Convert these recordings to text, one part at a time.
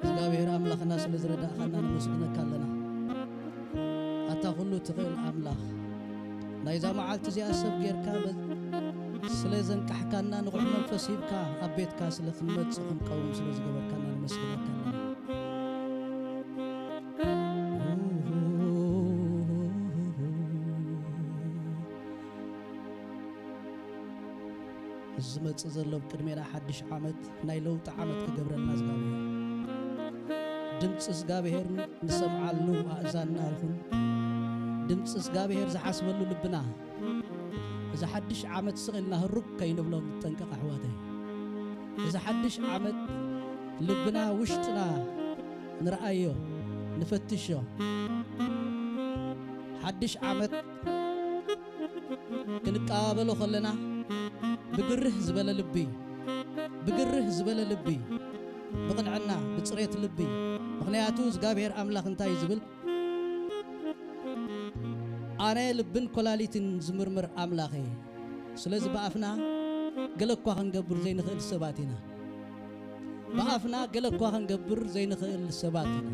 እግዚኣብሔር ኣምላኽና ስለ ዝረዳእኻና ነመስግነካ ኣለና። ኣታ ኩሉ ትኽእል ኣምላኽ፣ ናይዛ መዓልቲ እዚኣ ሰብ ጌርካ በ-፣ ስለ ዘንቃሕካና፣ ንቑሕ መንፈስ ሂብካ ኣብ ቤትካ ስለ ክንመጽእ ክንቀውም ስለ ዝገበርካና ነመስግነካ ኣለና። እዚ ዝመጽእ ዘሎ ኣብ ቅድሜና ሓድሽ ዓመት ናይ ለውጢ ዓመት ክገብረልና እግዚኣብሔር። ድምፂ እግዚኣብሔር ንሰምዓሉ ኣእዛንና ይኹን። ድምፂ እግዚኣብሔር ዝሓስበሉ ልብና። እዚ ሓድሽ ዓመት ስቕ ኢልና ህሩግ ከይንብሎ ንጠንቀቕ ኣሕዋተይ። እዚ ሓድሽ ዓመት ልብና ውሽጥና ንርኣዮ፣ ንፈትሾ። ሓድሽ ዓመት ክንቀባበሎ ከለና ብግርህ ዝበለ ልቢ፣ ብግርህ ዝበለ ልቢ፣ ብቕንዕና፣ ብጽሬት ልቢ። ምኽንያቱ እግዚኣብሔር ኣምላኽ እንታይ እዩ ዝብል? ኣነ ልብን ኮላሊትን ዝምርምር ኣምላኽ እየ። ስለዚ ብኣፍና ገለ እኳ ክንገብር ዘይንኽእል ሰባት ኢና። ብኣፍና ገለ እኳ ክንገብር ዘይንኽእል ሰባት ኢና።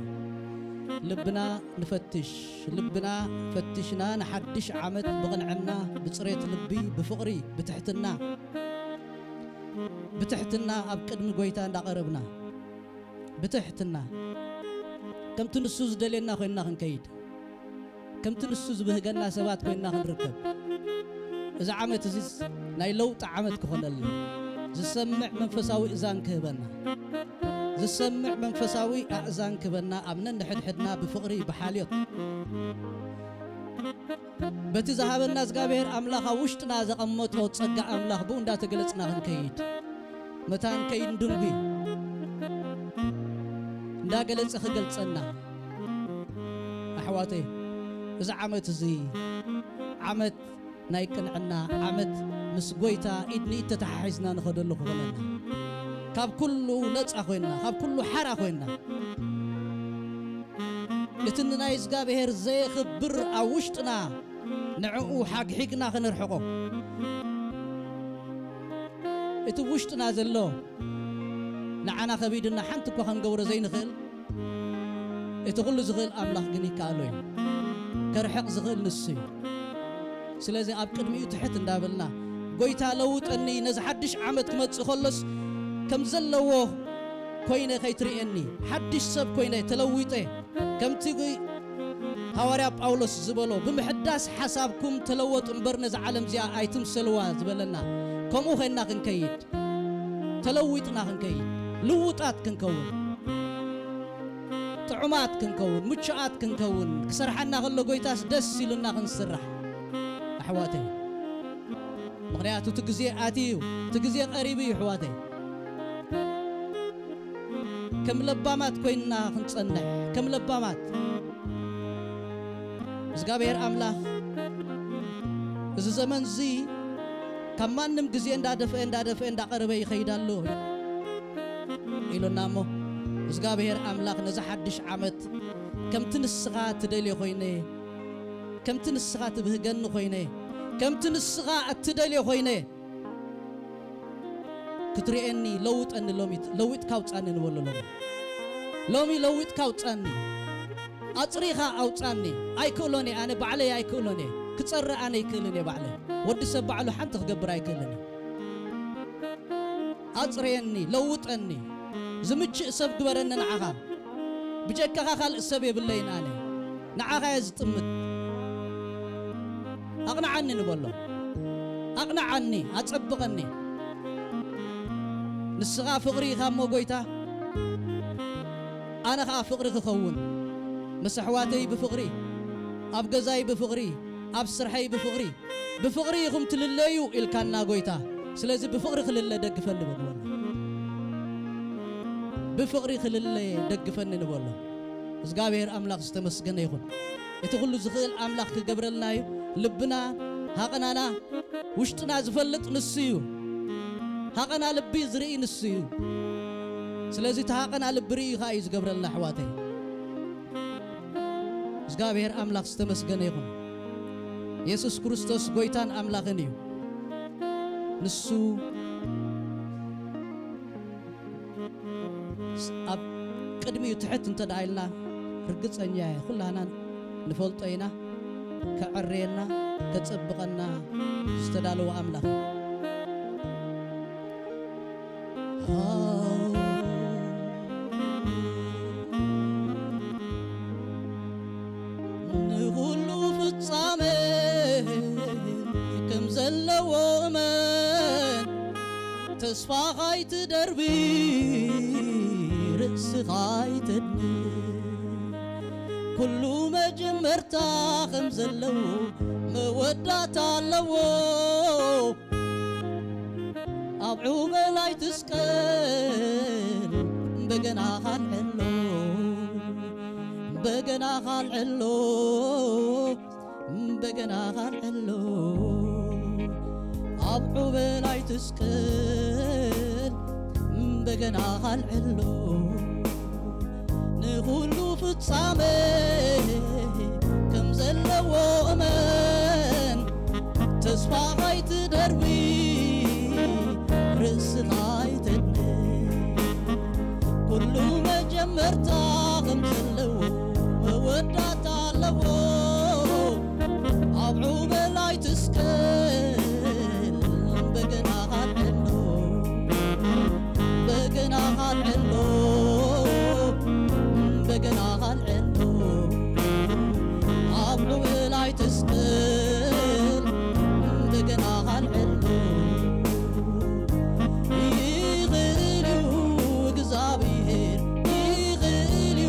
ልብና ንፈትሽ። ልብና ፈቲሽና ንሓድሽ ዓመት ብቕንዕና፣ ብጽሬት ልቢ፣ ብፍቕሪ፣ ብትሕትና፣ ብትሕትና ኣብ ቅድሚ ጐይታ እንዳቐረብና፣ ብትሕትና ከምቲ ንሱ ዝደልየና ኮይንና ክንከይድ፣ ከምቲ ንሱ ዝብህገና ሰባት ኮይንና ክንርከብ፣ እዚ ዓመት እዚስ ናይ ለውጢ ዓመት ክኾነልና፣ ዝሰምዕ መንፈሳዊ እዛን ክህበና፣ ዝሰምዕ መንፈሳዊ ኣእዛን ክህበና፣ ኣብ ነንሕድሕድና ብፍቕሪ፣ ብሓልዮት፣ በቲ ዝሃበና እግዚኣብሔር ኣምላኽ ኣብ ውሽጥና ዘቐመጦ ጸጋ ኣምላኽ ብኡ እንዳተገለጽና ክንከይድ፣ መታን ከይንድንጉ እንዳገለጸ ክገልጸና። ኣሕዋተይ፣ እዚ ዓመት እዚ ዓመት ናይ ቅንዕና ዓመት፣ ምስ ጐይታ ኢድ ንኢድ ተተሓሒዝና ንኸደሉ ክኾነና፣ ካብ ኩሉ ነጻ ኮይንና፣ ካብ ኩሉ ሓራ ኮይንና፣ እቲ ንናይ እግዚኣብሔር ዘየኽብር ኣብ ውሽጥና ንዕኡ ሓግሒግና ክንርሕቆ፣ እቲ ውሽጥና ዘሎ ንዓና ከቢድና ሓንቲ እኳ ክንገብሮ ዘይንኽእል፣ እቲ ኩሉ ዝኽእል ኣምላኽ ግን ይከኣሎ እዩ። ከርሕቕ ዝኽእል ንሱ እዩ። ስለዚ ኣብ ቅድሚኡ ትሕት እንዳበልና፣ "ጐይታ ለውጠኒ፣ ነዚ ሓድሽ ዓመት ክመጽእ ከሎስ ከም ዘለዎ ኮይነ ከይትርእየኒ፣ ሓድሽ ሰብ ኮይነ ተለዊጠ፣ ከምቲ ሃዋርያ ጳውሎስ ዝበሎ፣ ብምሕዳስ ሓሳብኩም ተለወጡ እምበር ነዛ ዓለም እዚኣ ኣይትምሰልዋ" ዝበለና፣ ከምኡ ኮይንና ክንከይድ፣ ተለዊጥና ክንከይድ፣ ልውጣት ክንከውን፣ ጥዑማት ክንከውን፣ ምቹኣት ክንከውን፣ ክሰርሓና ከሎ ጐይታስ ደስ ኢሉና ክንስራሕ፣ ኣሕዋተይ። ምኽንያቱ እቲ ግዜ ኣትዩ እዩ፣ እቲ ግዜ ቀሪቡ እዩ፣ ኣሕዋተይ። ከም ለባማት ኮይንና ክንጸንሕ፣ ከም ለባማት። እግዚኣብሔር ኣምላኽ፣ እዚ ዘመን እዚ ካብ ማንም ግዜ እንዳደፍአ፣ እንዳደፍአ፣ እንዳቐረበ ይኸይድ ኣሎ ኢሉና እሞ፣ እግዚኣብሔር ኣምላኽ ነዚ ሓድሽ ዓመት ከምቲ ንስኻ ትደልዮ ኮይነ፣ ከምቲ ንስኻ ትብህገኒ ኮይነ፣ ከምቲ ንስኻ እትደልዮ ኮይነ፣ ክትርእየኒ፣ ለውጠኒ፣ ሎሚ ለዊጥካ ኣውጻኒ ንበሎ። ሎሚ፣ ሎሚ ለዊጥካ ኣውጻኒ፣ ኣጽሪኻ ኣውጻኒ። ኣይክእሎን እየ፣ ኣነ ባዕለይ ኣይክእሎን እየ። ክጸሪ ኣነ ኣይክእልን እየ ባዕለይ። ወዲ ሰብ ባዕሉ ሓንቲ ክገብር ኣይክእልን እዩ። ኣጽርየኒ፣ ለውጠኒ፣ ዝምችእ ሰብ ግበረኒ ንዓኻ። ብጀካኻ ካልእ ሰብ የብለይን ኣነ። ንዓኻ እየ ዝጥምት። ኣቕንዓኒ ንበሎ። ኣቕንዓኒ፣ ኣጸብቐኒ። ንስኻ ፍቕሪ ኢኻ እሞ ጐይታ፣ ኣነ ኸኣ ፍቕሪ ክኸውን። ምስ ኣሕዋተይ ብፍቕሪ፣ ኣብ ገዛይ ብፍቕሪ፣ ኣብ ስርሐይ ብፍቕሪ፣ ብፍቕሪ ኢኹም ትልለዩ ኢልካና ጐይታ። ስለዚ ብፍቕሪ ክልለ ደግፈኒ በልዎ። ብፍቕሪ ክልለ ደግፈኒ ንበሎ። እግዚኣብሔር ኣምላኽ ዝተመስገነ ይኹን። እቲ ኩሉ ዝኽእል ኣምላኽ ክገብረልና እዩ። ልብና፣ ሃቐናና፣ ውሽጥና ዝፈልጥ ንሱ እዩ። ሃቐና ልቢ ዝርኢ ንሱ እዩ። ስለዚ እቲ ሃቐና ልቢ ርኢ ኸኣ እዩ ዝገብረልና ኣሕዋተይ። እዚ እግዚኣብሔር ኣምላኽ ዝተመስገነ ይኹን። የሱስ ክርስቶስ ጎይታን ኣምላኽን እዩ። ንሱ ኣብ ቅድሚኡ ትሕት እንተ ደኣ ኢልና፣ ርግጸኛ እየ፣ ኩላህና ንፈልጦ ኢና። ከዐርየና፣ ከጸብቐና ዝተዳለወ ኣምላኽ። ንኹሉ ፍጻመ ከም ዘለዎ እመን፣ ተስፋ ኻይትደርቢ ርእስኻ ኣይተድኒ። ኩሉ መጀመርታ ከም ዘለዎ መወዳእታ ኣለዎ። ኣብ ዑበል ኣይትስቀል፣ በገናኻ ኣልዕሎ፣ በገናኻ ኣልዕሎ፣ በገናኻ ኣልዕሎ። ኣብ ዑበል ኣይትስቀል፣ በገናኻ ኣልዕሎ። ንኹሉ ፍጻመ ከም ዘለዎ እመን፣ ተስፋ ኻይትደርቢ ርእስኻ ኣይተድኒ። ኩሉ መጀመርታ ከም ዘለዎ መወዳእታ ኣለዎ። ኣብ ዑበል ኣይትስቀል፣ በገናኻ ኣልዕሎ፣ በገናኻ ኣልዕሎ፣ በገናኻ ኣልዕሎ። ኣብ ዑበል ኣይትስቀል፣ በገናኻ ኣልዕሎ። ይኽእል እዩ እግዚኣብሔር፣ ይኽእል እዩ፣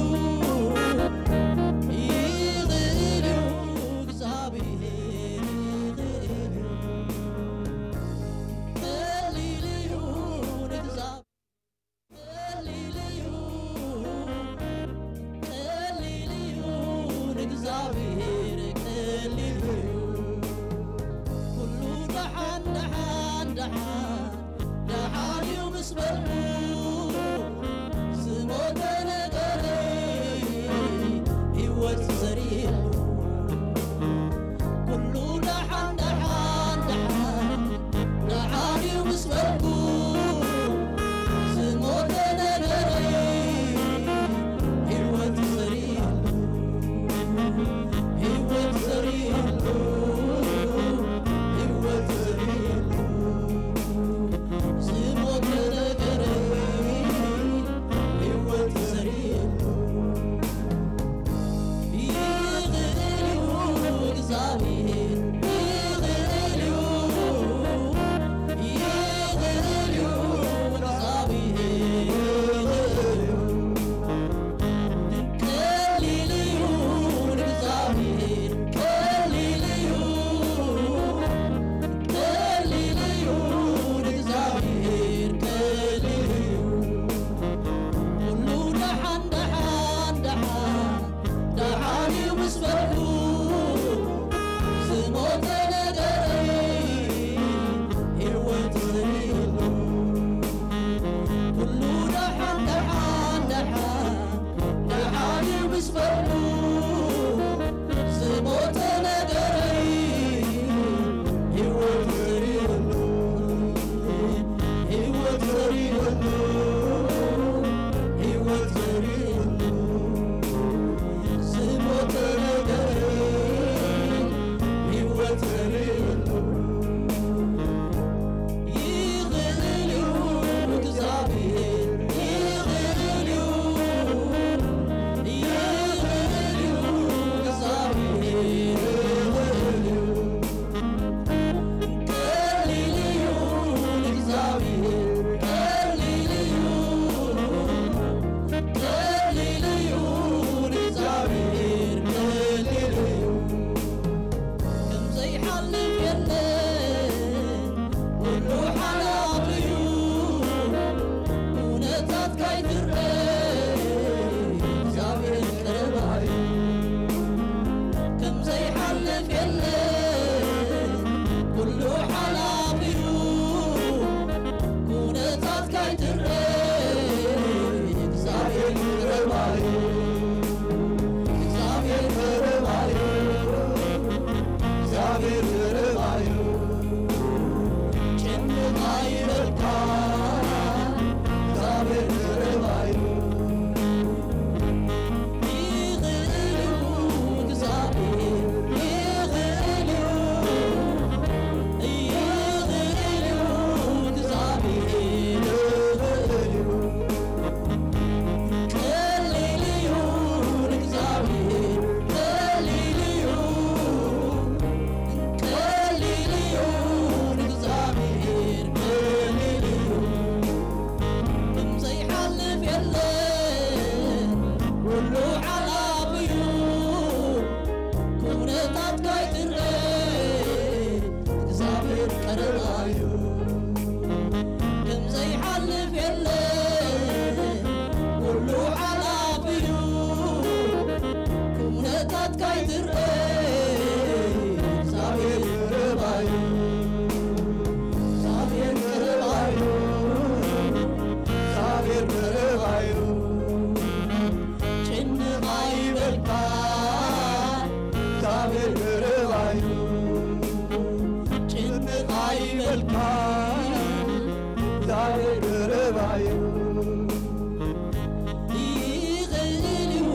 ይኽእል እዩ፣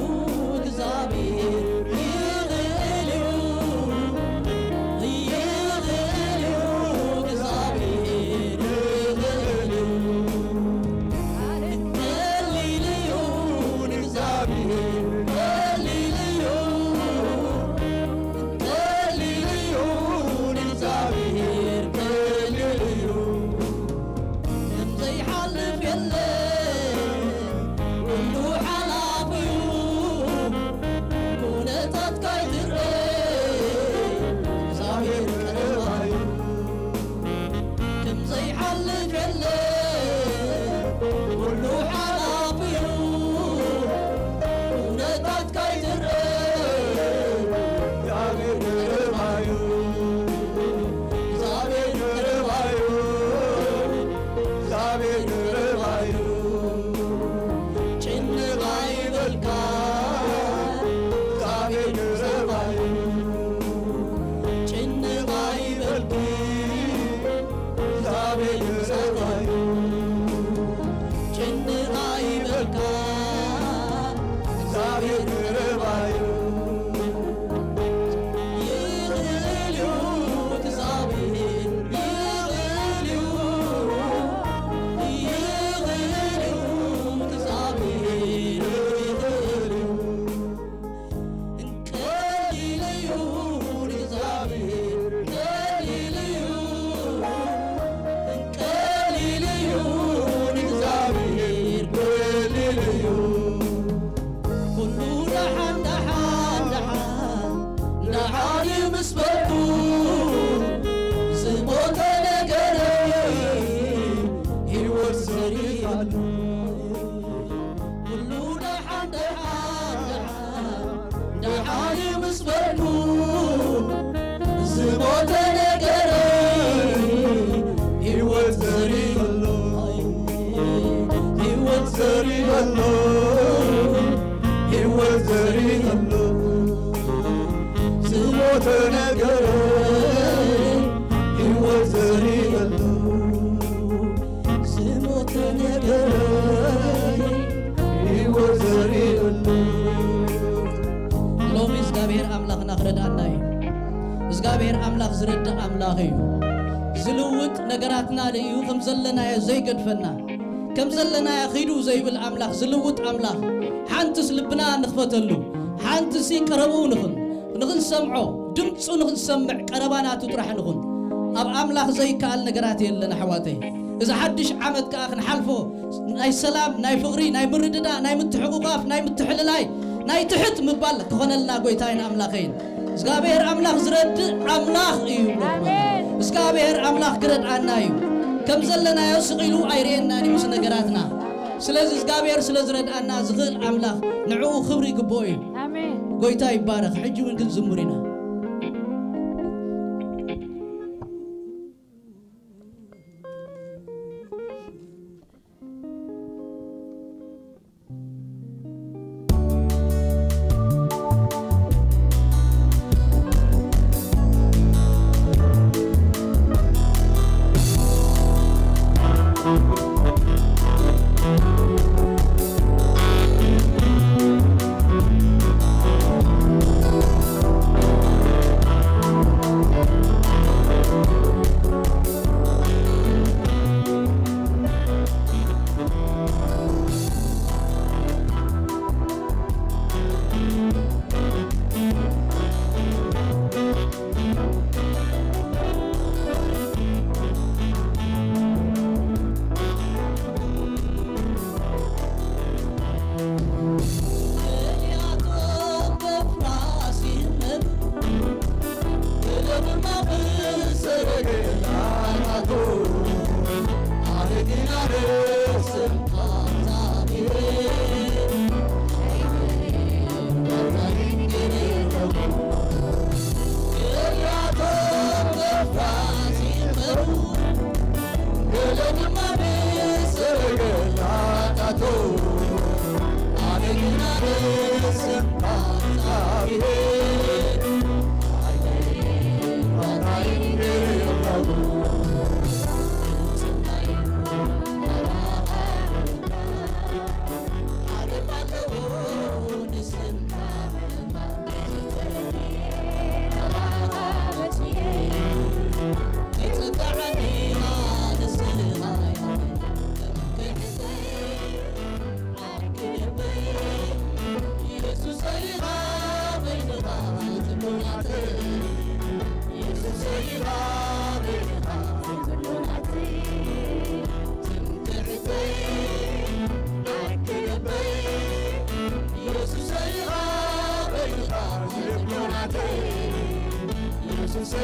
እግዚኣብሔር ይኽእል እዩ፣ ይኽእል እዩ፣ እግዚኣብሔር ይኽእል እዩ። ቀሊል እዩ ንእግዚኣብሔር፣ ቀሊል እዩ፣ ቀሊል እዩ ንእግዚኣብሔር፣ ቀሊል እዩ። ከም ዘይሓልፍ የለን፣ ኩሉ ሓላፊ እዩ። ኩነታትካ ይትረእ፣ እግዚኣብሔር ቀረባ እዩ። ከም ዘይሓልፍ የለን፣ ኩሉ ሓላፊ እዩ። ኩነታትካ ይትረእ፣ እግዚኣብሔር ቀረባ እዩ። እግዚኣብሔር ቀረባ እዩ። እግዚኣብሔር ቀረባ እዩ። ጭንቕ ኣይበልካ፣ እግዚኣብሔር ቀረባ እዩ። ጭንቕ ኣይበልኪ፣ እግዚኣብሔር ቀረባ እዩ። ጭንቕ ኣይበልካ፣ እግዚኣብሔር ቀረባ እዩ። ይኽእል እዩ እግዚኣብሔር፣ ይኽእል እዩ፣ ይኽእል እዩ እግዚኣብሔር፣ ይኽእል እዩ። ቀሊል እዩ ንእግዚኣብሔር፣ ቀሊል እዩ፣ ቀሊል እዩ ንእግዚኣብሔር፣ ቀሊል እዩ። ኩሉ ደሓን፣ ደሓን፣ ደሓን፣ ደሓን እዩ ምስ በልኩ፣ ዝሞተ ነገረይ ህይወት ዘሪኣሉ። ኩሉ ደሓን፣ ደሓን፣ ደሓን፣ ደሓን እዩ ምስ በልኩ፣ ዝሞተ ነገረይ ህይወት ዘሪኡ ኣሎ፣ ህይወት ዘሪኡ ኣሎ፣ ህይወት ዘሪኡ ኣሎ። ዝሞተ ነገረይ ህይወት ዘሪኡ ኣሎ። ዝሞተ ነገረይ ህይወት ዘሪኡ ኣሎ። ሎሚ እግዚኣብሔር ኣምላኽና ክረድኣና እዩ። እግዚኣብሔር ኣምላኽ ዝረድእ ኣምላኽ እዩ። ዝልውጥ ነገራትና ርእዩ ከም ዘለናዮ ዘይገድፈና፣ ከም ዘለናዮ ኺዱ ዘይብል ኣምላኽ፣ ዝልውጥ ኣምላኽ። ሓንትስ ልብና ንኽፈተሉ፣ ሓንትሲ ቀረብኡ ንኹን፣ ንኽንሰምዖ፣ ድምፁ ንኽንሰምዕ ቀረባ ናቱ ጥራሕ ንኹን። ኣብ ኣምላኽ ዘይከኣል ነገራት የለን ኣሕዋተይ። እዚ ሓድሽ ዓመት ከኣ ክንሓልፎ ናይ ሰላም፣ ናይ ፍቕሪ፣ ናይ ምርድዳእ፣ ናይ ምትሕቑቓፍ፣ ናይ ምትሕልላይ፣ ናይ ትሕት ምባል ክኾነልና ጎይታይን ኣምላኸይን። እግዚኣብሔር ኣምላኽ ዝረድእ ኣምላኽ እዩ። ኣሜን። እግዚኣብሔር ኣምላኽ ክረድኣና እዩ። ከም ዘለናዮ ስቕ ኢሉ ኣይርእየናን እዩ ምስ ነገራትና። ስለዚ እግዚኣብሔር ስለ ዝረድኣና ዝኽእል ኣምላኽ ንዕኡ ክብሪ ይግብኦ እዩ። ኣሜን። ጎይታ ይባረኽ። ሕጂ እውን ክንዝምር ኢና።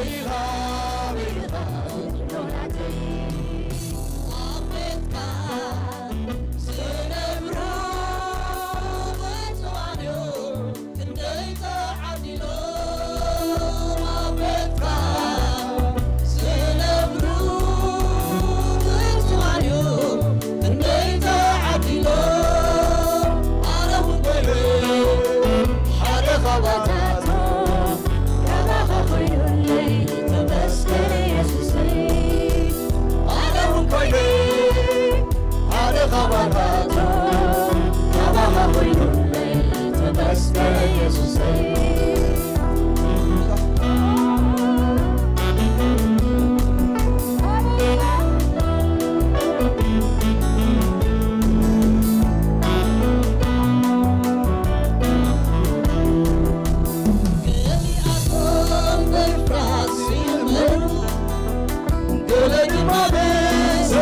ኢኻ በይንኻ ዝብሎ ናተይ። ኣብ ቤትካ ዝነብሩ ብፁዓን እዮም፣ ክንደይ ተዓዲሎም። ኣብ ቤትካ ዝነብሩ ብፁዓን እዮም፣ ክንደይ ተዓዲሎም። ኣነ እውን ኮይነ ሓደ ካባታቶም፣ ካባኻ ኮይኑለይ ተመስገን የሱሰይ። ኣነ እውን ኮይነ ሓደ ካባታቶም፣ ካባኻ ኮይኑለይ ተመስገን የሱሰይ። ገሊኣቶም በፍራስ ይመሩ፣ ገለ ድማ ብሰረገላታቱ።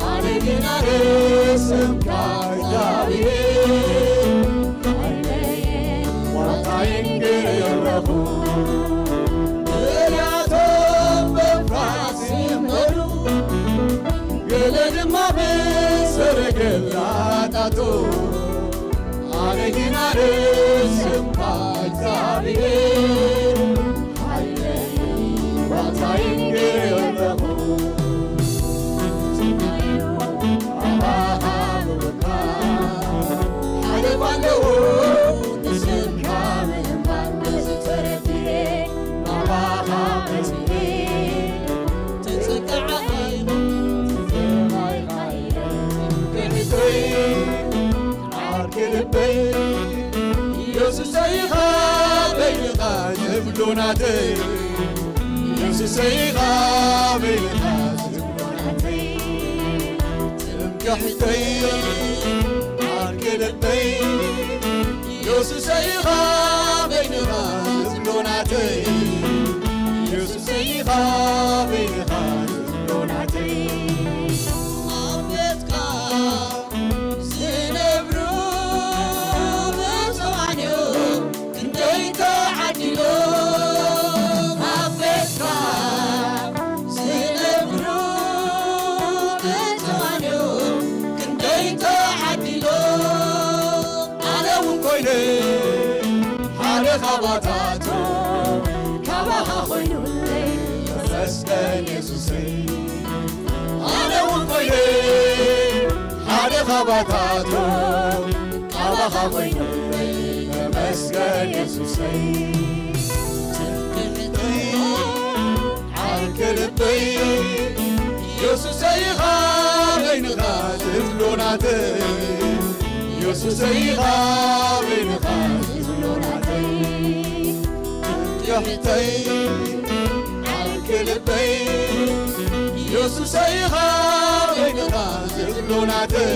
ኣነ ግና ርእስምካ እግዚኣብሔር፣ ዋልታይን ገረረኹ። ገሊኣቶም በፍራስ ይመሩ፣ ገለ ድማ ብሰረገላታቱ። ኣነ ግና ርእስምካ እግዚኣብሔር፣ ሓይለይ ዋልታይን ገረረኹ። ኣባኻ ምውታ ሓለፋ ኣለዎ፣ ንስምካ ምእማን ነዚ ተረዲኤ። ኣባኻ መጺኤ ተጸጋዓኺ፣ ትንቢተይ ዓርኪ ልበይ፣ ኢየሱሰይ ኢኻ በይንኻ ዝብሎ ናተይ፣ ኢየሱሰይ ኢኻ በይንኻ ዝብሎ ናተይ፣ ትምክሕተይ ዓርኪ ልበይ፣ ኢየሱሰይ ኢኻ በይንኻ ዝብሎ ናተይ፣ ኢየሱሰይ ኢኻ በይንኻ ዝብሎ ናተይ። ኣብ ቤትካ ዝነብሩ ብፁዓን እዮም፣ ክንደይ ተዓዲሎም። ኣብ ቤትካ ዝነብሩ ብፁዓን እዮም፣ ክንደይ ተዓዲሎም። ኣነ እውን ኮይነ ሓደ ካባታቶም፣ ካባኻ ኮይኑለይ ተመስገን የሱሰይ። ኣነ እውን ኮይነ ሓደ ካባታቶም፣ ካባኻ ኮይኑለይ ተመስገን የሱሰይ። ትምክሕተይ ዓርኪ ልበይ፣ ኢየሱሰይ ኢኻ በይንኻ ዝብሎ ናተይ፣ ኢየሱሰይ ኢኻ በይንኻ ዝብሎ ናተይ። ትምክሕተይ ዓርኪ ልበይ፣ ኢየሱሰይ ኢኻ በይንኻ ዝብሎ ናተይ፣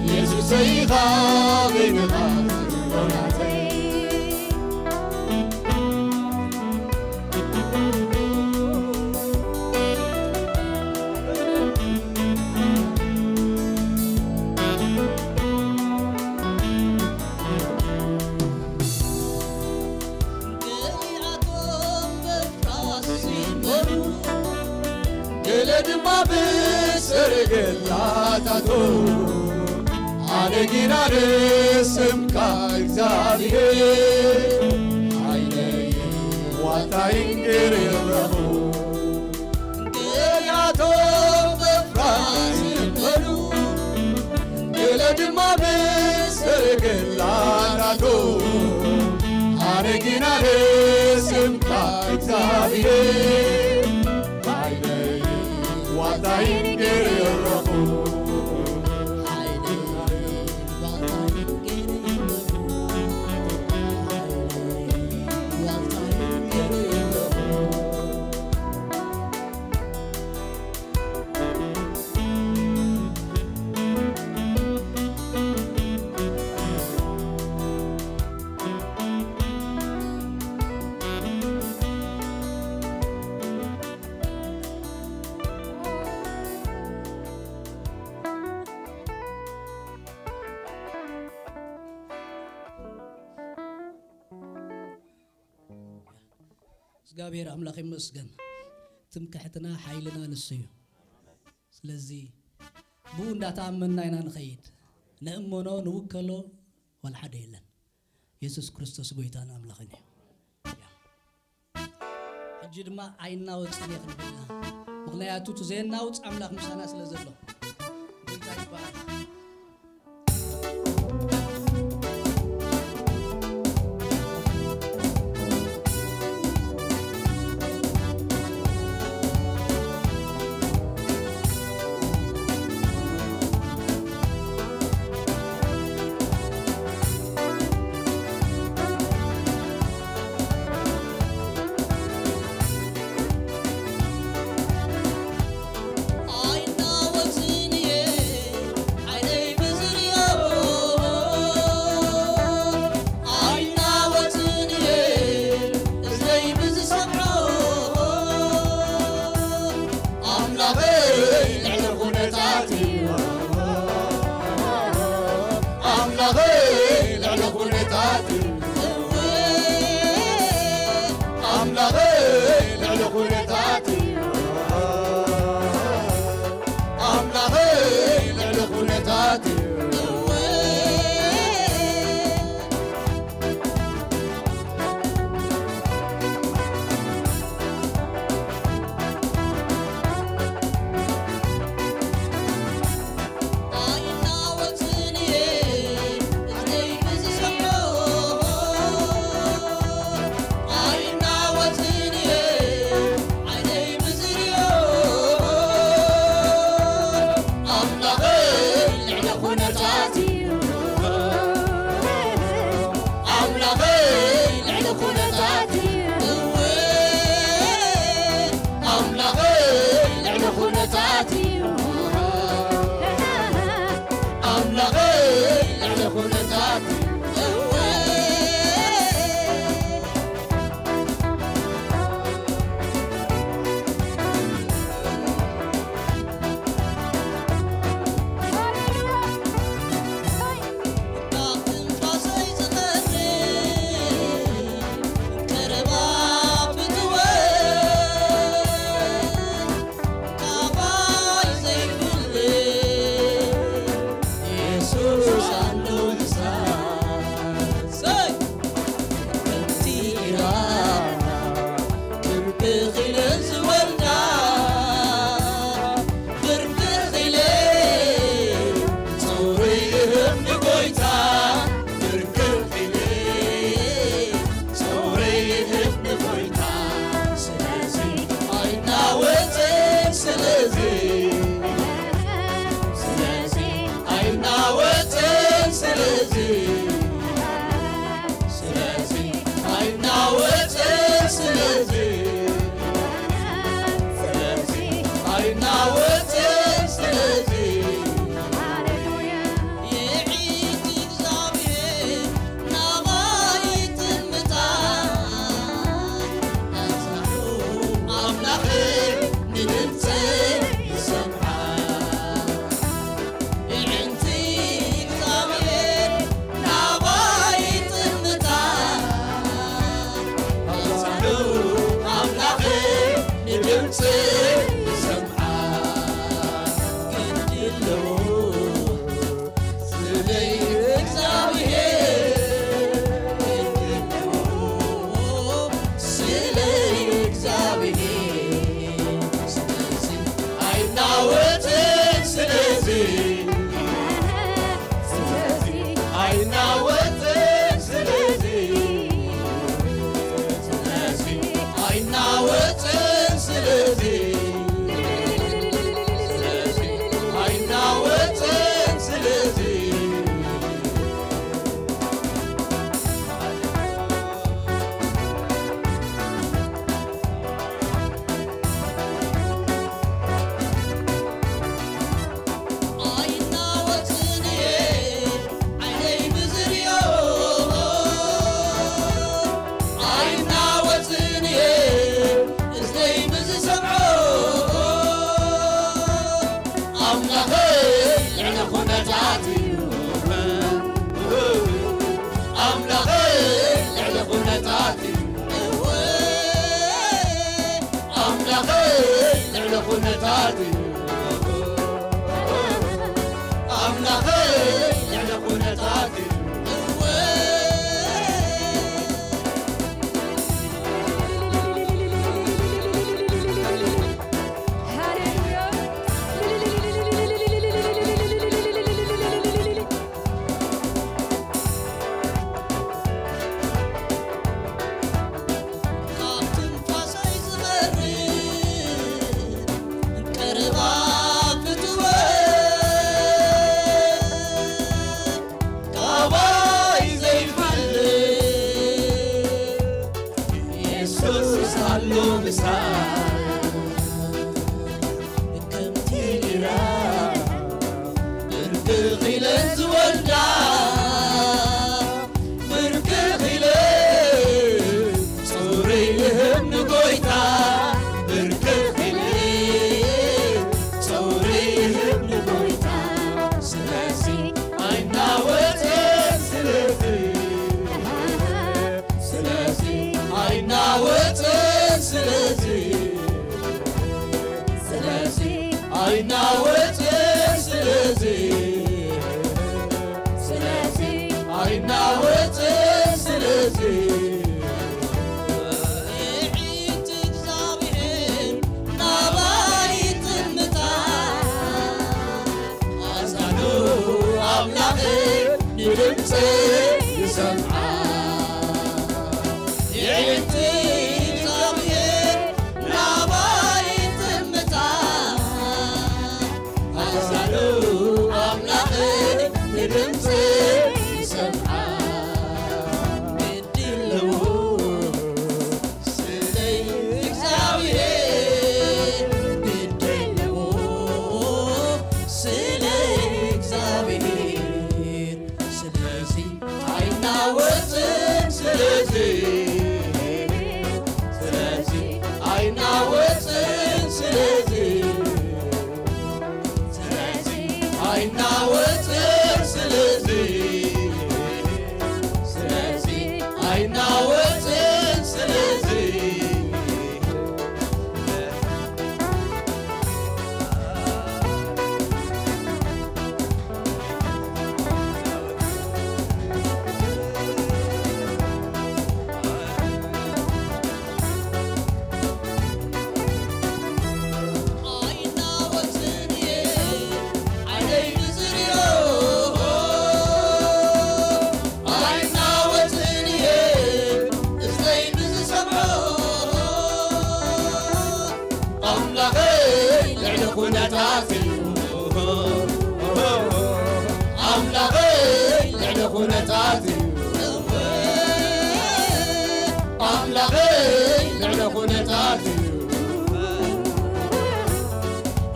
ኢየሱሰይ ኢኻ በይንኻ ዝብሎ ናተይ። ገሊኣቶም በፍራስ ይመሩ፣ ገለ ድማ ብሰረገላታቱ። ኣነ ግና ንስምካ እግዚኣብሔር፣ ሓይለይን ዋልታይን ገረረኹ። ገሊኣቶም በፍራስ ይመሩ፣ ገለ ድማ ብሰረገላታቱ። ኣነ ግና ንስምካ እግዚኣብሔር፣ ሓይለይን ዋልታይን ገረረኹ። እግዚኣብሔር ኣምላኽ ይመስገን። ትምክሕትና ሓይልና ንሱ እዩ። ስለዚ ብኡ እንዳተኣመንና ኢና ንኸይድ። ንእመኖ፣ ንውከሎ፣ ዋላ ሓደ የለን። የሱስ ክርስቶስ ጎይታን ኣምላኽን እዩ። ሕጂ ድማ ኣይናወጽን እየ ክንብል ኢና። ምኽንያቱ እቲ ዘየናውጽ ኣምላኽ ምሳና ስለ ዘሎ። ጎይታ ይባረክ። ኣይናወጽን እየ ዓይነይ ብዝርእዮ፣ ኣይናወጽን እየ እዝነይ ብዝሰምዖ። ኣምላኸይ ልዕሊ ኩነታት እዩ። ኣምላኸይ ልዕሊ ኩነታት እዩ። ኣምላኸይ ልዕሊ ኩነታት እዩ። ኣምላኸይ ልዕሊ ኩነታት እዩ። ኣምላኸይ ልዕሊ ኩነታት እዩ። ኣምላኸይ ልዕሊ ኩነታት እዩ። እወ፣ ኣምላኸይ ልዕሊ ኩነታት እዩ። ኣምላኸይ ልዕሊ ኩነታት እዩ። እወ፣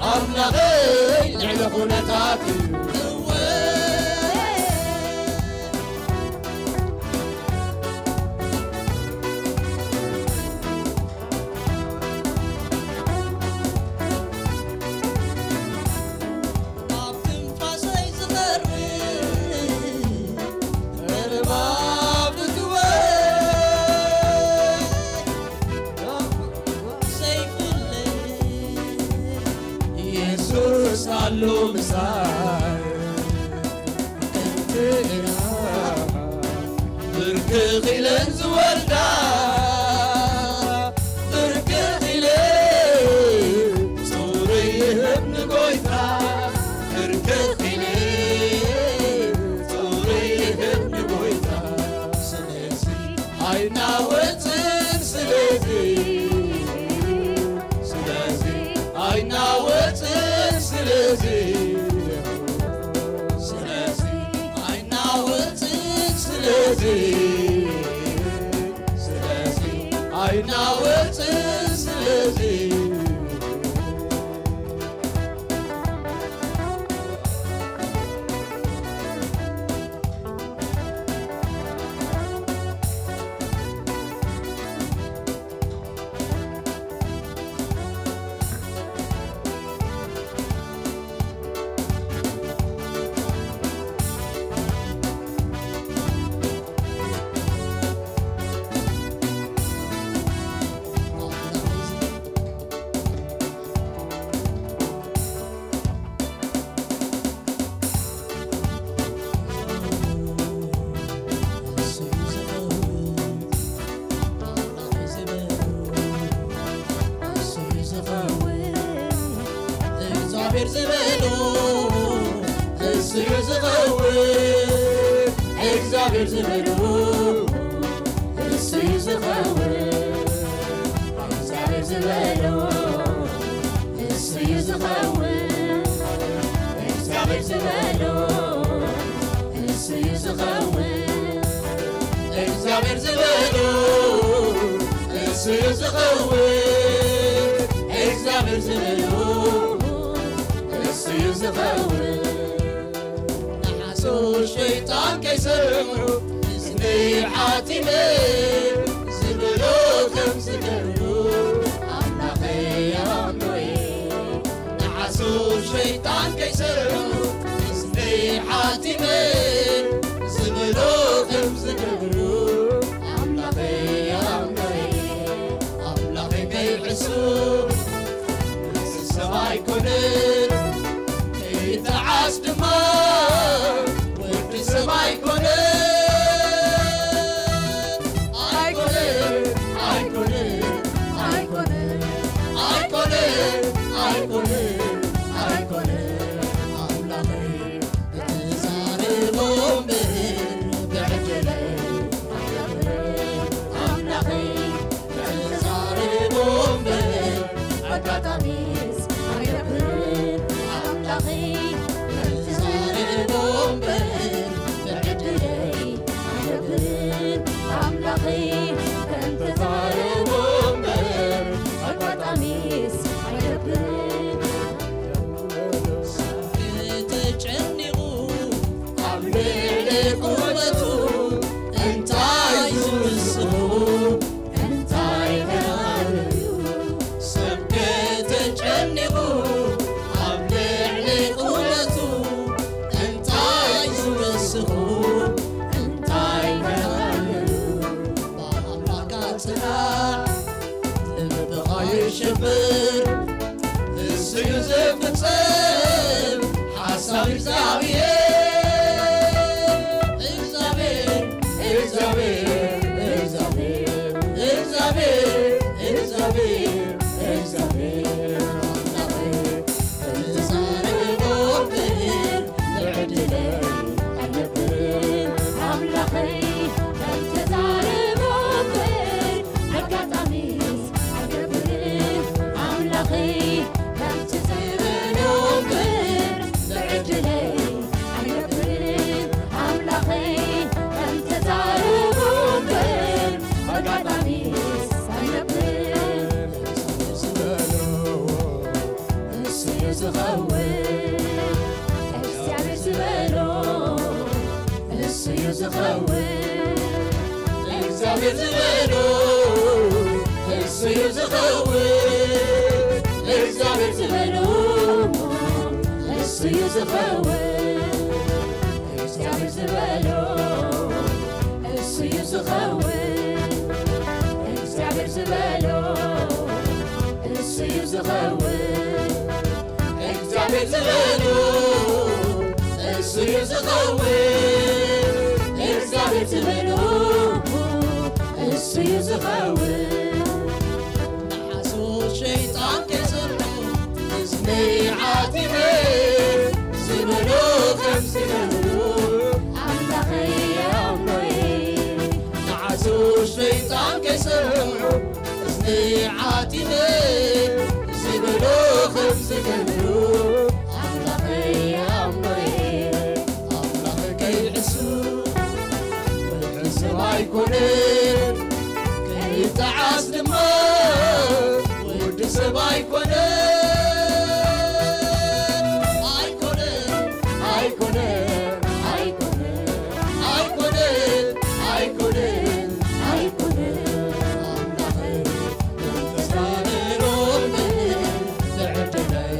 ኣምላኸይ ልዕሊ ኩነታት እዩ። እግዚኣብሔር ዝበሎ እሱ እዩ ዝኸውን። እግዚኣብሔር ዝበሎ እሱ እዩ ዝኸውን። እግዚኣብሔር ዝበሎ እሱ እዩ ዝኸውን። እግዚኣብሔር ዝበሎ እሱ እዩ ዝኸውን። እግዚኣብሔር ዝበሎ እሱ እዩ ዝኸውን። እግዚኣብሔር ዝበሎ እሱ እዩ ዝኸውን። ንሓሶት ሸይጣን ከይሰምዑ እዝነይ ሓቲመ ዝብሎ ከም ዝገብሩ ኣምላኸይ ኣምኖ እየ። ንሓሶት ሸይጣን ከይሰምዑ እዝነይ ሓቲመ ዝብሎ ከም ዝገብሩ ኣምላኸይ ኣምኖ እየ። ኣምላኸይ ከይሕሱ ሰብ ኣይኮነን፣ ከይተዓስ ድማ ወዲ ሰብ ኣይኮነን። ኣይኮነን፣ ኣይኮነን፣ ኣይኮነን፣ ኣይኮነን፣ ኣይኮነን፣ ኣይኮነን። ኣምላኸይ እትዛረቦ እምበር ብዕድለይ ኣይነብርን። ኣምላኸይ እትዛረቦ እምበር ኣጋጣሚስ ኣይነብርን። ኣምላኸይ እትዛረቦ እምበር ብዕድለይ ኣይነብርን። ኣምላኸይ ከም ተዛረቦ እምበር ኣጋጣሚስ ኣይነብርን። ተጨኒቑ ኣብ ልዕሊ ቁመቱ እንታይ ዝውስኹ እንታይ ተባህሉ? ሰብ ከተጨኒቑ ኣብ ልዕሊ ቁመቱ እንታይ ዝውስኹ እንታይ ተባህሉ? ብኣምላኽካ ጽናዕ፣ ልብኻ ይሽብር፣ እሱ እዩ ዝፍጽም ሓሳብ እግዚኣብሔር። እግዚኣብሔር፣ እግዚኣብሔር፣ እግዚኣብሔር፣ እግዚኣብሔር፣ እግዚኣብሔር፣ እግዚኣብሔር ኣምላኸይ፣ እትዛረቦ እምበር ብዕድለይ ኣይነብርን። ኣምላኸይ፣ እትዛረቦ እምበር ኣጋጣሚስ ኣይነብርን። ኣምላኸይ፣ ከምቲ ዝበሎ እምበር ብዕድለይ ኣይነብርን። ኣምላኸይ፣ ከምቲ ተዛረቦ እምበር ኣጋጣሚስ ኣይነብርን። እሱ እዩ ዝኸውን። እግዚኣብሔር ዝበሎ እሱ እዩ ዝኸውን። እግዚኣብሔር ዝበሎ እሱ እዩ ዝኸውን። እግዚኣብሔር ዝበሎ እሱ እዩ ዝኸውን። እግዚኣብሔር ዝበሎ እሱ እዩ ዝኸውን። እግዚኣብሔር ዝበሎ እሱ እዩ ዝኸውን። እግዚኣብሔር ዝበሎ እሱ እዩ ዝኸውን። እግዚኣብሔር ዝበሎ እሱ እዩ ዝኸውን። ንሓሶት ሸይጣን ከይሰርሑ እዝነይ ዓቲበ ዝበሎ ከም ዝገብሩ ኣምላኸይ ኣምኖ እየ። ንሓሶት ሸይጣን ከይሰርሑ እዝነይ ዓቲበ ዝበሎ ከም ዝገብሩ ኣምላኸይ ኣምኖ እየ። ኣምላኸይ ከይሕሱ ሰብ ኣይኮነን፣ ከይተዓስ ድማ ወዲ ሰብ ኣይኮነን። ኣይኮነን፣ ኣይኮነን፣ ኣይኮነን፣ ኣይኮነን፣ ኣይኮነን፣ ኣይኮነን። ኣምላኸይ እንተዛረቦ ብዕድለይ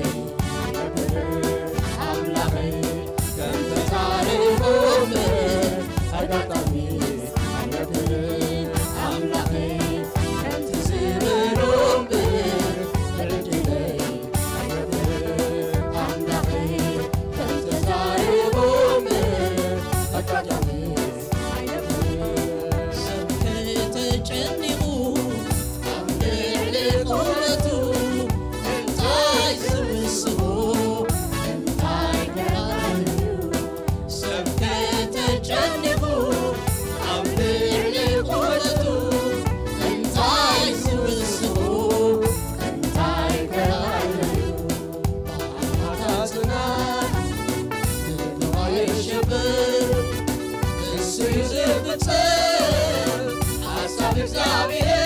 ሰብ ሓሳብ እግዚኣብሔር፣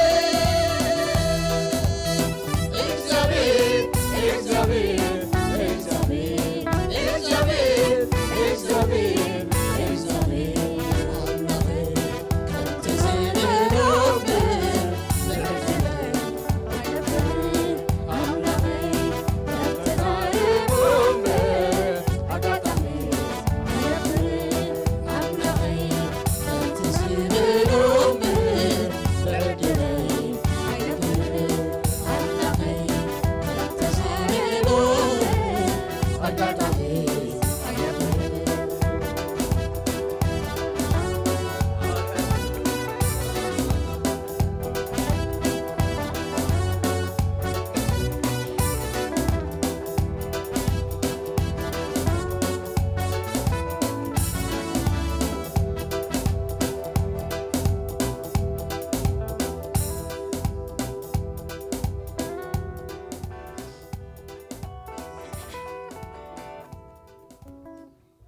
እግዚኣብሔር፣ እግዚኣብሔር፣ እግዚኣብሔር፣ እግዚኣብሔር፣ እግዚኣብሔር ኣምላኸይ ከምቲ ዝበሎ እምበር፣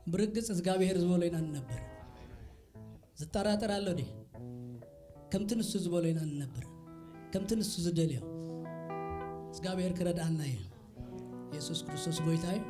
ብርግጽ እግዚኣብሔር ዝበሎ ኢና ንነብር። ዝጠራጠር ኣሎ ድዩ? ከምቲ ንሱ ዝበሎ ኢና ንነብር። ከምቲ ንሱ ዝደልዮ እግዚኣብሔር ክረድኣና እዩ። የሱስ ክርስቶስ ጎይታ እዩ።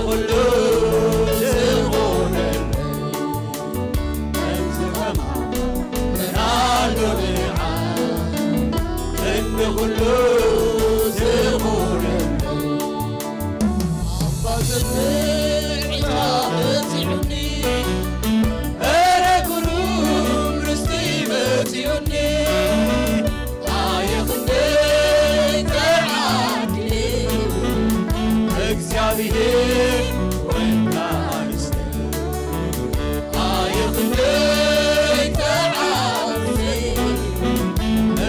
ኩሉ ዝኾነለይ፣ ከምዚ ከማን ኣሎ ንዓይ፣ ክንዲ ኩሉ ዝኾነለይ። ኣባ ዘብል ዕጫ በጺሑኒ፣ እረ ግሩም ርስቲ መጺኡኒ። ኣየ ክንደይ ተዓዲለ፣ እግዚኣብሔር ኮንካ ርስቲ። ኣየ ክንደይ ተዓዲለ፣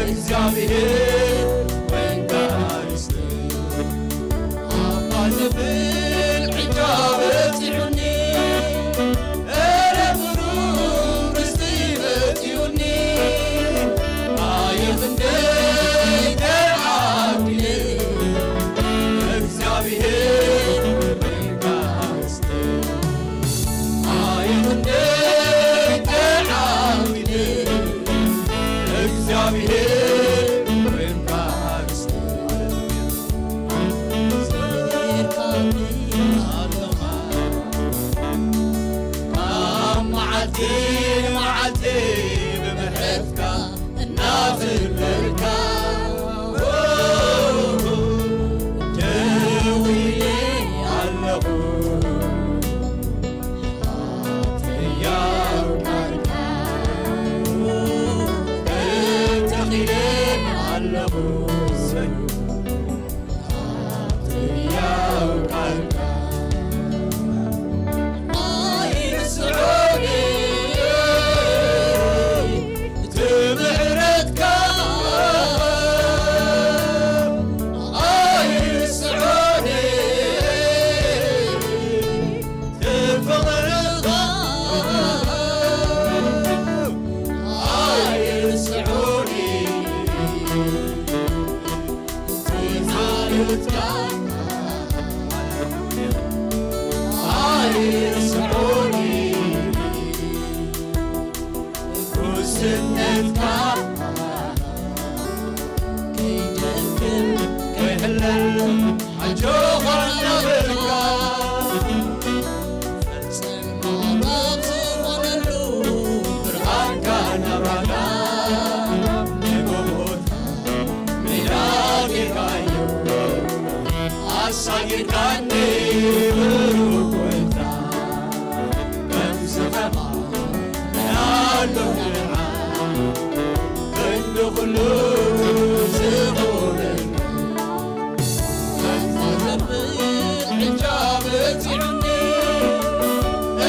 እግዚኣብሔር ኮንካ ርስቲ። ኣባ ዘብል ዕጫ በጺሑኒ፣ እረ ግሩም ርስቲ መጺኡኒ። ኣየ ክንደይ ተዓዲለ፣ እግዚኣብሔር ኮንካ ርስቲ። ኣየ ክንደይ ተዓዲለ፣ እግዚኣብሔር ኮንካ ርስቲ። ካብ መዓልቲ ንመዓልቲ ብምሕረትካ እናዘመርካ ደው ኢለ ኣለኹ። ሕያው ቃልካ ተተኺለ ኣለኹ። ሕያው ቃልካ ኣይርስዖን እቲ ምሕረትካ ኣይርስዖን እቲ ፍቕርኻ ኣይርስዖን ኣሳጊርካኒ ብሩኽ ጎይታ፣ ከምዚ ከማን ኣሎ ንዓይ፣ ክንዲ ኩሉ ዝኾነኒ። ከምዚ ዘብል ዕጫ በጺሑኒ፣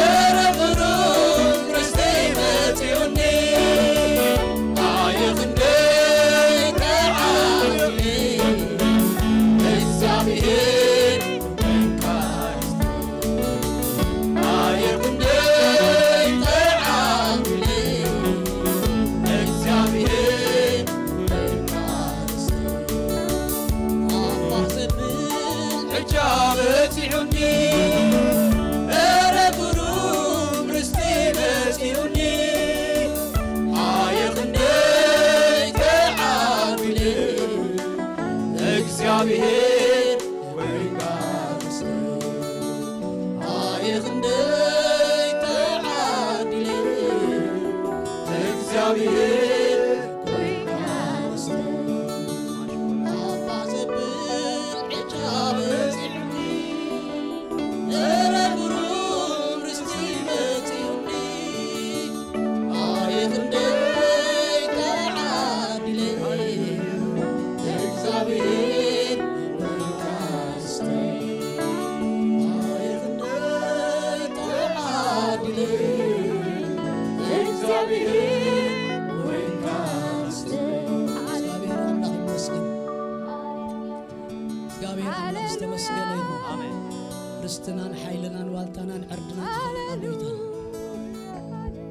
እረ ብሩኽ ርስቲ መጺኡኒ፣ ኣየ ክንደይ ተዓዲለ፣ እግዚኣብሔር ኮንካ ርስቲ። ኣየ ክንደይ ተዓዲለ፣ እግዚኣብሔር ኮንካ ርስቲ። ኣባ ዘብል ዕጫ በጺሑኒ፣ እረ ግሩም ርስቲ መጺኡኒ። ኣየ ክንደይ ተዓዲለ፣ እግዚኣብሔር ኮይንካ ርስቲ። ኣየ ክንደይ ተዓዲለ፣ እግዚኣብሔር ኮይንካ ርስቲ። ኣባ ዘብል ዕጫ በጺሑኒ፣ እረ ግሩም ርስቲ መጺኡኒ። ኣየ ክንደይ ተዓዲለ፣ እግዚኣብሔር ኮይንካ ርስተይ። ኣየ ክንደይ ተዓዲለ፣ እግዚኣብሔር ኮይንካ ርስተይ። እግዚኣብሔር ኣምላኽ ይመስገን። እግዚኣብሔር ኣምላኽ ዝተመስገነ ይኹን። ኣሜን። ርስትናን ሓይልናን ዋልታናን ዕርድናን ዝኾነ ኣቦይታ።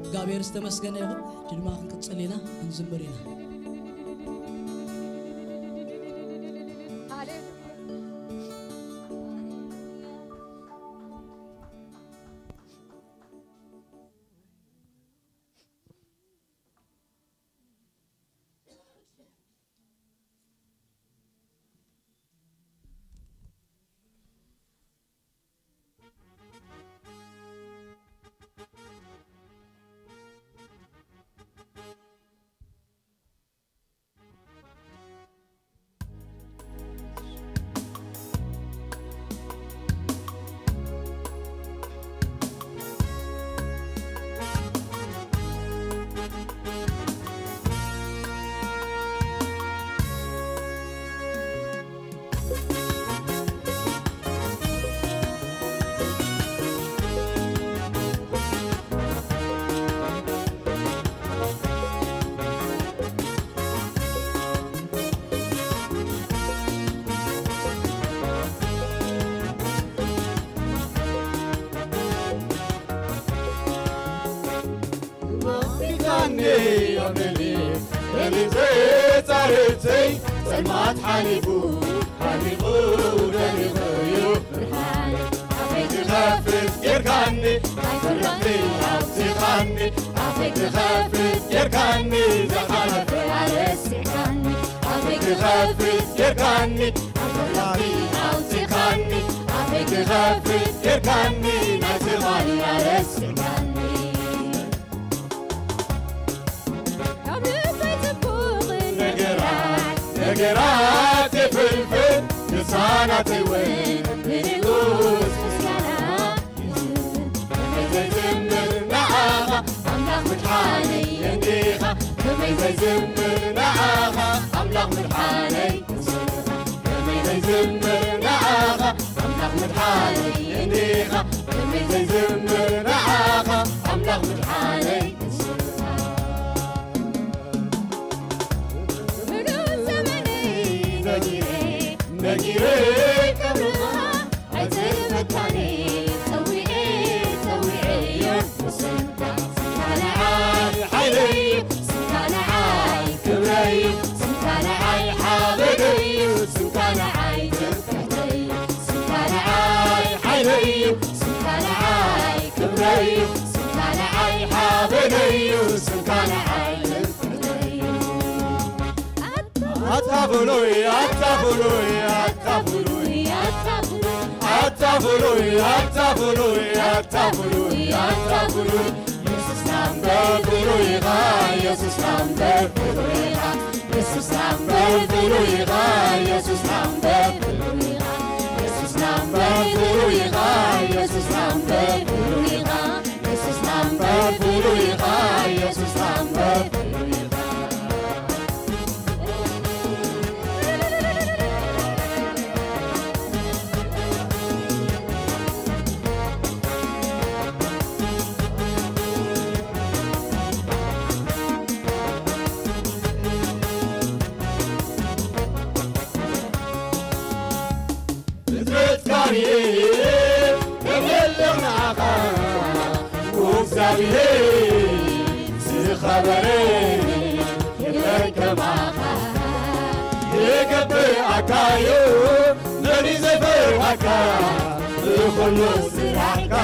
እግዚኣብሔር ዝተመስገነ ይኹን። ሕጂ ድማ ክንቅጽል ኢና፣ ክንዝምር ኢና። ጸልማት ሓሊፉ ሓሊፉ ደሚቑ እዩ ብርሃን። ኣፈይ ክኸፍት ጌርካኒ ኣይፍራኺ ኣውፂኻኒ። ኣፈይ ክኸፍት ጌርካኒ ዝሓለፈ ኣረሲዕካኒ። ኣፈይ ክኸፍት ጌርካኒ ኣይፍራኺ ኣውፂኻኒ። ኣፈይ ክኸፍት ጌርካኒ ናይ ትማሊ ኣረሲዕካኒ። ካብ ልበይ ጽቡቕ ነገራት ነገራት የፍልፍል። ልሳናተይ እውን ንንጉስ ምስጋና ይዝምር። ከመይ ዘይዝምር ንዓኻ ኣምላኽ ምድሓነይ እንዲኻ። ከመይ ዘይዝምር ንዓኻ ኣምላኽ ምድሓነይ እንዲኻ። ከመይ ዘይዝምር ንዓኻ ኣምላኽ ምድሓነይ እንዲኻ። ከመይ ዘይዝምር ንዓኻ ኣምላኽ ምድሓነይ እንዲኻ። ብሉይ ዘመነይ ነጊረ ነጊረ ክብርኻ ኣይትፈታኒ። ጸዊዐ ጸዊዐዮ ስምካ። ስምካ ንዓይ ሓይለይ፣ ስምካ ንዓይ ክብረይ፣ ስምካ ንዓይ ሓበነይ፣ ስምካ ንዓይ ትምክሕተይ፣ ስምካ ንዓይ ሓይለይ፣ ስምካ ንዓይ ክብረይ፣ ስምካ ንዓይ ሓበነይ፣ ስምካ ንዓይ ትምክሕተይ። ኣታ ፍሉይ ኣታ ፍሉይ ኣታ ፍሉይ ኣታ ፍሉይ ኣታ ፍሉይ ኣታ ፍሉይ ኣታ ፍሉይ ኣታ ፍሉይ። የሱስና እምበር ፍሉይ ኢኻ። የሱስና እምበር ፍሉይ ኢኻ። የሱስና እምበር ፍሉይ ኢኻ። የሱስና እምበር ፍሉይ ኢኻ። የሱስና እምበር ፍሉይ ኢኻ። የሱስና እምበር ፍሉይ ኢኻ። የሱስና እምበር ፍሉይ ኢኻ። የሱስና እምበር ፍሉይ ኢኻ። ፍጥረት ካርየ ከመልኽ ንዓኻ እግዚኣብሔር ዝኸበረ የለን ከማኻ። የገብኣካዮ መን እዩ ዘይፈርሃካ ብኹሉ ስራሕካ።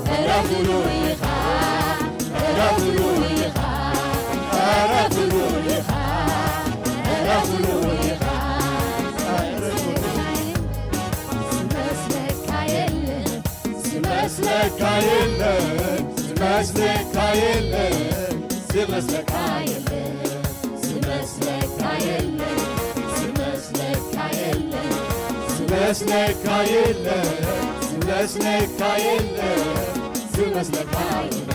ኧረ ፍሉይ ኢኻ፣ ኧረ ፍሉይ ኢኻ፣ ኧረ ፍሉይ ኢኻ፣ ኧረ ፍሉይ ኢኻ። ዝመስለካ የለን፣ ዝመስለካ የለን፣ ዝመስለካ የለን፣ ዝመስለካ የለን፣ ዝመስለካ የለን፣ ዝመስለካ የለን፣ ዝመስለካ የለን፣ ዝመስለካ የለን፣ ዝመስለካ የለን።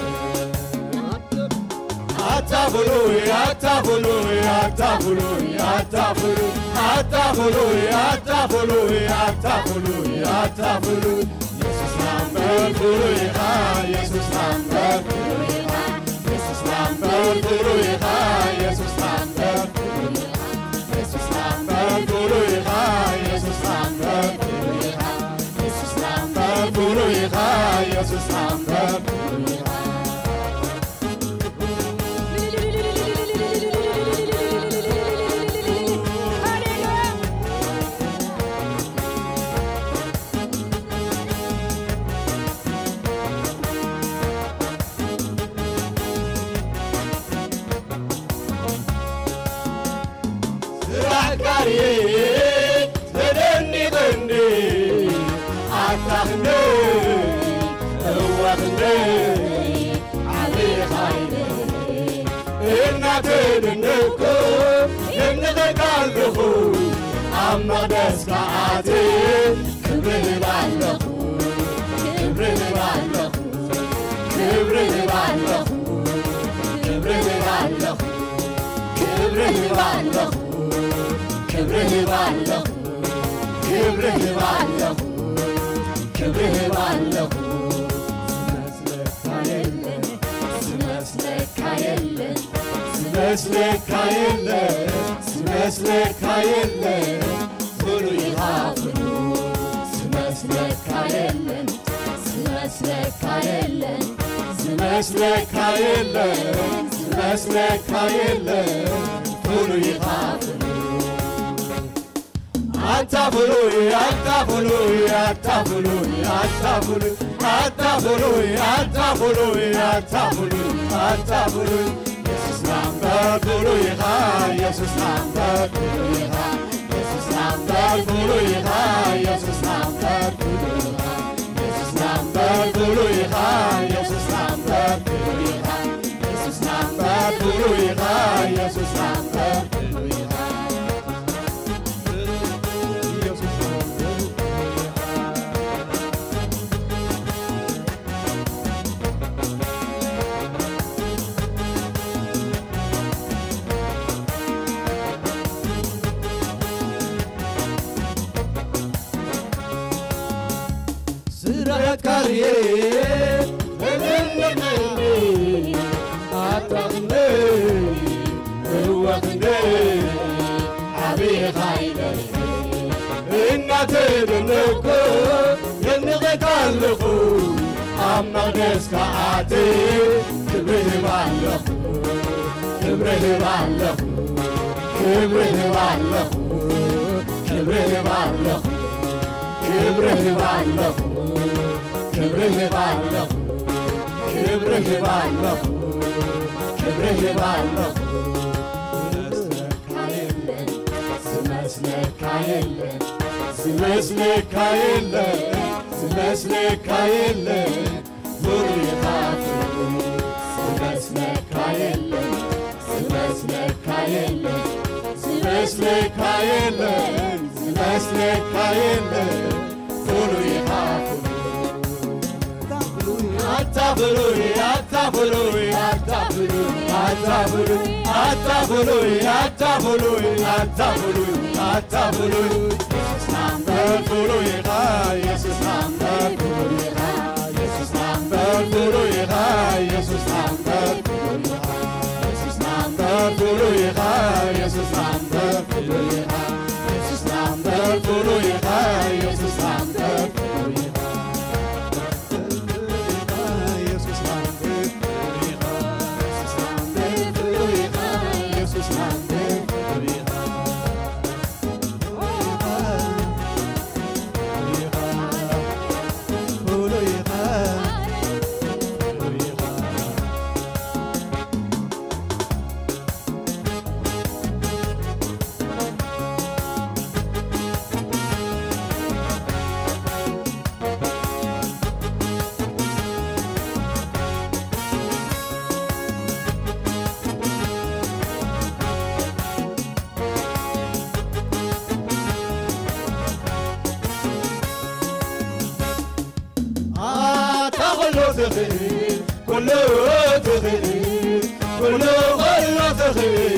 ኣታ ፍሉይ ኣታ ፍሉይ ኣታ ፍሉይ ኣታ ፍሉይ ኣታ ፍሉይ ኣታ ፍሉይ ኣታ ፍሉይ ኣታ ፍሉይ። የሱስና እምበር ፍሉይ ኢኻ። የሱስና እምበር ፍሉይ ኢኻ። የሱስና እምበር ፍሉይ ኢኻ። የሱስና እምበር ፍሉይ ኢኻ። የሱስና እምበር ፍሉይ ኢኻ። የሱስና እምበር ፍሉይ ኢኻ። የሱስና እምበር ፍሉይ ኢኻ። የሱስና እምበር ፍሉይ ኢኻ። ስራሕ ካርየ ተደኒቐኒ ኣታ ክንደይ እወ ክንደይ ዓብኻ ኢለ እናተደነቕኩ የድንቐካ ኣለኹ። ኣብ መቕደስካ ኣትየ ክብሪ እህብ ኣለኹ፣ ክብሪ እህብ ኣለኹ፣ ክብሪ እህብ ኣለኹ፣ ክብሪ እህብ ኣለኹ፣ ክብሪ እህብ ኣለኹ፣ ክብሪ እህብ ኣለኹ፣ ክብሪ እህብ ኣለኹ፣ ክብሪ እህብ ኣለኹ። ዝመስለካ የለን፣ ዝመስለካ የለን፣ ዝመስለካ የለን፣ ዝመስለካ የለን፣ ፍሉይ ኢኻ ፍሉይ። ዝመስለካ የለን፣ ዝመስለካ የለን፣ ዝመስለካ የለን፣ መስለካ የለን ፍሉይ ኢኻ ፍሉይ። ኣታ ፍሉይ ኣታ ፍሉይ ኣታ ፍሉይ ኣታ ፍሉይ ኣታ ፍሉይ ኣታ ፍሉይ ኣታ ፍሉይ ኣታ ፍሉይ። የሱስና እምበር ፍሉይ ኢኻ፣ የሱስና እምበር ፍሉይ ኢኻ፣ የሱስና እምበር ፍሉይ ኢኻ፣ የሱስና እምበር ፍሉይ ኢኻ፣ የሱስና እምበር ፍሉይ ኢኻ፣ የሱስና እምበር ፍሉይ ኢኻ፣ የሱስና እምበር ፍሉይ ኢኻ፣ የሱስና እምበር ፍሉይ ኢኻ። ስራሕካ ርኤ ተደነቐኒ፣ ኣታ ክንደይ እወ ክንደይ ዓቢኻ ኢለኒ። እናተደነቕኩ የድንቐካ ኣለኹ፣ ኣብ መቕደስካ ኣትየ ክብሪ ህብ ኣለኹ፣ ክብሪ ህብ ኣለኹ፣ ክብሪ ህብ ኣለኹ፣ ክብሪ ህብ ኣለኹ፣ ክብሪ ህብ ኣለኹ፣ ክብሪ ህብ ኣለኹ፣ ክብሪ ህብ ኣለኹ፣ ክብሪ ህብ ኣለኹ። ዝመስለካ የለን፣ ዝመስለካ የለን፣ ዝመስለካ የለን፣ ፍሉይ ኢኻ ፍሉይ። ዝመስለካ የለን፣ ዝመስለካ የለን፣ ዝመስለካ የለን፣ ዝመስለካ የለን፣ ፍሉይ ኢኻ ፍሉይ። ኣታ ፍሉይ ኣታ ፍሉይ ኣታ ፍሉይ ኣታ ፍሉይ ኣታ ፍሉይ ኣታ ፍሉይ ኣታ ፍሉይ ኣታ ፍሉይ። የሱስና እምበር ፍሉይ ኢኻ፣ የሱስና እምበር ፍሉይ ኢኻ፣ የሱስና እምበር ፍሉይ ኢኻ፣ የሱስና እምበር ፍሉይ ኢኻ፣ የሱስና እምበር ፍሉይ ኢኻ፣ የሱስና እምበር ፍሉይ ኢኻ፣ የሱስና እምበር ፍሉይ ኢኻ፣ የሱስና እምበር ፍሉይ ኢኻ። ኣታ ኩሉ ትኽእል፣ ኩሉ ትኽእል፣ ኩሉ ኩሉ ትኽእል።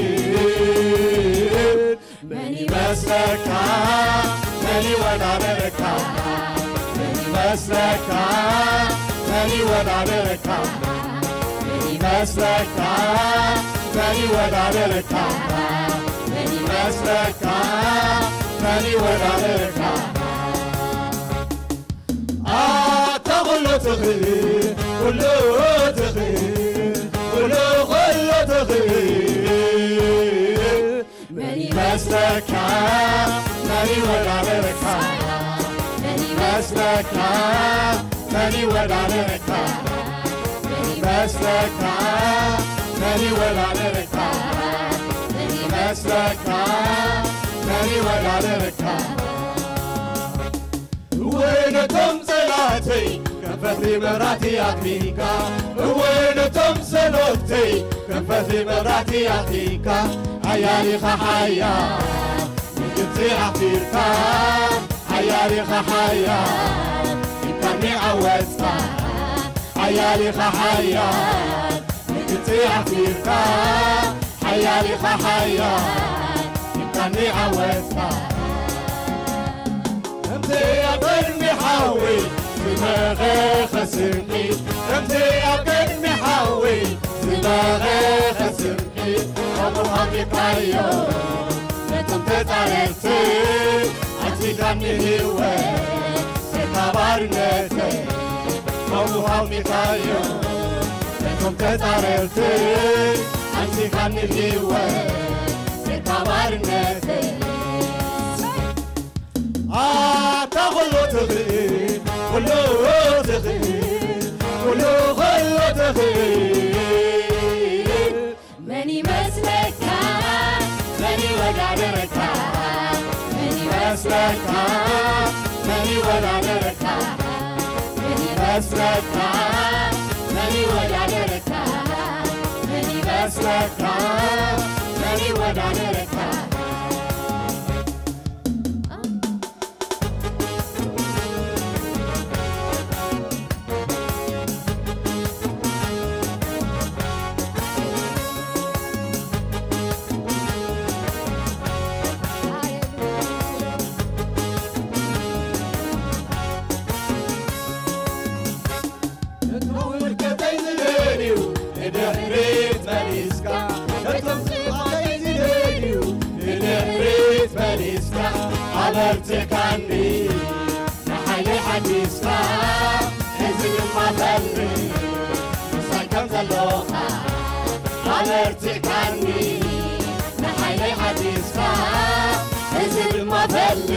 መን ይመስለካ፣ መን ይወዳደረካ? መን ይመስለካ፣ መን ይወዳደረካ? መን ይመስለካ፣ መን ይወዳደረካ? መን ይመስለካ፣ መን ይወዳደረካ? ኣታ ኩሉ ትኽእል፣ ኩሉ ትኽእል፣ ኩሉ ኩሉ ትኽእል። መን ይመስለካ፣ መን ይወዳደረካ? መን ይመስለካ፣ መን ይወዳደረካ? መን ይመስለካ፣ መን ይወዳደረካ? መን ይመስለካ፣ መን ይወዳደረካ? እወ ነቶም ጸላእተይ ከም ፈትሊ መብራህቲ ኣጥፊእካ፣ እወ ነቶም ሰሎተይ ከም ፈትሊ መብራህቲ ኣጥፊእካ፣ ሓያል ኢኻ ሓያል ንግብጺ ኣኽቢርካ፣ ሓያል ኢኻ ሓያል ኢድካኒ ዓወጽካ፣ ሓያል ኢኻ ሓያል ንግብጺ ኣኽቢርካ፣ ሓያል ኢኻ ሓያል ኢድካኒ ዓወጽካ። ከምቲ ኣብ ቅድሚ ሓዊ ዝመኸኸ ስርቂ፣ ከምቲ ኣብ ቅድሚ ሓዊ ዝመኸኸ ስርቂ፣ ከምኡ ሃቢካዮ ነቶም ተጻረርቲ፣ ኣጽዲካኒ ህይወት ሴፍ ባርነተይ፣ ከምኡ ሃቢካዮ ነቶም ተጻረርቲ። ኣውጺኻኒ ህይወት ካብ ባርነተይ። ኣታ ኩሉ ትኽእል፣ ኩሉ ትኽእል፣ ኩሉ ኩሉ ትኽእል። መን ይመስለካ? መን ይወዳደረካ? መን ይመስለካ? መን ይወዳደረካ? መን ይመስለካ? መን ይወዳደረካ? መን ይመስለካ? መን ይወዳደረካ? ነቶም ውድቀተይ ዝደልዩ ንድሕሪት መሊስካ፣ ነቶም ስቕታተይ ዝደልዩ ንድሕሪት መሊስካ፣ ኣበርቲዕካኒ ንሓይለይ ሓዲስካ፣ እዚ ድማ ፈልጥ ምሳይ ከም ዘለኻ፣ ኣበርቲዕካኒ ንሓይለይ ሓዲስካ፣ እዚ ድማ ፈልጥ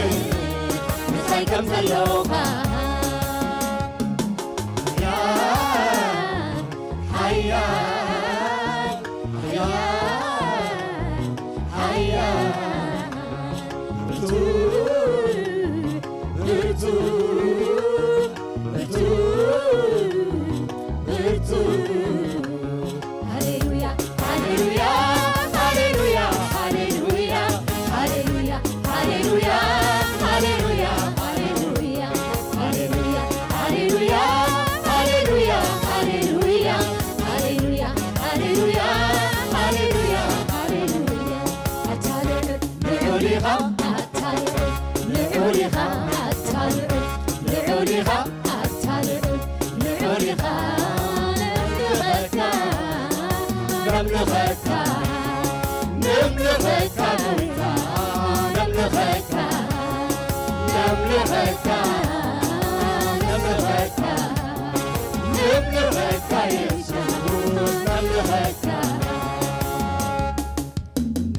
ምሳይ ከም ዘለኻ። ሓያል፣ ሓያል፣ ሓያል፣ ብርቱዕ፣ ብርቱዕ፣ ብርቱዕ፣ ብርቱዕ። ሃሌሉያ፣ ሃሌሉያ፣ ሃሌሉያ፣ ሃሌሉያ፣ ሃሌሉያ፣ ሃሌሉያ፣ ሃሌሉያ፣ ሃሌሉያ፣ ሃሌሉያ፣ ሃሌሉያ፣ ሃሌሉያ፣ ሃሌሉያ፣ ሃሌሉያ፣ ሃሌሉያ፣ ሃሌሉያ። ኣታ ልዑል፣ ልዑል ኢኻ፣ ኣታ ልዑል፣ ልዑል ኢኻ፣ ኣታ ልዑል፣ ልዑል ኢኻ፣ ኣታ ልዑል፣ ልዑል ኢኻ። ነምልኸካ፣ ነምልኸካ፣ ነምልኸካ ጎይታ፣ ነምልኸካ፣ ነምልኸካ፣ ነምልኸካ፣ ነምልኸካ የሱስ፣ ነምልኸካ።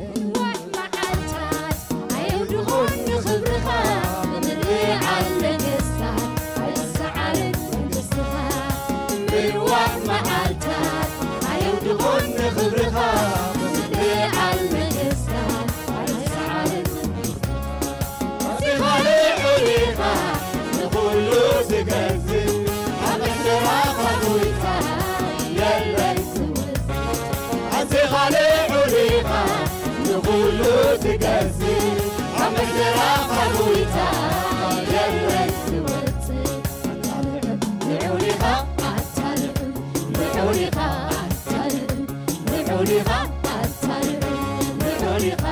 ንዋሕ መዓልታት ኣየውድቑን ንኽብርኻ፣ ብምልዓል ነገስታት ኣይትሰዓርን መንግስትኻ። ንዋሕ መዓልታት ኣየውድቑን ንኽብርኻ፣ ብምልዓል ነገስታት ኣይትሰዓርን መንግስትኻ። ኣዚኻ ልዑል ኢኻ ንኹሉ ትገዝእ፣ ኣብ ምሕደራኻ ጎይታ የለን ዝወስድ። ኣዚኻ ልዑል ኢኻ ንኹሉ ትገዝእ፣ ኣብ ምሕደራኻ ጎይታ የለን ዝወጽእ። ኣታ ልዑል፣ ልዑል ኢኻ፣ ኣታ ልዑል፣ ልዑል ኢኻ፣ ኣታ ልዑል፣ ልዑል ኢኻ፣ ኣታ ልዑል፣ ልዑል ኢኻ።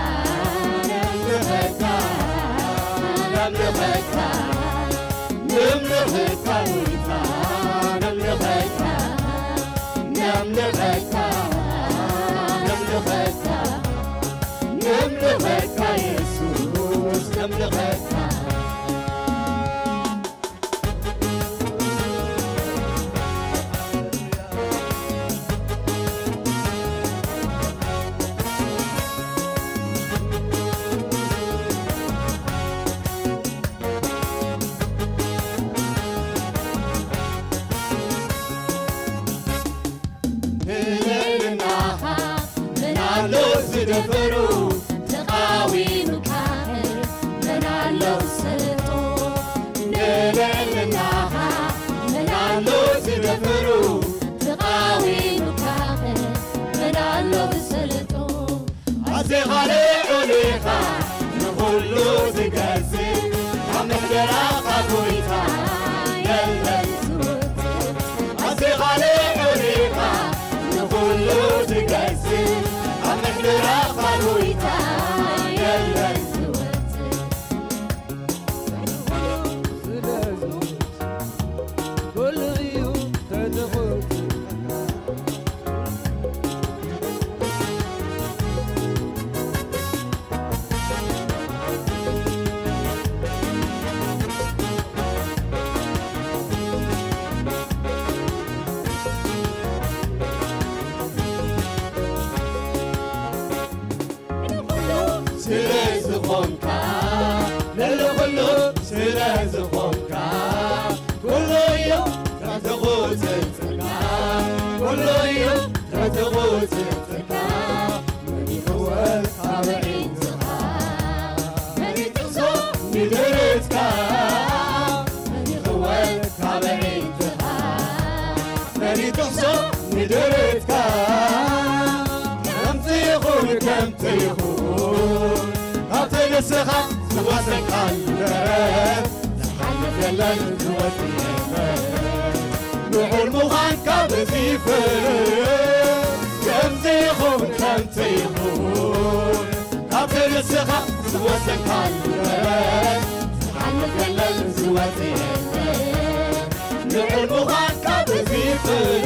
ነምልኸካ፣ ነምልኸካ፣ ነምልኸካ ጎይታ፣ ነምልኸካ፣ ነምልኸካ፣ ነምልኸካ፣ ነምልኸካ የሱስ፣ ነምልኸካ። ብልዕልናኻ መን ኣሎ ዝደፈሩ፣ ተቓዊሙካ መን ኣሎ ዝሰልጦ? ብልዕልናኻ መን ኣሎ ዝደፈሩ፣ ተቓዊሙካ መን ኣሎ ዝሰልጦ? ኣዚኻ ልዑል ኢኻ ንኹሉ ትገዝእ፣ ኣብ ምሕደራኻ ጎይታ የለን ዝወጽእ። ኣዚኻ ልዑል ኢኻ ንኹሉ ትገዝእ፣ ኣብ ምሕደራኻ ጎይታ እዩ ክትቑጽርትካ መን ይኽወል ካብ ዒንትኻ መን ይጥቕሶ ንደረትካ መን ይኽወል ካብ ዒንትኻ መን ይጥቕሶ ንደረትካ ከምቲ ይኹን ከምቲ ይኹን ካብቲ ንስኻ ዝወሰንካሉ ደረት ዝሓልፍ የለን ዝወጽእ የለን ልዑል ምዃንካ በዚፍር ከምቲ ይኹን ከምቲ ይኹን ካብቲ ንስኻ ዝወሰንካሉ ደረት ዝሓልፍ የለን ዝወጽእ የለን ልዑል ምዃንካ በዚፍር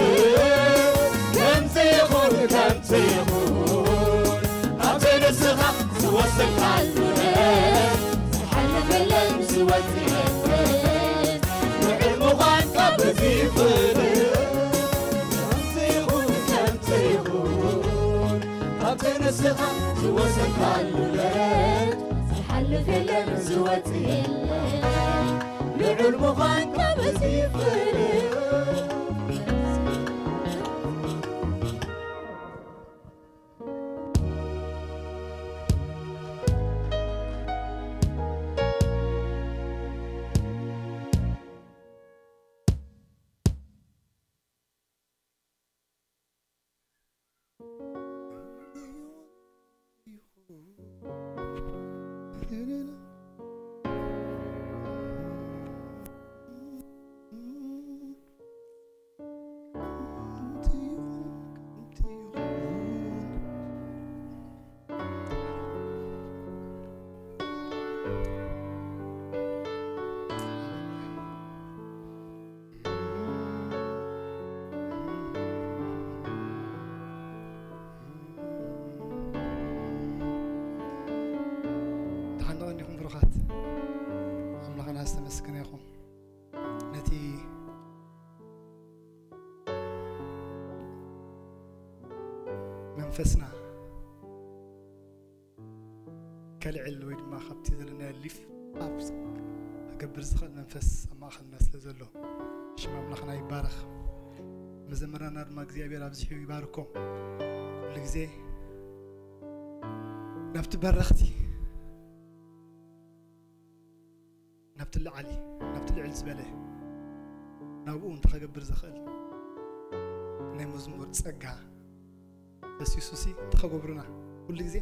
ከምቲ ይኹን ከምቲ ይኹን ካብቲ ንስኻ ዝወሰንካሉ ደረት ዝሓልፍ የለን ዝወጽእ የለን ልዑል ምዃንካ በዚፍር ከምቲ ይኹን ከምቲ ይኹን ካብቲ ንስኻ ዝወሰንካሉ ደረት ዝሓልፍ የለን ዝወጽእ የለን ልዑል ምዃንካ በዚፍር ደሓን ዶ እንዲኹም ብሩኻት? ኣምላኽና ዝተመስገነ ይኹን። ነቲ መንፈስና ከልዕል ወይ ድማ ካብቲ ዘለናዮ ሊፍ ኣብ ክገብር ዝኽእል መንፈስ ኣብ ማእኸልና ስለ ዘሎ ሽም ኣምላኽና ይባረኽ። መዘምራና ድማ እግዚኣብሔር ኣብዚሑ ይባርኮም። ኩሉ ግዜ ናብቲ በረኽቲ ናብቲ ልዓሊ ናብቲ ልዕል ዝበለ ናብኡ እንተ ከገብር ዘኽእል ናይ መዝሙር ጸጋ ፈሲሱሲ እንተ ከገብሩና ኩሉ ግዜ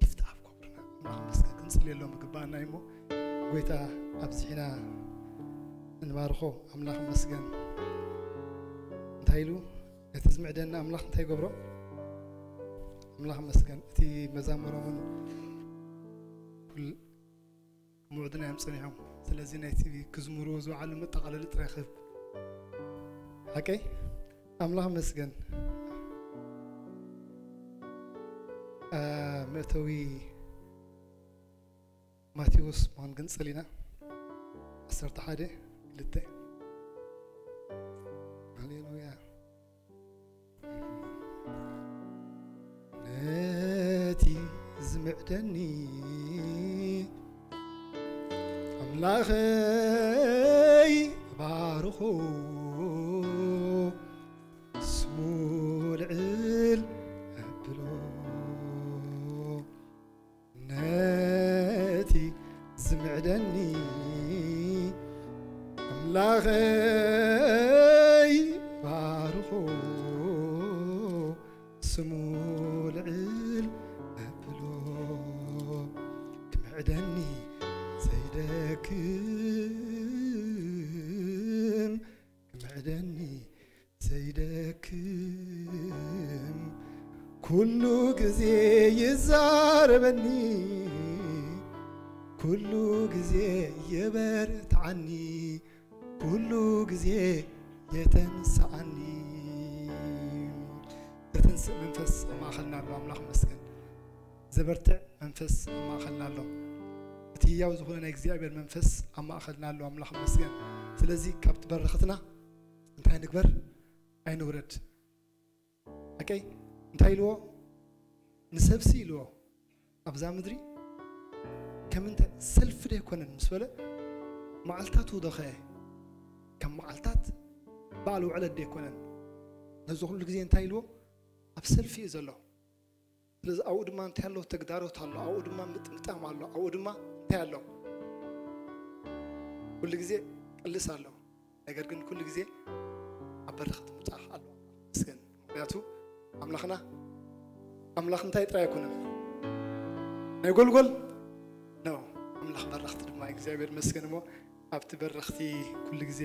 ይፍትሓ ኣብ ከብሩና ኣምላኽ መስገን ክንጽልየሎም ይግባኣና እዩ እሞ ጎይታ ኣብዚሕና እንባርኾ ኣምላኽ መስገን እንታይ ኢሉ ነቲ ዝምዕደና ኣምላኽ እንታይ ይገብሮ ኣምላኽ መስገን እቲ መዛሙሮምን ኩል ምዑድና እዮም ጸኒሖም ስለዚ ናይቲ ክዝምርዎ ዝወዓሉ መጠቓለሊ ጥራይ ክህብ ሓቀይ ኣምላኽ መስገን መእተዊ ማቴዎስ ማን ግንጽል ኢና ዓሰርተ ሓደ ክልተ ሃሌሉያ ነቲ ዝምዕደኒ ኣምላኸይ ባርኹ ስሙ ልዕል ኣብሎ ነቲ ዝምዕደኒ ኣምላኸይ ባርኹ ስሙ ልዕል ኣብሎ ክምዕደኒ ዘይደክም ክምዕደኒ ዘይደክም ኩሉ ግዜ ይዛረበኒ ኩሉ ግዜ የበርትዓኒ ኩሉ ግዜ የተንስኣኒ ዘተንስእ መንፈስ ኣብ ማእኸልና ኣሎ ኣምላኽ መስገን ዘበርትዕ መንፈስ ኣብ ማእኸልና ኣሎ እቲ ህያው ዝኾነ ናይ እግዚኣብሔር መንፈስ ኣብ ማእኸልና ኣሎ ኣምላኽ መስገን ስለዚ ካብቲ በረኽትና እንታይ ንግበር ኣይንውረድ ኣቀይ እንታይ ኢልዎ ንሰብሲ ኢልዎ ኣብዛ ምድሪ ከም እንተ ሰልፊ ዶ ኣይኮነን ምስ በለ መዓልታቱ ዶ ኸ ከም መዓልታት በዓል ውዕለት ዶ ኣይኮነን ነዚ ኩሉ ግዜ እንታይ ኢልዎ? ኣብ ሰልፊ እዩ ዘሎ። ስለዚ ኣብኡ ድማ እንታይ ኣሎ? ተግዳሮት ኣሎ። ኣብኡ ድማ ምጥምጣም ኣሎ። ኣብኡ ድማ እንታይ ኣሎ? ኩሉ ግዜ ቅልስ ኣሎ። ነገር ግን ኩሉ ግዜ ኣብ በረኽቲ ምብጻሕ ኣሎ። መስገን። ምኽንያቱ ኣምላኽና ኣምላኽ እንታይ ጥራይ ኣይኮነን። ናይ ጎልጎል ነው። ኣምላኽ በረኽቲ ድማ እዩ። እግዚኣብሔር መስገን። እሞ ኣብቲ በረኽቲ ኩሉ ግዜ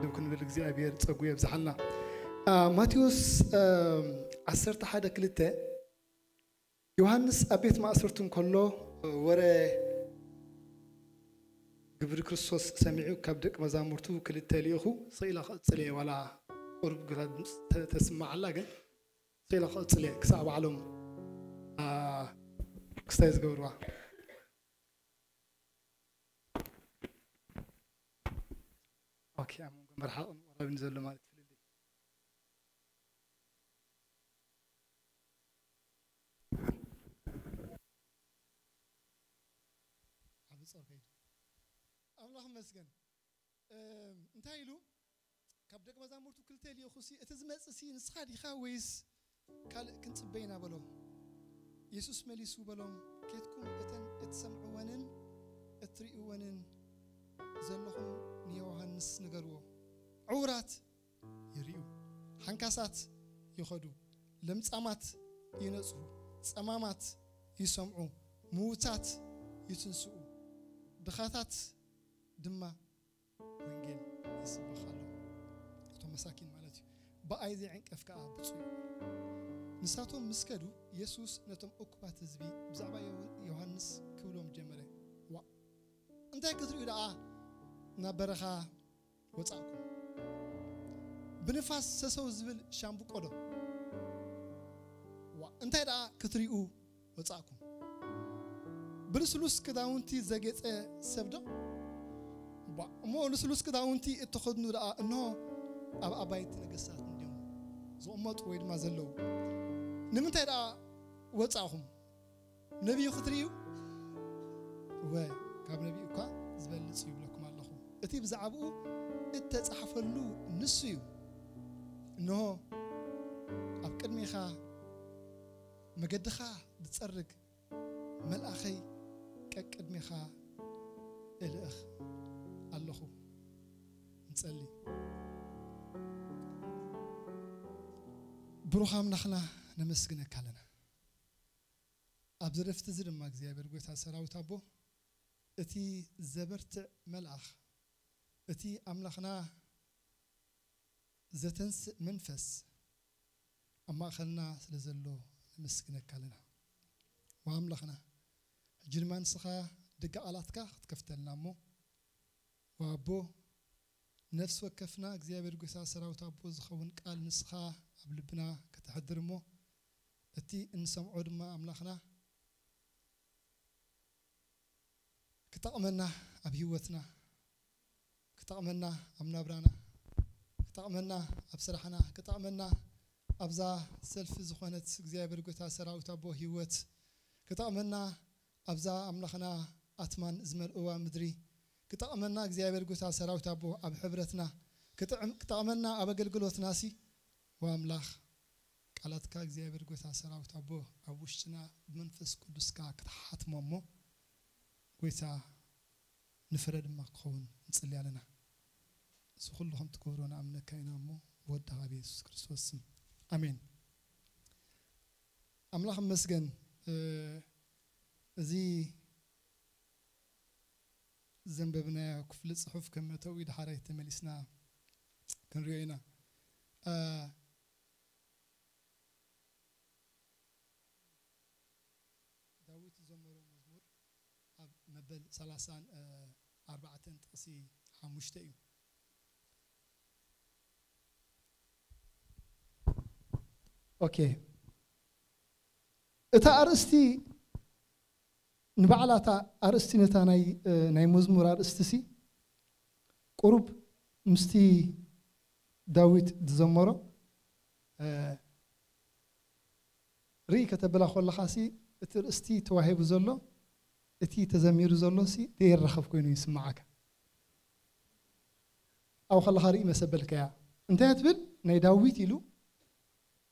ደው ክንብል እግዚኣብሔር ጸጉ የብዝሓልና። አ፣ ማቴዎስ፣ አ፣ ዓሰርተ ሓደ ክልተ፣ ዮሃንስ ኣብ ቤት ማእሰርቲ እንከሎ ወረ ግብሪ ክርስቶስ ሰሚዑ ካብ ደቂ መዛሙርቱ ክልተ ልኢኹ። ስኢላ ክቕጽል እየ፣ ዋላ ቁሩብ ግራ ድምፂ ተ-፣ ተስምዕ ኣላ፣ ግን ስኢላ ክቕጽል እየ ክሳዕ ባዕሎም፣ አ፣ ክስታይ ዝገብርዋ። ኦኬ፣ ኣብ መንጎ መርሓቕን ወራብን ዘሎ ማለት ፍልልይ። ዓቢ ጾር ከይዱ። ኣምላኽ ይመስገን። እም፣ እንታይ ኢሉ? ካብ ደቂ መዛሙርቱ ክልተ ልኢኹሲ፣ "እቲ ዝመጽእሲ ንስኻ ዲኻ ወይስ ካልእ ክንጽበ ኢና?" በሎ። የሱስ መሊሱ በሎም፣ "ኬድኩም እተን እትሰምዕወንን እትርእይወንን ዘለኹም ንዮሃንስ ንገርዎ። ዕዉራት ይርእዩ፣ ሓንካሳት ይኸዱ፣ ለምጻማት ይነጽሁ፣ ጸማማት ይሰምዑ፣ ምዉታት ይትንስኡ፣ ድኻታት ድማ ወንጌል ይስበኽ ኣሎ። እቶም መሳኪን ማለት እዩ። ብኣይ ዘይዕንቀፍ ከኣ ብፁዕ እዩ።" ንሳቶም ምስ ከዱ፣ የሱስ ነቶም እኩባት ህዝቢ ብዛዕባ ዮ-፣ ዮሃንስ ክብሎም ጀመረ። "ዋእ፣ እንታይ ክትርእዩ ደኣ ናብ በረኻ ወጻእኩም? ብንፋስ ሰሰው ዝብል ሻምብቆ ዶ? ዋእ፣ እንታይ ደኣ ክትርእዩ ወጻእኩም? ብልስሉስ ክዳውንቲ ዘጌጸ ሰብ ዶ? ዋእ፣ እሞ ልስሉስ ክዳውንቲ እተኸድኑ ደኣ እንሆ ኣብ ኣባይቲ ነገስታት እንድዮም ዝቕመጡ ወይ ድማ ዘለዉ። ንምንታይ ደኣ ወጻእኹም? ነቢይ ክትርእዩ? እወ፣ ካብ ነቢይ እኳ ዝበልጽ ይብለኩም ኣለኹ። እቲ ብዛዕባኡ እተጻሕፈሉ ንሱ እዩ። እንሆ፣ ኣብ ቅድሜኻ መገድኻ ዝጸርግ መልኣኸይ ቀቅድሜኻ እልእኽ ኣለኹ። ንጸሊ። ብሩኽ ኣምላኽና፣ ነመስግነካ ኣለና። ኣብዚ ዕረፍቲ እዚ ድማ እግዚኣብሔር ጎይታ ሰራዊት ኣቦ፣ እቲ ዘበርትዕ መልኣኽ፣ እቲ ኣምላኽና ዘተንስእ መንፈስ ኣብ ማእኸልና ስለ ዘሎ ነመስግነካ ኣለና። ወኣምላኽና፣ ሕጂ ድማ ንስኻ ደገ ቃላትካ ክትከፍተልና እሞ፣ ወኣቦ፣ ነፍሲ ወከፍና እግዚኣብሔር ጎይታ ሰራዊት ኣቦ ዝኸውን ቃል ንስኻ ኣብ ልብና ከተሕድር እሞ፣ እቲ እንሰምዖ ድማ ኣምላኽና ክጠቕመና ኣብ ህይወትና፣ ክጠቕመና ኣብ ናብራና፣ ክጠቕመና ኣብ ስራሕና፣ ክጠቕመና ኣብዛ ሰልፊ ዝኾነት እግዚኣብሔር ጎይታ ሰራዊት ኣቦ ህይወት፣ ክጠቕመና ኣብዛ ኣምላኽና ኣትማን ዝመልእዋ ምድሪ፣ ክጠቕመና እግዚኣብሔር ጎይታ ሰራዊት ኣቦ ኣብ ሕብረትና፣ ክጥዕም-፣ ክጠቕመና ኣብ ኣገልግሎትናሲ፣ ወኣምላኽ ቃላትካ እግዚኣብሔር ጎይታ ሰራዊት ኣቦ ኣብ ውሽጥና ብመንፈስ ቅዱስካ ክትሓትሞ እሞ፣ ጎይታ ንፍረ ድማ ክኸውን ንጽሊ ኣለና። እዚ ኩሉ ከም ትገብሮ ንኣምነካ ኢና እሞ፣ ብወድኻ ብየሱስ ክርስቶስ ስም። ኣሜን። ኣምላኽ ይመስገን። እ፣ እዚ ዘንበብናዮ ክፍሊ ጽሑፍ ከም መእተዊ ድሓራይ ተመሊስና ክንሪኦ ኢና። እ፣ ዳዊት ዝዘመሮ መዝሙር ኣብ መበል ሰላሳን ኣርባዕተን ጥቕሲ ሓሙሽተ እዩ። ኦኬ። እታ ኣርእስቲ ንባዕላ እታ ኣርእስቲ ነታ ናይ፣ እ፣ ናይ መዝሙር ኣርእስቲ ሲ ቁሩብ ምስቲ ዳዊት ዝዘመሮ፣ እ፣ ርኢ ከተብላ ከለኻ ሲ እቲ ርእስቲ ተዋሂቡ ዘሎ፣ እቲ ተዘሚሩ ዘሎ ሲ ደይራኸብ ኮይኑ ይስምዓካ። ኣብኡ ከለኻ ርኢ መሰበልካያ። እንታይ ትብል? ናይ ዳዊት ኢሉ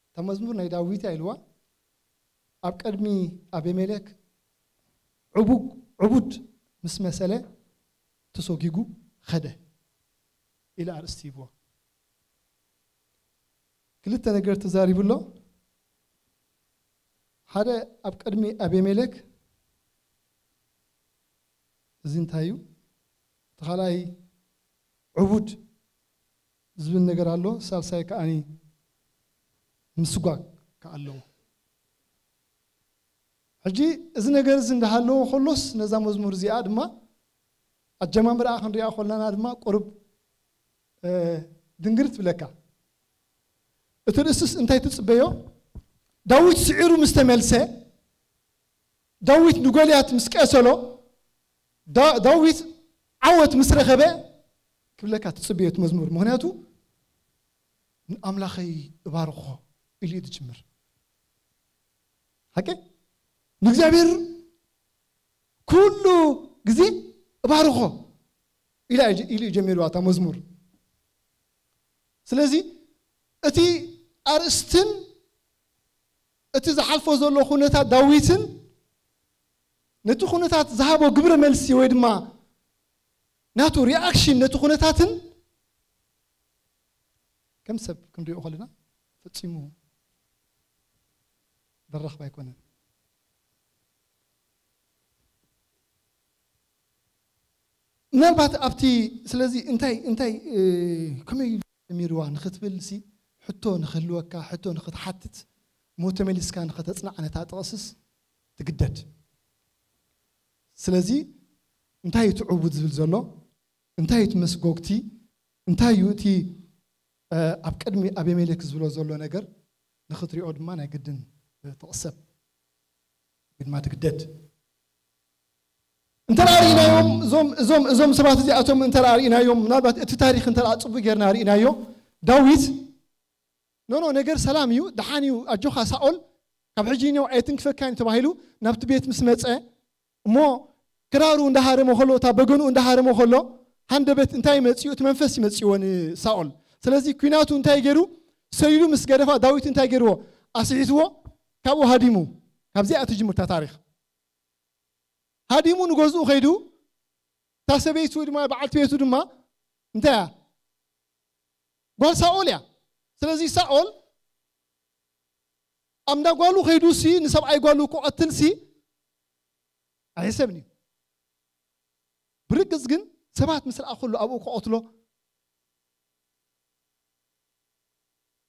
እታ መዝሙር ናይ ዳዊት እያ ኢልዋ። ኣብ ቅድሚ ኣቤሜሌክ ዕቡግ ዕቡድ ምስ መሰለ ተሰጒጉ ኸደ ኢለ ኣርእስቲ ሂብዎ። ክልተ ነገር ተዛሪቡ ኣሎ። ሓደ ኣብ ቅድሚ ኣቤሜሌክ እዚ እንታይ እዩ? እቲ ካልኣይ ዕቡድ ዝብል ነገር ኣሎ። ሳልሳይ ከዓኒ ምስጓግ ከኣ ኣለዎ። ሕጂ እዚ ነገር እዚ እንዳሃለዎ ከሎስ ነዛ መዝሙር እዚኣ ድማ ኣጀማምራኣ ክንሪኣ ከለና ድማ ቁሩብ ድንግር ትብለካ። እቲ ርእስስ እንታይ ትጽበዮ? ዳዊት ስዒሩ ምስ ተመልሰ፣ ዳዊት ንጎልያት ምስ ቀሰሎ፣ ዳዊት ዓወት ምስ ረኸበ ክብለካ ትጽበዮ እቲ መዝሙር። ምኽንያቱ ንኣምላኸይ እባርኾ ኢሉ እዩ ዝጅምር። ሓቂ ንእግዚኣብሔር ኩሉ ግዜ እባርኾ ኢላ ኢሉ እዩ ጀሚርዋ እታ መዝሙር። ስለዚ እቲ ኣርእስትን እቲ ዝሓልፎ ዘሎ ኩነታት ዳዊትን ነቲ ኩነታት ዝሃቦ ግብረ መልሲ ወይ ድማ ናቱ ሪኣክሽን ነቲ ኩነታትን ከም ሰብ ክንሪኦ ከለና ፈጺሙ ዘራኽብ ኣይኮነን። ምናልባት ኣብቲ ስለዚ እንታይ እንታይ ከመይ ጀሚርዋ ንክትብል ሲ ሕቶ ንክህልወካ ሕቶ ንክትሓትት እሞ ተመሊስካ ንክተፅናዕ ነታ ጥቕስስ ትግደድ። ስለዚ እንታይ እዩ እቲ ዕቡድ ዝብል ዘሎ? እንታይ እዩ እቲ መስጎግቲ? እንታይ እዩ እቲ ኣብ ቅድሚ ኣቤሜሌክ ዝብሎ ዘሎ ነገር? ንክትሪኦ ድማ ናይ ግድን ትቕሰብ ግድማ ትግደድ። እንተ ርኢናዮም እዞም ሰባት እዚኣቶም እንተ ርኢናዮም ምናልባት እቲ ታሪክ እንተ ፅቡቅ ጌርና ርኢናዮ ዳዊት ኖኖ ነገር ሰላም እዩ ደሓን እዩ ኣጆኻ ሳኦል ካብ ሕጂ ኒው ኣይትንክፈካን ተባሂሉ ናብቲ ቤት ምስ መፀ እሞ ክራሩ እንዳሃረመ ከሎ እታ በገኑ እንዳሃረመ ከሎ ሃንደበት እንታይ መፅኡ እቲ መንፈስ ይመፅዎ ንሳኦል። ስለዚ ኩናቱ እንታይ ገይሩ ሰይሉ ምስ ገደፋ ዳዊት እንታይ ገይርዎ ኣስሒትዎ ካብኡ ሃዲሙ። ካብዚኣ ትጅምርታ ታሪክ ሃዲሙ ንገዝኡ ከይዱ እታ ሰበይቱ ድማ በዓልቲ ቤቱ ድማ እንታይ እያ ጓል ሳኦል እያ። ስለዚ ሳኦል ኣብ እንዳ ጓሉ ከይዱ ሲ ንሰብኣይ ጓሉ ክቐትል ሲ ኣይሕሰብን እዩ። ብርግጽ ግን ሰባት ምስ ረኣ ከሎ ኣብኡ ክቐትሎ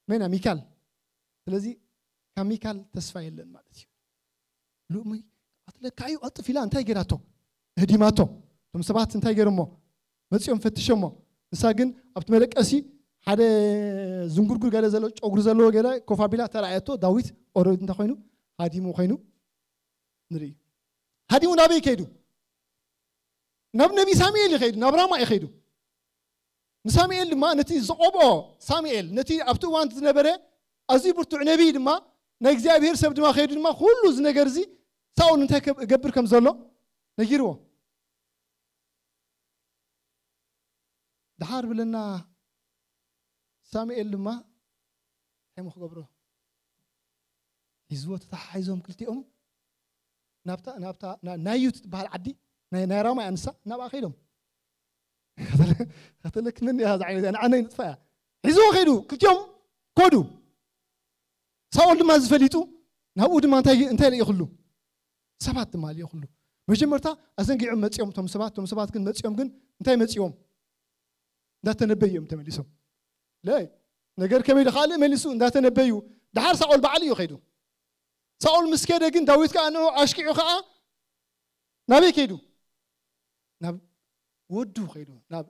መና ሚካል። ስለዚ ካብ ሚካል ተስፋ የለን ማለት እዩ። ሎሚ ክቐትለካ እዩ ቀልጥፍ ኢላ እንታይ ገይራቶ? ህዲማቶ። እቶም ሰባት እንታይ ገይሮሞ? መፂኦም ፈትሸሞ። ንሳ ግን ኣብቲ መደቀሲ ሓደ ዝንጉርጉር ገለ ዘሎ ጨጉሪ ዘለዎ ገለ ኮፍ ኣቢላ ተራእየቶ። ዳዊት ኦረድ እንታይ ኮይኑ ሃዲሙ ኮይኑ ንርኢ። ሃዲሙ ናበይ ከይዱ? ናብ ነቢ ሳሙኤል ይኸይዱ፣ ናብ ራማ ይኸይዱ። ንሳሙኤል ድማ ነቲ ዝቐብኦ ሳሙኤል ነቲ ኣብቲ እዋን ዝነበረ ኣዝዩ ብርቱዕ ነቢይ ድማ ናይ እግዚኣብሔር ሰብ ድማ ከይዱ ድማ ኩሉ እዚ ነገር እዚ ሳኦል እንታይ ከብ- እገብር ከም ዘሎ ነጊርዎ። ድሓር ብለና ሳሙኤል ድማ እንታይ ሞ ክገብሮ ሒዝዎ ተተሓሒዞም ክልቲኦም ናብታ ናብታ ና- ናዩት ትበሃል ዓዲ ናይ ናይ ራማ እያ ንሳ ናብኣ ከይዶም ከተለክነኒ እያ ዝዓይነት እያ ንዓነይ ንጥፋ እያ ሒዝዎ ከይዱ ክልቲኦም ከዱ። ሳኦል ድማ ዝፈሊጡ ናብኡ ድማ እንታይ እንታይ ርኢ ኩሉ ሰባት ድማ ርኢ ኩሉ። መጀመርታ ኣዘንጊዖም መፂኦም እቶም ሰባት እቶም ሰባት ግን መፂኦም ግን እንታይ መፂኦም እንዳተነበዩ እዮም ተመሊሶም። ለ ነገር ከመይ ድካልእ መሊሱ እንዳተነበዩ ድሓር ሳኦል ባዕሉ እዩ ከይዱ። ሳኦል ምስ ከደ ግን ዳዊት ከዓ ንዑ ኣሽኪዑ ከዓ ናበይ ከይዱ? ናብ ወዱ ከይዱ ናብ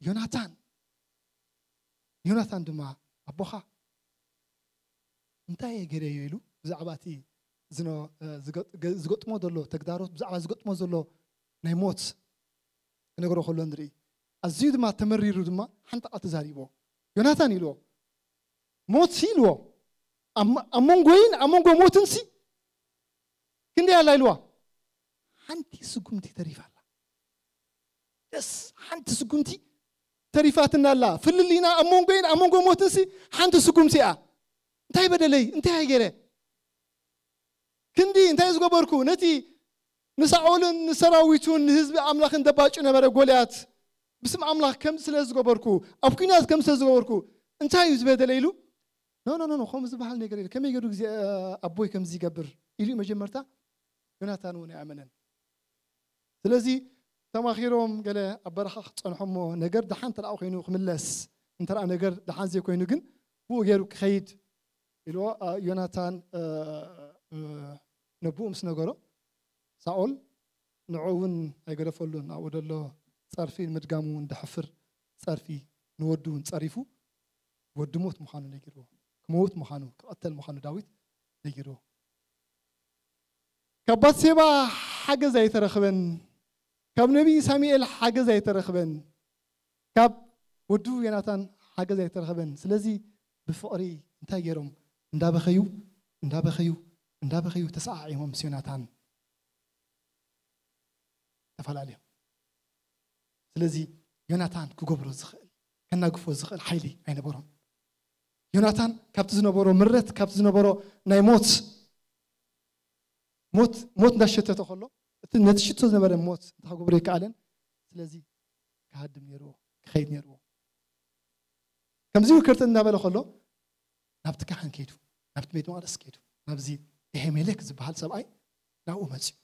ዮናታን። ዮናታን ድማ ኣቦኻ እንታይ እየ ገይረዮ ኢሉ ብዛዕባ እቲ ዝነ- እ፣ ዝገጥ- ገ- ዝገጥሞ ዘሎ ተግዳሮት ብዛዕባ ዝገጥሞ ዘሎ ናይ ሞት ክነግሮ ከሎ ንርኢ። ኣዝዩ ድማ ተመሪሩ ድማ ሓንቲ ቃል ተዛሪቦ። ዮናታን ኢልዎ ሞት ሲ ኢልዎ ኣብ ኣብ መንጎይን ኣብ መንጎ ሞትን ሲ ክንደይ ኣላ ኢልዋ። ሓንቲ ስጉምቲ ተሪፋ ኣላ። ደስ ሓንቲ ስጉምቲ ተሪፋትና ኣላ። ፍልልይና ኣብ መንጎይን ኣብ መንጎ ሞትን ሲ ሓንቲ ስጉምቲ እያ። እንታይ በደለይ? እንታይ ኣይገይረ? ክንዲ እንታይ ዝገበርኩ? ነቲ ንሳኦልን ንሰራዊቱን ንህዝቢ ኣምላኽን ደባጩ ነበረ ጎልያት። ብስም ኣምላኽ ከም ስለ ዝገበርኩ፣ ኣብ ኲናት ከም ስለ ዝገበርኩ፣ እንታይ እዩ ዝበደለ ኢሉ? ኖ፣ ኖ፣ ኖ፣ ኖ፣ ከምኡ ዝበሃል ነገር የለ። ከመይ ገይሩ ግዜ ኣቦይ ከምዚ ይገብር? ኢሉ እዩ መጀመርታ። ዮናታን እውን ኣይኣመነን። ስለዚ ተማኺሮም ገለ ኣብ በረኻ ክጸንሖ እሞ ነገር ደሓን እንተ ደኣ ኮይኑ ክምለስ፣ እንተ ደኣ ነገር ደሓን ዘይኮይኑ ግን ብኡ ገይሩ ክኸይድ ኢልዎ። ዮናታን ነብኡ ምስ ነገሮ፣ ሳኦል ንዕኡ እውን ኣይገደፈሉን። ኣብኡ ደሎ ጸርፊ ንምድጋሙ እውን ደሕፍር ጸርፊ ንወዱ እውን ጸሪፉ፣ ወዲ ሞት ምዃኑ ነጊርዎ። ክመውት ምዃኑ፣ ክቐተል ምዃኑ ዳዊት ነጊርዎ። ካብ ባትሴባ ሓገዝ ኣይተረኽበን፣ ካብ ነቢይ ሳሙኤል ሓገዝ ኣይተረኽበን፣ ካብ ወዱ ዮናታን ሓገዝ ኣይተረኽበን። ስለዚ ብፍቕሪ እንታይ ገይሮም? እንዳበኸዩ፣ እንዳበኸዩ፣ እንዳበኸዩ ተሰዓዒሞም ምስ ዮናታን ተፈላለዮም። ስለዚ ዮናታን ክገብሮ ዝኽእል፣ ከናግፎ ዝኽእል ሓይሊ ኣይነበሮን። ዮናታን ካብቲ ዝነበሮ ምረት፣ ካብቲ ዝነበሮ ናይ ሞት ሞት ሞት እንዳሸተተ ከሎ፣ እቲ ነቲ ሽቶ ዝነበረ ሞት እንታይ ክገብሮ ይከኣለን። ስለዚ ክሃድም ነይርዎ፣ ክኸይድ ነይርዎ። ከምዚ ክርጥጥ እንዳበለ ከሎ ናብቲ ካህን ከይዱ፣ ናብቲ ቤት መቕደስ ከይዱ፣ ናብዚ ኤሄሜሌክ ዝበሃል ሰብኣይ ናብኡ መፅዩ።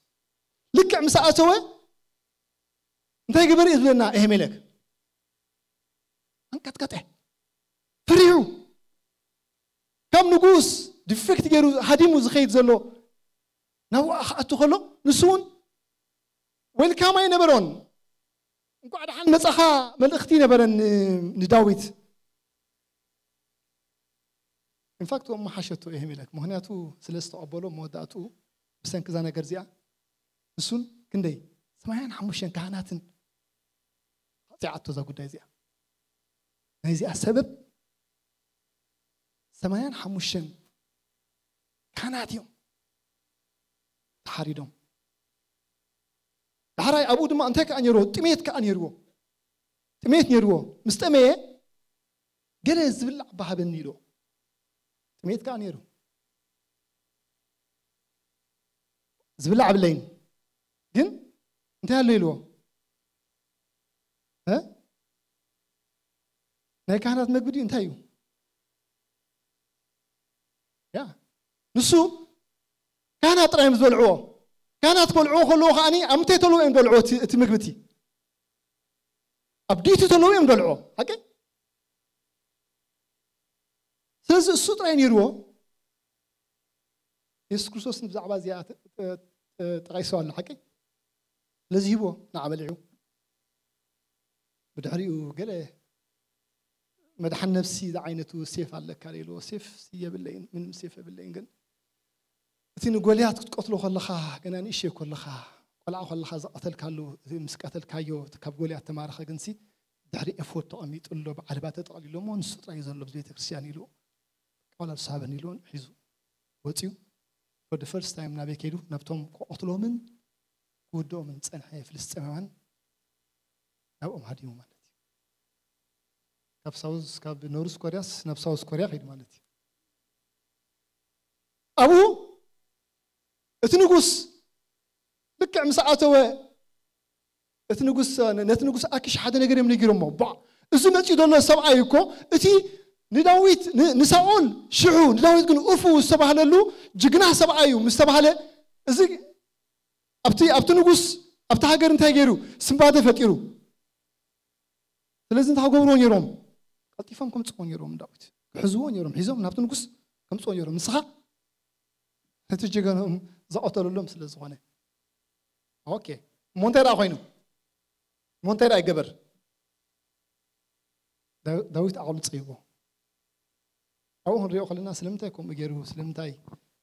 ልክዕ ምስ ኣተወ እንታይ ግበር እዩ ዝብለና ኤሄሜሌክ? ኣንቀጥቀጠ፣ ፈሪሑ። ካብ ንጉስ ዲፌክት ገይሩ ሃዲሙ ዝኸይድ ዘሎ ናብኡ ክኣቱ ከሎ ንሱ እውን ዌልካም ኣይነበሮን። እንኳዕ ደሓን መጻኻ መልእኽቲ ነበረን ን- ንዳዊት። ኢንፋክት እሞ ሓሸቶ ኤሄሜሌክ፣ ምክንያቱ ስለ ዝተቐበሎ መወዳእትኡ ብሰንኪ እዛ ነገር እዚኣ ንሱን ክንደይ ሰማንያን ሓሙሽተን ካህናትን ሓጺዓቶ እዛ ጉዳይ እዚኣ። ናይዚኣ ሰበብ ሰማንያን ሓሙሽተን ካህናት እዮም ተሓሪዶም። ዳሕራይ ኣብኡ ድማ እንታይ ከዓ ነይርዎ? ጥሜት ከዓ ነይርዎ። ጥሜት ነይርዎ። ምስ ጠመየ ገለ ዝብላዕ ባሃበኒ ኢልዎ። ጥሜት ከዓ ነይሩ። ዝብላዕ ብለይን ግን እንታይ ኣሎ ኢልዎ? እ? ናይ ካህናት መግቢ ድዩ እንታይ እዩ? ያ ንሱ ካህናት ጥራይ እዮም ዝበልዕዎ። ካህናት ክበልዕዎ ከለዎ ከዓኒ ኣብ ምንታይ ተለዉ እዮም ዝበልዕዎ እቲ- እቲ ምግቢ እቲ? ኣብ ዲቲ ተለዉ እዮም ዝበልዕዎ። ሓቂ? ስለዚ እሱ ጥራይ ነይርዎ። የሱስ ክርስቶስ ብዛዕባ እዚኣ ተ- ተ- ተ- ተጠቒሱ ኣሎ ሓቂ? ስለዚ ሂብዎ ንዓ በሊዑ። ብድሕሪኡ ገለ መድሓን ነብሲ ዝዓይነቱ ሴፍ ኣለካ ዶ ኢልዎ። ሴፍ የብለይን፣ ምንም ሴፍ የብለይን። ግን እቲ ንጎልያት ክትቀትሎ ከለኻ ገና ንእሽተይ ከለኻ ቆልዓ ከለኻ ዝቐተልካሉ እቲ ምስ ቀተልካዮ እቲ ካብ ጎልያት ተማረኸ ግንሲ ድሕሪ ኤፎድ ተቐሚጡ ኣሎ ብዓለባ ተጠቕሊሉ እሞ ንሱ ጥራይ እዩ ዘሎ ኣብዚ ቤተ ክርስቲያን ኢሉ። ዋላ ንሱ ሃበኒ ኢሉ ሒዙ ወፂኡ። For the first time ናበይ ከይዱ? ናብቶም ክቐትሎምን ክውድኦምን ዝፀንሐ ፍልስጤማውያን ናብኦም ሃዲሙ ማለት እዩ። ካብ ሳውዝ ካብ ኖርዝ ኮርያስ ናብ ሳውዝ ኮርያ ከይዱ ማለት እዩ። ኣብኡ እቲ ንጉስ ልክዕ ምስ ኣተወ እቲ ንጉስ ነቲ ንጉስ ኣኪሽ ሓደ ነገር እዮም ነጊሮሞ። ባ እዚ መፂኡ ዘሎ ሰብኣይ እኮ እቲ ንዳዊት ን- ንሳኦል ሽዑ ንዳዊት ግን እፉ ዝተባህለሉ ጅግና ሰብኣይ እዩ ምስ ተባህለ እዚ ኣብቲ ኣብቲ ንጉስ ኣብቲ ሃገር እንታይ ገይሩ? ስንባደ ፈጢሩ። ስለዚ እንታይ ክገብርዎ ነይሮም? ቀልጢፎም ከምፅዎ ነይሮም ዳዊት ክሕዝዎ ነይሮም። ሒዞም ናብቲ ንጉስ ከምፅዎ ነይሮም። ንስኻ እቲ ጀጋኖም ዝቐተለሎም ስለ ዝኾነ። ኦኬ እሞ እንታይ ደኣ ኮይኑ? እሞ እንታይ ደኣ ይገበር? ዳ- ዳዊት ኣቕልፀይዎ። ኣብኡ ክንሪኦ ከለና ስለምንታይ ከምኡ ገይሩ ስለምንታይ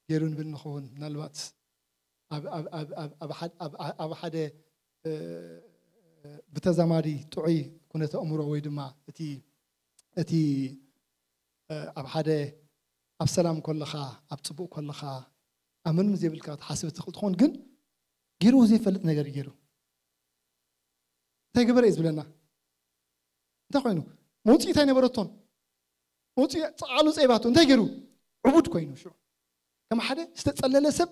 ገይሩ ንብል ንኸውን። ምናልባት ኣብ- ኣብ- ኣብ- ኣብ- ኣብ ሓደ- ኣብ- ኣብ ሓደ እ፣ ብተዛማዲ ጥዑይ ኩነተ ኣእምሮ ወይ ድማ እቲ እቲ እ፣ ኣብ ሓደ ኣብ ሰላም ከለኻ ኣብ ፅቡቕ ከለኻ ኣብ ምንም ዘይብልካ ትሓስብ ትኽእል ትኾን ግን ገይርዎ ዘይፈልጥ ነገር እዩ ገይሩ እንታይ ገበረ እዩ ዝብለና እንታይ ኮይኑ መውፅኢ እንታይ ነበረቶን መውፅኢ ፀቓሉ ፀይባቶ እንታይ ገይሩ ዕቡድ ኮይኑ ሽዑ ከም ሓደ ዝተጸለለ ሰብ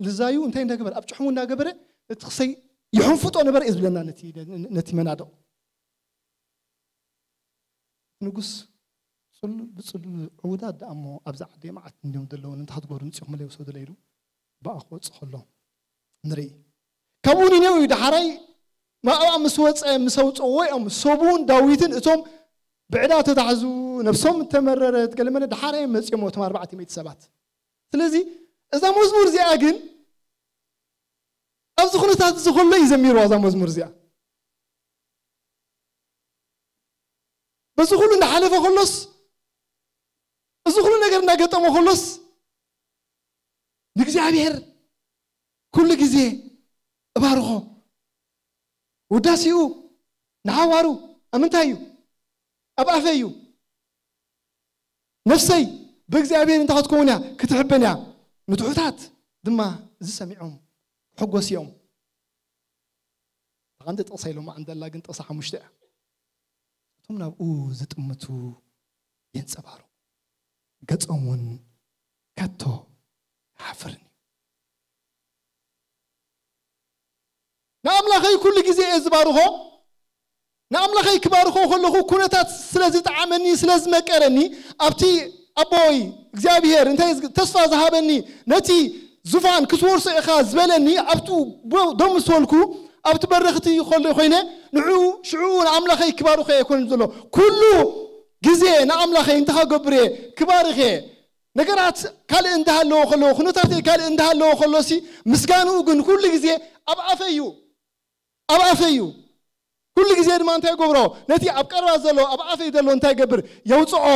ልዛዩ እንታይ እንዳገበረ ኣብ ጭሕሙ እንዳገበረ እቲ ክሰይ ይሕንፍጦ ነበረ እዩ ዝብለና ነቲ ነቲ መናድቕ። ንጉስ ጽሉል ብጽሉል ዕቡዳት ደኣ እሞ ኣብዛ ዓዲ መዓት እንዲዮም ዘለዉ ንታሕት ጎሩ ንጽኹም ለይ ውሰዱ ለይሉ ብኣ ክወጽእ ከሎ ንርኢ። ካብኡ ኒነው እዩ። ዳሕራይ ማእባ ምስ ወጸ ምስ ኣውጽእዎ እዮም ሰቡን ዳዊትን እቶም ብዕዳ ተታሕዙ ነብሶም ተመረረት ገለመለ ዳሕራይ መጺኦም እቶም ኣርባዕተ ሚእቲ ሰባት። ስለዚ እዛ መዝሙር እዚኣ ግን ኣብዚ ኩነታት እዚ ከሎ እዩ ዘሚርዋ እዛ መዝሙር እዚኣ። በዚ ኩሉ እንዳሓለፈ ከሎስ እዚ ኩሉ ነገር እንዳገጠሞ ከሎስ ንእግዚኣብሔር ኩሉ ግዜ እባርኾ። ውዳሴኡ ንሓዋሩ ኣብ ምንታይ እዩ? ኣብ ኣፈይ እዩ። ነፍሰይ ብእግዚኣብሔር እንታይ ክትከውን እያ? ክትሕበን እያ። ንትሑታት ድማ ዝሰሚዖም ክሕጎስ እዮም። ተቐንዲ ጥቕሳ ኢሎም ዓንደላ ግን ጥቕሳ ሓሙሽተ እያ። እቶም ናብኡ ዝጥምቱ የንጸባርቑ፣ ገጾም እውን ከቶ ይሓፍርን እዩ። ንኣምላኸይ ኩሉ ግዜ እየ ዝባርኾ። ንኣምላኸይ ክባርኾ ከለኹ ኩነታት ስለ ዝጠዓመኒ ስለ ዝመቀረኒ ኣብቲ ኣቦይ እግዚኣብሔር እንታይ ተስፋ ዝሃበኒ ነቲ ዙፋን ክትወርሶ ኢኻ ዝበለኒ ኣብቱ ደው ምስ በልኩ ኣብቲ በረኽቲ ከሎ ኮይነ ንዕኡ ሽዕኡ ንኣምላኸይ ክባርኾ እየ ኮን ዘሎ። ኩሉ ግዜ ንኣምላኸይ እንታይ ከገብር እየ? ክባርኽ እየ። ነገራት ካልእ እንዳሃለዎ ከለዎ ኩነታተይ ካልእ እንዳሃለዎ ከሎሲ ምስጋንኡ ግን ኩሉ ግዜ ኣብ ኣፈይ እዩ። ኣብ ኣፈይ እዩ። ኩሉ ግዜ ድማ እንታይ ይገብሮ? ነቲ ኣብ ቀረባ ዘሎ ኣብ ኣፈይ ዘሎ እንታይ ይገብር? የውፅዖ።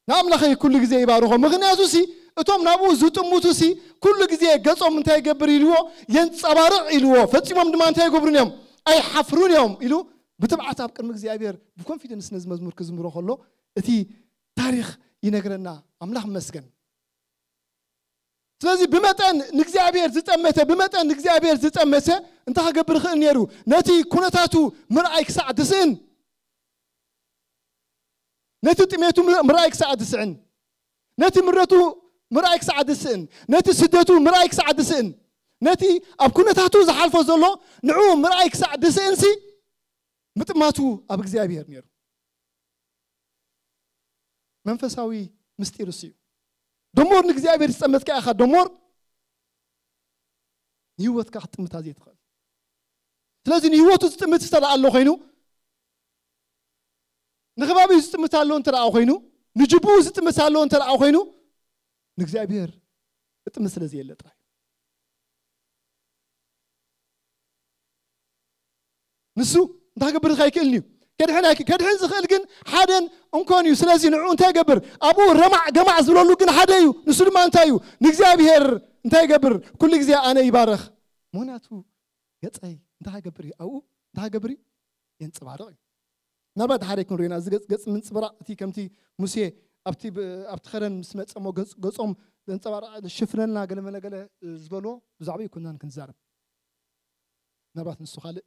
ንኣምላኸይ ኩሉ ግዜ ይባርኾ። ምኽንያቱ ሲ እቶም ናብኡ ዝጥምቱ ሲ ኩሉ ግዜ ገጾም እንታይ ይገብር ኢልዎ? የንጸባርቕ ኢልዎ። ፈጺሞም ድማ እንታይ ይገብሩን እዮም? ኣይሓፍሩን እዮም ኢሉ ብትብዓት ኣብ ቅድሚ እግዚኣብሔር ብኮንፊደንስ ነዚ መዝሙር ክዝምሮ ከሎ እቲ ታሪኽ ይነግረና። ኣምላኽ መስገን። ስለዚ ብመጠን ንእግዚኣብሔር ዝጠመተ ብመጠን ንእግዚኣብሔር ዝጠመተ እንታይ ክገብር ይኽእል ነይሩ? ነቲ ኩነታቱ ምርኣይ ክሳዕ ድስእን ነቲ ጥሜቱ ምርኣይ ክሳዕ ድስእን ነቲ ምረቱ ምርኣይ ክሳዕ ድስእን ነቲ ስደቱ ምርኣይ ክሳዕ ድስእን ነቲ ኣብ ኩነታቱ ዝሓልፎ ዘሎ ንዕኡ ምርኣይ ክሳዕ ድስእንሲ ምጥማቱ ኣብ እግዚኣብሔር ነይሩ። መንፈሳዊ ምስጢር እሱ እዩ። ደሞር ንእግዚኣብሔር ዝጠመትካ ኢኻ ደሞር ንህይወትካ ክትጥምታ ዘይትኽእል። ስለዚ ንህይወቱ ዝጥምት ዝተደኣ ኣሎ ኮይኑ ንኽባቢኡ ዝጥምት ኣሎ እንተ ደኣ ኮይኑ ንጅቡኡ ዝጥምት ኣሎ እንተ ደኣ ኮይኑ ንእግዚኣብሔር እጥምት ስለ ዘየለ ጥራይ ንሱ እንታይ ክገብር ዝኸ ይክእል እዩ ከድሕን ኣይክ- ከድሕን ዝኽእል ግን ሓደን እንኮን እዩ። ስለዚ ንዑ እንታይ ይገብር? ኣብኡ ረማዕ ገማዕ ዝብለሉ ግን ሓደ እዩ። ንሱ ድማ እንታይ እዩ? ንእግዚኣብሔር እንታይ ይገብር? ኩሉ ግዜ ኣነ ይባረኽ። ምክንያቱ ገፀይ እንታይ ክገብር እዩ? ኣብኡ እንታይ ክገብር እዩ? የንፅባርቕ እዩ። ምናልባት ሓደ ኣይኮን ሪና እዚ ገፅ ገፅ ምንፅብራቕ እቲ ከምቲ ሙሴ ኣብቲ ብ- ኣብቲ ኸረን ምስ መፀሞ ገፅ- ገፆም ዘንፀባርቕ ሽፍነልና ገለ መለገለ ዝበልዎ ብዛዕባ ይኮናን ክንዛረብ ምናልባት ንሱ ካልእ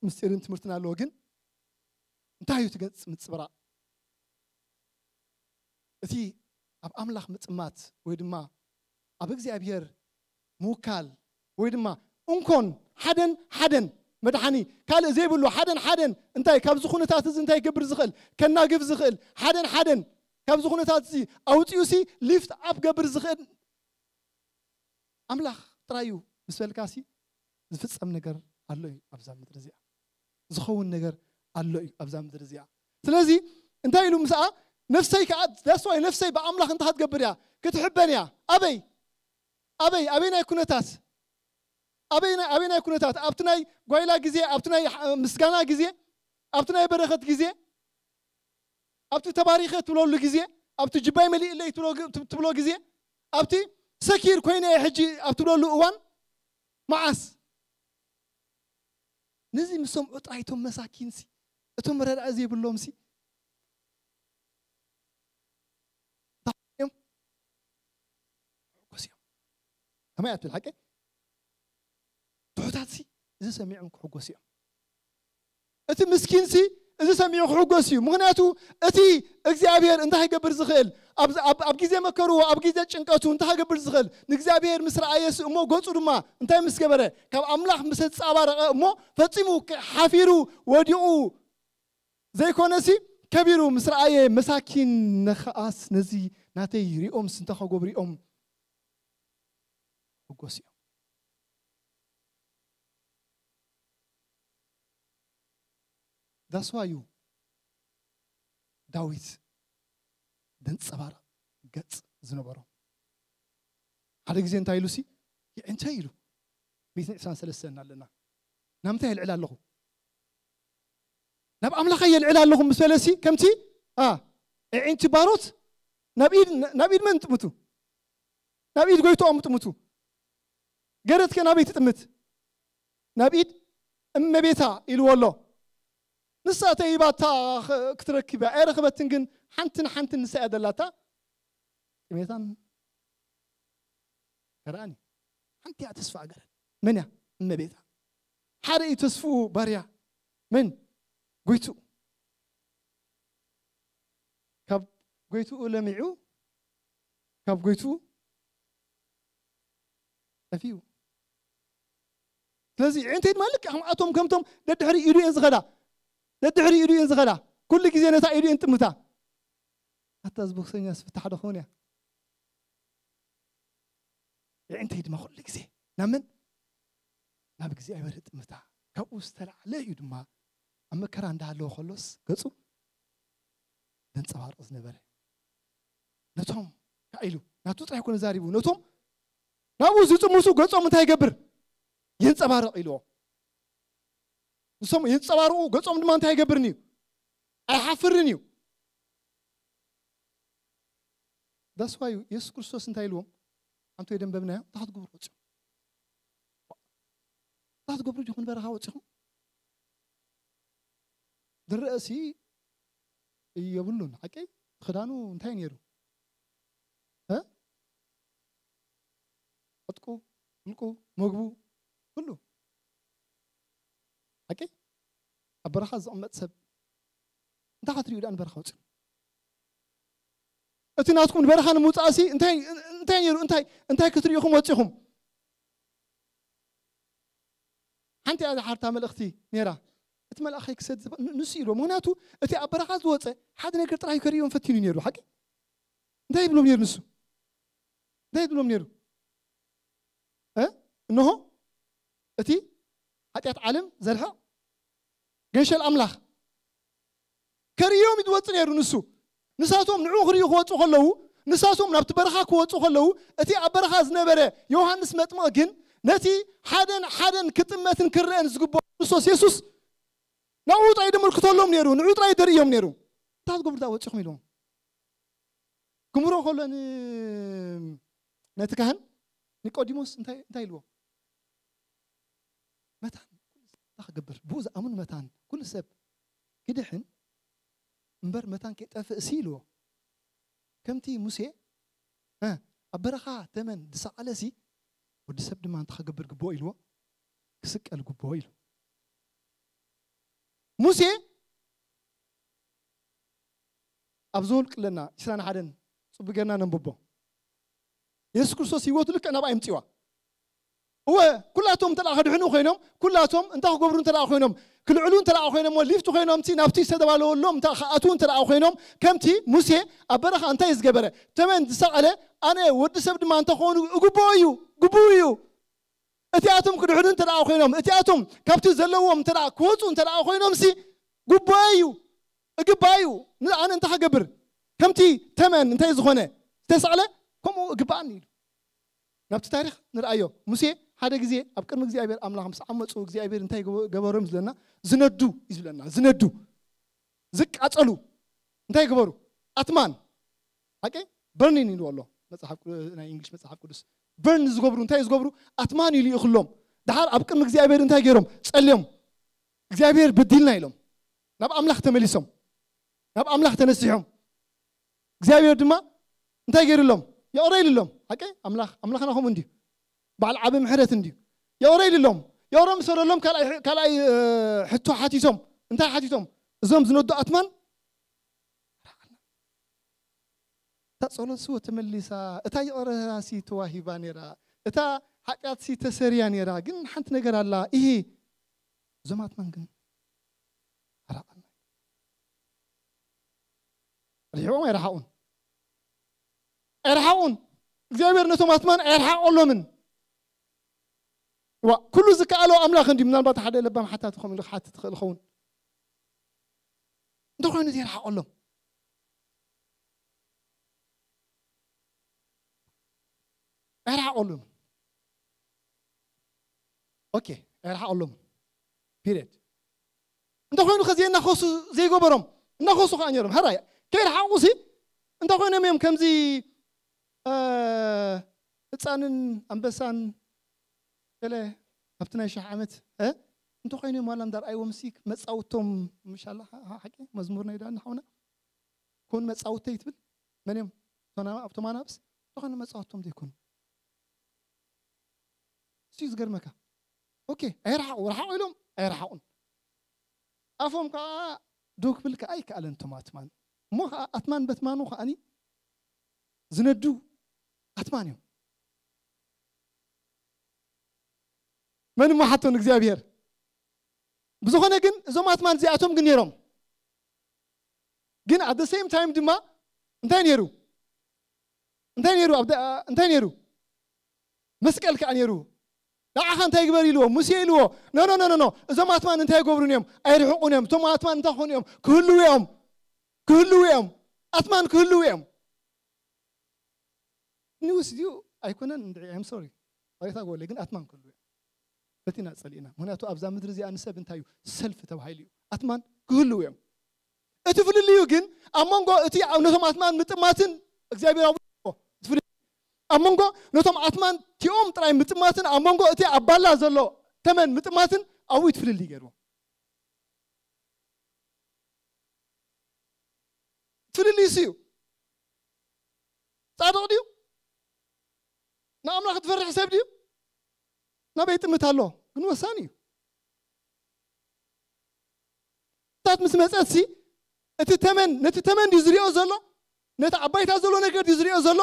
ምስጢርን ትምህርትን ኣለዎ። ግን እንታይ እዩ ትገጽ ምጽብራቕ? እቲ ኣብ ኣምላኽ ምጽማት ወይ ድማ ኣብ እግዚኣብሔር ምውካል ወይ ድማ እንኮን ሓደን ሓደን መድሓኒ ካልእ ዘይብሉ ሓደን ሓደን እንታይ ካብዚ ኩነታት እዚ እንታይ ክገብር ዝኽእል ከናግፍ ዝኽእል ሓደን ሓደን ካብዚ ኩነታት እዚ ኣውፅኡ ሲ ሊፍት ኣፕ ገብር ዝኽእል ኣምላኽ ጥራይ እዩ ምስ በልካ ሲ ዝፍጸም ነገር ኣሎ እዩ ኣብዛ ምድሪ እዚኣ ዝኸውን ነገር ኣሎ እዩ ኣብዛ ምድሪ እዚኣ ስለዚ እንታይ ኢሉ ምስኣ ነፍሰይ ከዓ that's why ነፍሰይ ብኣምላኽ እንታይ ክትገብር እያ ክትሕበን እያ ኣበይ ኣበይ ኣበይ ናይ ኩነታት ኣበይ ናይ ኣበይ ናይ ኩነታት ኣብቲ ናይ ጓይላ ግዜ ኣብቲ ናይ ምስጋና ግዜ ኣብቲ ናይ በረኸት ግዜ ኣብቲ ተባሪኸ ትብለሉ ግዜ ኣብቲ ጅባይ መሊእለይ ትብሎ ግዜ ኣብቲ ሰኪር ኮይነ ሕጂ ኣብ ትብለሉ እዋን መዓስ ነዚ ምስ ሰምዑ ጥራይ እቶም መሳኪንሲ እቶም ረዳኢ ዘይብሎምሲ እዮም ሕጎስ እዮም ከመይ ኣትብል ሓቂ ትሑታትሲ እዚ ሰሚዖም ክሕጎስ እዮም እቲ ምስኪንሲ እዚ ሰሚዑ ክሕጎስ እዩ። ምኽንያቱ እቲ እግዚኣብሔር እንታይ ክገብር ዝኽእል፣ ኣብ፣ ኣብ፣ ኣብ ግዜ መከርዎ፣ ኣብ ግዜ ጭንቀቱ እንታይ ክገብር ዝኽእል፣ ንእግዚኣብሔር ምስ ረኣየስ እሞ ገጹ ድማ እንታይ ምስ ገበረ፣ ካብ ኣምላኽ ምስ ተጻባረቐ እሞ ፈጺሙ ሓፊሩ ወዲቑ ዘይኮነሲ ከቢሩ ምስ ረኣየ፣ መሳኪን ነኸኣስ ነዚ ናተይ ሪኦምስ እንታይ ክገብሩ እዮም ሕጎስ እዮም። ዳስዋዩ ዳዊት ደንጸባርቕ ገጽ ዝነበሮ ሓደ ግዜ እንታይ ኢሉ ሲ ይዕንተይ ኢሉ ሚእትን ዕስራን ሰለስተን ኣለና። ናምንታይ የልዕል ኣለኹ? ናብ ኣምላኸ የልዕል ኣለኹ ምስ በለሲ ከምቲ አ እዒንቲ ባሮት ናብ ኢድ ናብ ኢድ መን ጥምቱ? ናብ ኢድ ጎይትኦም ጥምቱ። ገረትከ ናበይ ትጥምት? ናብ ኢድ እመቤታ ኢልዎ ኣሎ። ንሳ ተይባታ ክትረክብ እያ ኣይረኸበትን፣ ግን ሓንትን ሓንትን ንሳ እያ ደላታ። ጥሜታን ከረኣኒ ሓንቲ እያ ተስፋ ኣገረን። መን እያ? እመቤታ። ሓደ እዩ ተስፍኡ ባርያ። መን? ጎይትኡ። ካብ ጎይትኡ ለሚዑ፣ ካብ ጎይትኡ ጠፊኡ። ስለዚ ዕንተይ ድማ ልክዕ ከምኣቶም ከምቶም ደድሕሪ ኢዱ እየን ዝኸዳ፣ ደድሕሪ ኢዱ እየን ዝኸዳ። ኩሉ ግዜ ነታ ኢዱ እየን ጥምታ። ኣታ እዚ ቦክሰኛስ ፍታሕ ዶ ክኸውን እያ? የዕንተይ ድማ ኩሉ ግዜ ናብ መን? ናብ እግዚኣብሔር ይጥምታ። ካብኡ ዝተላዕለ እዩ ድማ ኣብ መከራ እንዳሃለወ ከሎስ ገጹ ዘንጸባርቕ ዝነበረ። ነቶም ከኣ ኢሉ ናቱ ጥራይ ኮነ ዛሪቡ፣ ነቶም ናብኡ ዝጥምቱ ገጾም እንታይ ይገብር? የንጸባርቕ ኢልዎ። ንሶም የንጸባርቑ፣ ገጾም ድማ እንታይ ይገብርን እዩ? ኣይሓፍርን እዩ። ዳስዋዩ የሱስ ክርስቶስ እንታይ ኢልዎም? ኣንቶ የደንበብናዮ እንታይ ክትገብሩ ወፂኹም? እንታይ ክትገብሩ ዲኹም በረኻ ወፂኹም? ዝረአሲ የብሉን። ሓቀይ? ክዳኑ እንታይ ነይሩ? እ? ዕጥቁ፣ ውልቁ፣ መግቡ፣ ኩሉ። ሓቀይ? ኣብ በረኻ ዝቕመጥ ሰብ እንታይ ክትሪኡ ደኣ ንበረኻ ወፂኹም? እቲ ናትኩም ንበረኻ ንምውፃእሲ እንታይ እንታይ ነይሩ? እንታይ እንታይ ክትሪኡ ኢኹም ወፂኹም? ሓንቲ እያ ዝሓርታ መልእኽቲ ነይራ። እቲ መልኣኽ ከይክሰድ ዝብ- ን- ንሱ ኢልዎ። ምኽንያቱ እቲ ኣብ በረኻ ዝወፀ ሓደ ነገር ጥራይ ከርእዮም ፈቲኑ ነይሩ። ሓቂ? እንታይ ይብሎም ነይሩ ንሱ? እንታይ ይብሎም ነይሩ? እ? እንሆ እቲ ሓጢኣት ዓለም ዘርሕቕ ገንሸል ኣምላኽ ከርእዮም እዩ ዝወፅእ ነይሩ ንሱ። ንሳቶም ንዕኡ ክርእዩ ክወፁ ከለዉ፣ ንሳቶም ናብቲ በረኻ ክወፁ ከለዉ፣ እቲ ኣብ በረኻ ዝነበረ ዮሃንስ መጥምቕ ግን ነቲ ሓደን ሓደን ክጥመትን ክረአን ዝግብኦ ክርስቶስ የሱስ ናብኡ ጥራይ ደመልክተሎም ነይሩ፣ ንዕኡ ጥራይ ደርእዮም ነይሩ። እንታይ ትገብሩ እዛ ወፂኹም ኢልዎም ክምሮ ከሎ ን- ነቲ ካህን ኒቆዲሞስ እንታይ እንታይ ኢልዎ? መታን ኩሉ ሰብ እንታይ ክገብር? ብኡ ዝኣምን መታን ኩሉ ሰብ ክድሕን እምበር መታን ከይጠፍእ ሲ ኢልዎ። ከምቲ ሙሴ እ፣ ኣብ በረኻ ተመን ዝሰቐለ ሲ ወዲ ሰብ ድማ እንታይ ክገብር ግብኦ ኢልዎ? ክስቀል ግብኦ ኢሉ። ሙሴ ኣብ ዘውልቅ ኣለና ዕስራን ሓደን ጽቡቅ ጌርና ነንብቦ። የሱስ ክርስቶስ ህይወቱ ልክዕ ናብኣ ይምጽዋ። እወ ኩላቶም እንተ ደኣ ክድሕኑ ኮይኖም፣ ኩላቶም እንታይ ክገብሩ እንተ ደኣ ኮይኖም፣ ክልዕሉ እንተ ደኣ ኮይኖም፣ ሊፍት ኮይኖም እቲ ናብቲ ዝተባለወሎም እንተ ክኣትዉ እንተ ደኣ ኮይኖም፣ ከምቲ ሙሴ ኣብ በረኻ እንታይ ዝገበረ፣ ተመን ዝሰቐለ ኣነ ወዲ ሰብ ድማ እንተኾኑ እግብኦ እዩ፣ ግብኡ እዩ። እቲኣቶም ክድሕኑ እንተ ደኣ ኮይኖም፣ እቲኣቶም ካብቲ ዘለዎም እንተ ደኣ ክወፁ እንተ ደኣ ኮይኖም ሲ ግቡእ እዩ፣ እግባእ እዩ። ን- ኣነ እንታይ ክገብር ከምቲ ተመን እንታይ ዝኾነ ዝተሳእለ ከምኡ እግባእኒ ኢሉ። ናብቲ ታሪኽ ንርኣዮ። ሙሴ ሓደ ግዜ ኣብ ቅድሚ እግዚኣብሔር ኣምላኽ ምስ ዓመፁ እግዚኣብሔር እንታይ ገበ- ገበሮም ዝብለና? ዝነዱ እዩ ዝብለና። ዝነዱ፣ ዝቃጸሉ እንታይ ገበሩ? ኣትማን ሓቂ በርኒን ኢሉ ኣሎ መጽሓፍ ቅዱ- ናይ እንግሊሽ መጽሓፍ ቅዱስ። በርን ዝገብሩ እንታይ ዝገብሩ? ኣትማን ኢሉ ይእኽሎም። ድሓር ኣብ ቅድሚ እግዚኣብሔር እንታይ ገይሮም? ጸልዮም። እግዚኣብሔር በዲልና ኢሎም ናብ ኣምላኽ ተመሊሶም፣ ናብ ኣምላኽ ተነሲሖም። እግዚኣብሔር ድማ እንታይ ገይሩሎም? ይቕረ ኢሉሎም። ሓቂ ኣምላኽ ኣምላኽና ከምኡ እንድዩ። በዓል ዓቢ ምሕረት እንድዩ። ይቕረ ኢሉሎም። ይቕረ ምስ በለሎም ካልኣይ ሕ- ካልኣይ እ፣ ሕቶ ሓቲቶም። እንታይ ሓቲቶም? እዞም ዝነዱ ኣትማን ኣራቕና። እታ ጸሎት ስወ ተመሊሳ፣ እታ ይቕረታሲ ተዋሂባ ነይራ፣ እታ ሓጢኣትሲ ተሰርያ ነይራ፣ ግን ሓንቲ ነገር ኣላ። ይሄ እዞም ኣትማን ግን ኣራቕና። ርሒቖም ኣይረሓቑን። ኣይረሓቑን። እግዚኣብሔር ነቶም ኣትማን ኣይረሓቐሎምን። ዋ፣ ኩሉ ዝከኣሎ ኣምላኽ እንዲ ምናልባት ሓደ ለባም ሓታቲ ከም ኢሉ ክሓትት ትኽእል ኸውን። እንተኾይኑ ዘይረሓቐሎም። ኣይረሓቐሎም። ኦኬ፣ ኣይረሓቐሎም። ፒሪየድ። እንተኾይኑ ከዚ እናኸሱ ዘይገበሮም፣ እናኸሱ ከዓ ነይሮም። ሕራይ፣ ከይረሓቑ ሲ፣ እንተኾይኖም እዮም ከምዚ፣ እ፣ ህፃንን ኣንበሳን ገለ ኣብቲ ናይ ሽሕ ዓመት፣ እ፣ እንተኾይኑ እዮም ዋላ እንዳርኣይዎም ሲ፣ መፃውቶም ምሻላ፣ ሓ-፣ ሓ-፣ ሓቂ መዝሙር ናይ ዳኒ ሓውና፣ ኮን መፃውተይ ትብል፣ መን እዮም? እቶም ኣና-፣ ኣብቶም ኣናብስ፣ እንተኾይኑ መፃውቶም ዘይኮኑ። እሱ እዩ ዝገርመካ። ኦኬ፣ ኣይረሓቑ፣ ረሓቑ ኢሎም ኣይረሓቑን። ኣፎም ከዓ ደው ክብል ከዓ ኣይከኣለን እቶም ኣትማን። እሞ ከዓ ኣትማን በትማኑ ከዓኒ ዝነዱ ኣትማን እዮም። መን እሞ ሓቶን እግዚኣብሔር። ብዝኾነ ግን እዞም ኣትማን እዚኣቶም ግን ነይሮም። ግን at the same time ድማ እንታይ ነይሩ? እንታይ ነይሩ? ኣብ ደ-፣ እንታይ ነይሩ? መስቀል ከዓ ነይሩ። ንዓኻ እንታይ ግበር ኢልዎ? ሙሴ ኢልዎ። ኖ፣ ኖ፣ ኖ፣ ኖ፣ ኖ። እዞም ኣትማን እንታይ ይገብሩን እዮም? ኣይርሕቑን እዮም። እቶም ኣትማን እንታይ ክኾኑ እዮም? ክህልዉ እዮም። ክህልዉ እዮም። ኣትማን ክህልዉ እዮም። ንውስ ድዩ ኣይኮነን? እንድዒ፣ I'm sorry። ይቕሬታ ጎለይ፣ ግን ኣትማን ክህልዉ እዮም። ፈቲና ጸሊእና። ምኽንያቱ ኣብዛ ምድሪ እዚኣ ንሰብ እንታይ እዩ? ሰልፊ ተባሂሉ እዩ። ኣትማን ክህልዉ እዮም። እቲ ፍልልዩ ግን ኣብ መንጎ እቲ ኣብ ነቶም ኣትማን ምጥማትን እግዚኣብሔር ኣብ እቲ ፍልልዩ ኣብ መንጎ ነቶም ኣትማን ቲኦም ጥራይ ምጥማትን ኣብ መንጎ እቲ ኣብ ባላ ዘሎ ተመን ምጥማትን ኣብኡ እቲ ፍልልይ ገይርዎ። ፍልልይ እሱ እዩ። ጻድቕ ድዩ? ንኣምላኽ ዝፈርሕ ሰብ ድዩ? ናበይ ይጥምት ኣሎ? ግን ወሳኒ እዩ። እሳት ምስ መጸትሲ፣ እቲ ተመን፣ ነቲ ተመን ድዩ ዝሪኦ ዘሎ? ነቲ ኣብ ባይታ ዘሎ ነገር ድዩ ዝሪኦ ዘሎ?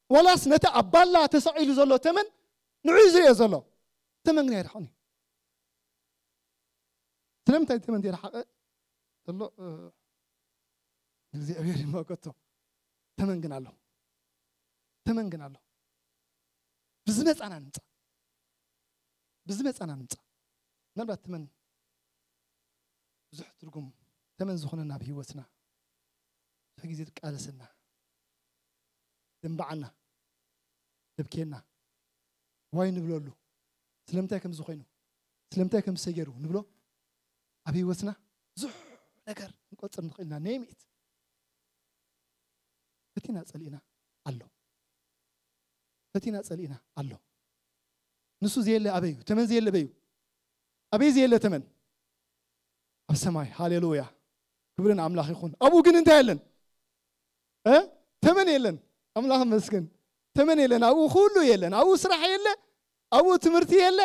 ዋላስ ነቲ ኣብ ባላ ተሰቒሉ ዘሎ ተመን ንዑ እዩ ዝሪኦ ዘሎ? ተመን ግን ኣይረሓቕን እዩ። ስለምንታይ ተመን ዘይረሓቐ ዘሎ? እ፣ እግዚኣብሔር ይመልከቶ። ተመን ግን ኣሎ። ተመን ግን ኣሎ። ብዝመጻና ንምጻእ። ብዝመጻና ንምጻእ። ምናልባት ተመን ብዙሕ ትርጉም፣ ተመን ዝኾነና ኣብ ህይወትና ብዙሕ ግዜ ዝቃለሰና፣ ዘንባዓና፣ ዘብክየና፣ ዋይ ንብለሉ። ስለምንታይ ከምዚ ኮይኑ፣ ስለምንታይ ከምዚ ተገይሩ ንብሎ። ኣብ ህይወትና ብዙሕ ነገር ክንቆጽር ንኽእል ኢና። ኔም ኢት። ፈቲና ጸሊእና ኣሎ። ፈቲና ጸሊእና ኣሎ። ንሱ ዘየለ ኣበይ እዩ? ተመን ዘየለ ኣበይ እዩ? ኣበይ ዘየለ ተመን? ኣብ ሰማይ። ሃሌሉያ። ክብሪ ንኣምላኽ ይኹን። ኣብኡ ግን እንታይ የለን? እ? ተመን የለን። ኣምላኽ ይመስገን። ተመን የለን። ኣብኡ ኩሉ የለን። ኣብኡ ስራሕ የለ። ኣብኡ ትምህርቲ የለ።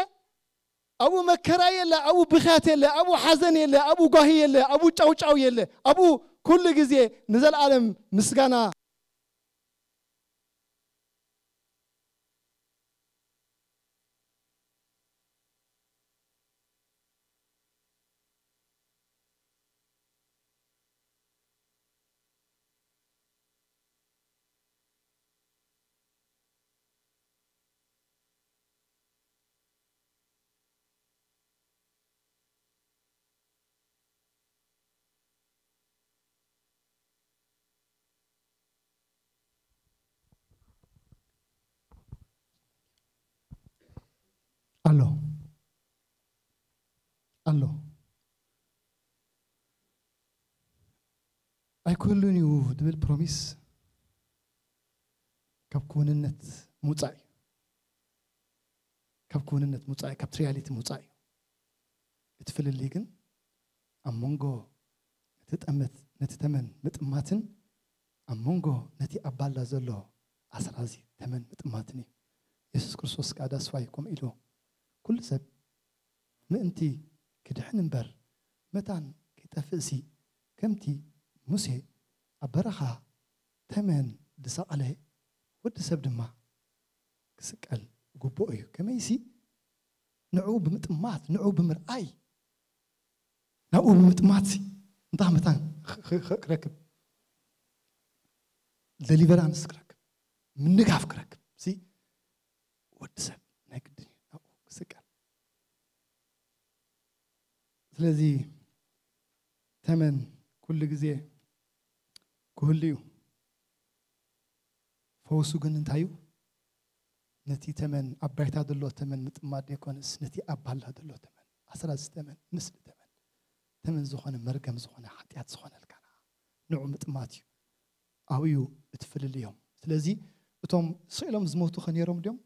ኣብኡ መከራ የለ። ኣብኡ ብኽያት የለ። ኣብኡ ሓዘን የለ። ኣብኡ ጓሂ የለ። ኣብኡ ጫውጫው የለ። ኣብኡ ኩሉ ግዜ ንዘለኣለም ምስጋና። ኣሎ። ኣሎ። ኣይክህሉን እዩ ዝብል ፕሮሚስ ካብ ክውንነት ምውጻእ እዩ። ካብ ክውንነት ምውጻእ እዩ፣ ካብቲ ሪያሊቲ ምውጻእ እዩ። እቲ ፍልልይ ግን ኣብ መንጎ ነቲ ጠመት-፣ ነቲ ተመን ምጥማትን ኣብ መንጎ ነቲ ኣብ ባላ ዘሎ ኣስራዚ ተመን ምጥማትን እዩ። የሱስ ክርስቶስ ከኣ that's why ከምኡ ኢሉ፣ ኩሉ ሰብ ምእንቲ ክድሕን እምበር መታን ከይጠፍእሲ፣ ከምቲ ሙሴ ኣብ በረኻ ተመን ዝሰቐለ፣ ወዲ ሰብ ድማ ክስቀል ግቡኦ እዩ። ከመይሲ ንዕኡ ብምጥማት፣ ንዕኡ ብምርኣይ፣ ናብኡ ብምጥማት ሲ እንታይ መታን ኽ- ኽ- ኽ- ክረክብ፣ ደሊቨራንስ ክረክብ፣ ምንጋፍ ክረክብ ሲ ወዲ ሰብ ናይ ግድን እዩ ናብኡ ክስቀል። ስለዚ ተመን ኩሉ ግዜ ክህሉ እዩ። ፈውሱ ግን እንታይ እዩ? ነቲ ተመን፣ ኣብ ባይታ ዘሎ ተመን ምጥማት ዘይኮነስ፣ ነቲ ኣብ ባላ ዘሎ ተመን፣ ኣስራዚ ተመን፣ ምስሊ ተመን፣ ተመን ዝኾነ፣ መርገም ዝኾነ፣ ሓጢኣት ዝኾነልካና ንዑ ምጥማት እዩ። ኣብኡ እዩ እቲ ፍልልዮም። ስለዚ እቶም ስኢሎም ዝሞቱ ከ ነይሮም ድዮም?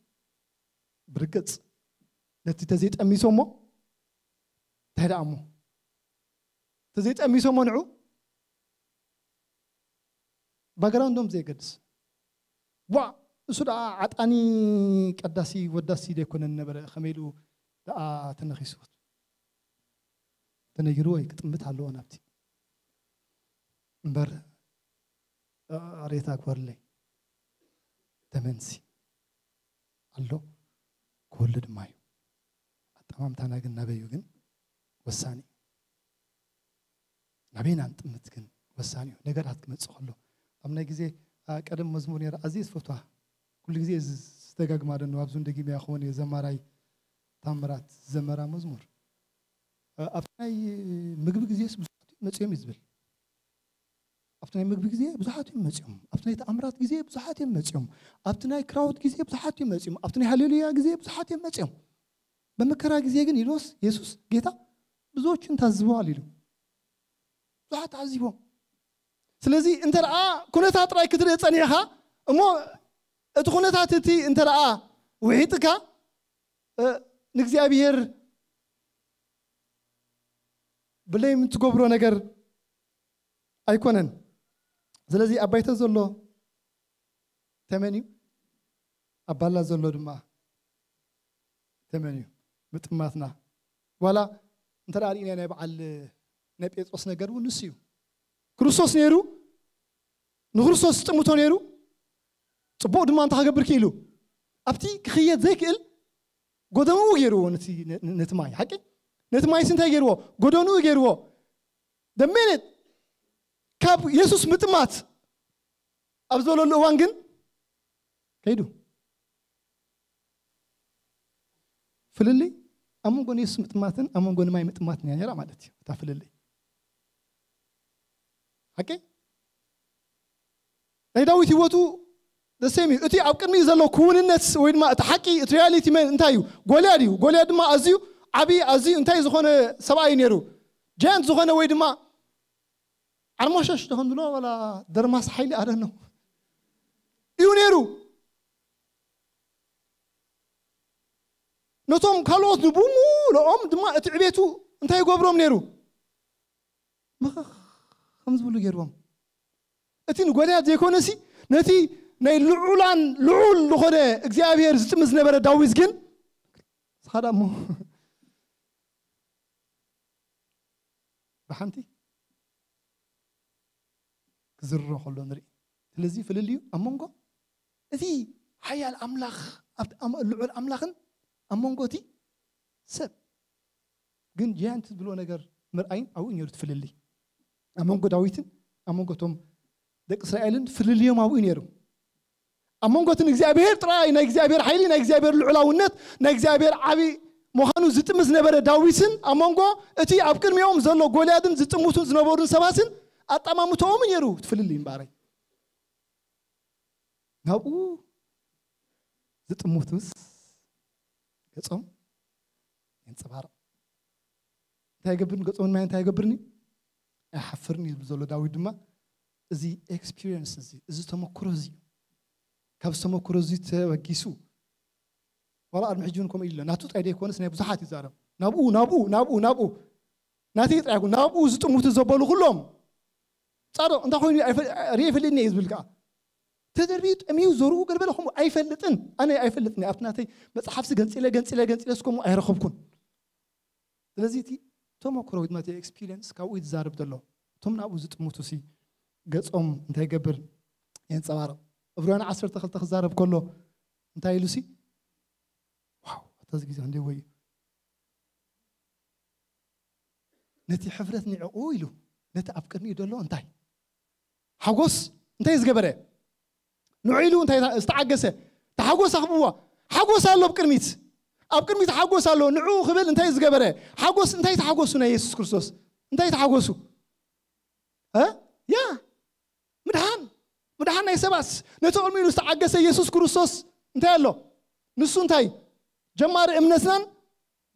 ብርግጽ ነቲ ተዘይጠሚሶሞ እንታይ ደኣ እሞ? ተዘይጠሚሶሞ ንዑ ባግራውንዶም ዘየገድስ። ዋ፣ እሱ ደኣ ዓጣኒ ቀዳሲ ወዳሲ ዘይኮነን ነበረ፣ ከመይ ኢሉ ደኣ ተነኺሱ? ተነጊሩ ወይ ክጥምት ኣለዎ ናብቲ። እምበር ሬታ ክበርለይ ተመንሲ ኣሎ፣ ክህሉ ድማ እዩ። ኣጠማምታና ግን ናበዩ ግን ወሳኒ እዩ። ናበይና ንጥምት ግን ወሳኒ እዩ። ነገራት ክመጽእ ከሎ ኣብ ናይ ግዜ፣ ኣ፣ ቀደም መዝሙር ነይራ ኣዝየ ዝፈትዋ፣ ኩሉ ግዜ ዝ- ዝተጋግማ ደንዋ ኣብዙን ደጊመያ ክኾን እየ፣ ዘማራይ ታምራት ዘመራ መዝሙር፣ እ፣ ኣብቲ ናይ ምግቢ ግዜስ ብዙሓት እዮም መጺኦም እዩ ዝብል። ኣብቲ ናይ ምግቢ ግዜ ብዙሓት እዮም መጺኦም፣ ኣብቲ ናይ ተኣምራት ግዜ ብዙሓት እዮም መጺኦም፣ ኣብቲ ናይ ክራውት ግዜ ብዙሓት እዮም መጺኦም፣ ኣብቲ ናይ ሃሌሉያ ግዜ ብዙሓት እዮም መጺኦም። በመከራ ጊዜ ግን ኢሎስ የሱስ ጌታ ብዙዎችን ታዝበዋል ኢሉ። ብዙሓት ተዓዚቦም። ስለዚ እንተ ደኣ ኩነታት ጥራይ ክትርኢ ጸኒሕኻ እሞ እቲ ኩነታት እቲ እንተ ደኣ ውሒጥካ፣ እ፣ ንእግዚኣብሔር ብለይም ትገብሮ ነገር ኣይኮነን። ስለዚ ኣብ ባይታ ዘሎ ተመን እዩ፣ ኣብ ባላ ዘሎ ድማ ተመን እዩ። ምጥማትና ዋላ እንተ ደኣ ርኢና ናይ በዓል ናይ ጴጥሮስ ነገር እውን ንሱ እዩ። ክርስቶስ ነይሩ፣ ንክርስቶስ ዝጥምቶ ነይሩ፣ ጽቡቕ ድማ እንታይ ክገብር ክኢሉ? ኣብቲ ክኽየድ ዘይክእል ጎደንኡ ገይርዎ ነቲ፣ ነ- ነቲ ማይ፣ ሓቂ? ነቲ ማይስ እንታይ ገይርዎ? ጎደንኡ ገይርዎ። ደሜነት ካብ የሱስ ምጥማት ኣብ ዘለሉ እዋን ግን ከይዱ። ፍልልይ ኣብ መንጎ ንየሱስ ምጥማትን ኣብ መንጎ ንማይ ምጥማትን እያ ነይራ ማለት እዩ። እታ ፍልልይ ሓቂ ናይ ዳዊት ህይወቱ ደሴም እዩ። እቲ ኣብ ቅድሚኡ ዘሎ ክውንነት ወይ ድማ እቲ ሓቂ፣ እቲ ሪያሊቲ መን እንታይ እዩ? ጎልያድ እዩ። ጎልያድ ድማ ኣዝዩ ዓብዪ፣ ኣዝዩ እንታይ ዝኾነ ሰብኣይ እዩ ነይሩ፣ ጃያንት ዝኾነ ወይ ድማ ዓርሞሸሽ ተኸንብሎ ዋላ ደርማስ ሓይሊ ኣደኖ እዩ ነይሩ። ነቶም ካልኦት ንብሙሉኦም ድማ እቲ ዕቤቱ እንታይ ይገብሮም ነይሩ? ምኽኽ ከም ዝብሉ ገይርዎም። እቲ ንጎልያድ ዘይኮነሲ ነቲ ናይ ልዑላን ልዑል ዝኾነ እግዚኣብሔር ዝጥምት ዝነበረ ዳዊት ግን ስኻ ደኣ እሞ ብሓንቲ ክዝርሮ ከሎ ንርኢ። ስለዚ ፍልልዩ ኣብ መንጎ እቲ ሓያል ኣምላኽ ኣብቲ ኣም- ልዑል ኣምላኽን ኣብ መንጎ እቲ ሰብ ግን ጃያንት ዝብሎ ነገር ምርኣይን ኣብኡ ነይሩ እቲ ፍልልይ። ኣብ መንጎ ዳዊትን ኣብ መንጎ እቶም ደቂ እስራኤልን ፍልልዮም ኣብኡ ነይሩ። ኣብ መንጎ እቲ ንእግዚኣብሔር ጥራይ ናይ እግዚኣብሔር ሓይሊ ናይ እግዚኣብሔር ልዑላውነት ናይ እግዚኣብሔር ዓብዪ ምዃኑ ዝጥምት ዝነበረ ዳዊትን ኣብ መንጎ እቲ ኣብ ቅድሚኦም ዘሎ ጎልያድን ዝጥምቱ ዝነበሩን ሰባትን ኣጠማምቶኦም ነይሩ እቲ ፍልልይ እምበኣረይ። ናብኡ ዝጥምቱስ ገጾም የንጸባርቕ። እንታይ ይገብርን ገጾም ንማይ እንታይ ይገብርን እዩ? ኣይሓፍርን እዩ ዘሎ ዳዊት ድማ እዚ ኤክስፒሪየንስ እዚ እዚ ተመክሮ እዚ እዩ። ካብ ዝተመክሮ እዚ ተበጊሱ ዋላ ቅድሚ ሕጂ እውን ከምኡ ኢለ ናቱ ጥራይ ዘይኮነስ ናይ ብዙሓት ይዛረብ ናብኡ ናብኡ ናብኡ ናብኡ ናተይ ጥራይ ይኹን ናብኡ ዝጥምቱ ዘበሉ ኩሎም ጻድቕ እንታይ ኮይኑ ኣይፈ- ርየ ይፈልጥኒ እየ ዝብል ከዓ ተደርቢዩ ጠሚዩ ዘርኡ ገለ በለ ከምኡ ኣይፈልጥን ኣነ ኣይፈልጥን ኣብቲ ናተይ መፅሓፍሲ ገንፂለ ገንፂለ ገንፂለ እስከምኡ ኣይረኸብኩን ስለዚ እቲ ተመክሮ ወይ ድማ እቲ ኤክስፒሪየንስ ካብኡ እዩ ዝዛረብ ዘሎ እቶም ናብኡ ዝጥምቱ ሲ ገጾም እንታይ ይገብር? የንጸባርቕ። ዕብራውያን ዓሰርተ ክልተ ክዛረብ ከሎ እንታይ ኢሉ ሲ? ዋው፣ ኣታ እዚ ግዜ ክንደይ ወይ እዩ። ነቲ ሕፍረት ንዕቑ ኢሉ፣ ነቲ ኣብ ቅድሚኡ ዘሎ እንታይ? ሓጎስ እንታይ ዝገበረ? ንዑ ኢሉ እንታይ ዝተዓገሰ? ተሓጎስ ኣኽብዋ። ሓጎስ ኣሎ ኣብ ቅድሚት። ኣብ ቅድሚት ሓጎስ ኣሎ። ንዑ ክብል እንታይ ዝገበረ? ሓጎስ እንታይ ተሓጎሱ ናይ የሱስ ክርስቶስ? እንታይ ተሓጎሱ? እ? ያ፣ ምድሓን። ምድሓን ናይ ሰባስ። ነቲ ቅድሚኡ ዝተዓገሰ የሱስ ክርስቶስ እንታይ ኣሎ? ንሱ እንታይ? ጀማሪ እምነትናን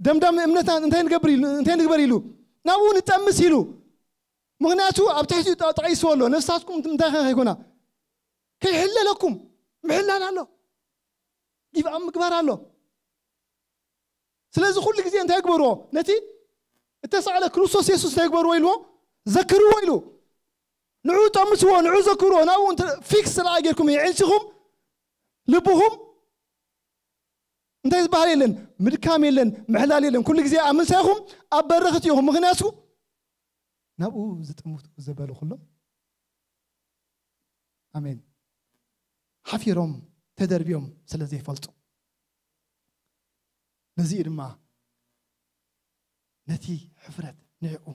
ደምዳሚ እምነትናን እንታይ ንገብር ኢሉ? እንታይ ንግበር ኢሉ? ናብኡ ንጠምስ ኢሉ። ምኽንያቱ ኣብ ትሕቲኡ ጠ-፣ ጠቒስዎ ኣሎ። ነፍሳትኩም እንታይ ከይኮና? ከይሕለለኩም። ምሕላል ኣሎ። ጊቭ ኣፕ ምግባር ኣሎ። ስለዚ ኩሉ ግዜ እንታይ ግበርዎ? ነቲ እተሳእለ ክርስቶስ የሱስ እንታይ ግበርዎ ኢልዎ? ዘክርዎ ኢሉ። ንዑ ጠምስዎ፣ ንዑ ዘክርዎ። ናብኡ እንተ ፊክስ ስለ ጌርኩም የዕንሲኹም፣ ልብኹም እንታይ ዝበሃል የለን፣ ምድካም የለን፣ ምሕላል የለን። ኩሉ ግዜ ኣብ ምንሳይኹም ኣብ በረኽት ኢኹም። ምኽንያቱ ናብኡ ዝጥምቱ ዘበሉ ኩሎም፣ ኣሜን፣ ሓፊሮም ተደርብዮም ስለ ዘይፈልጡ። ነዚ እዩ ድማ ነቲ ሕፍረት ንዕቁ።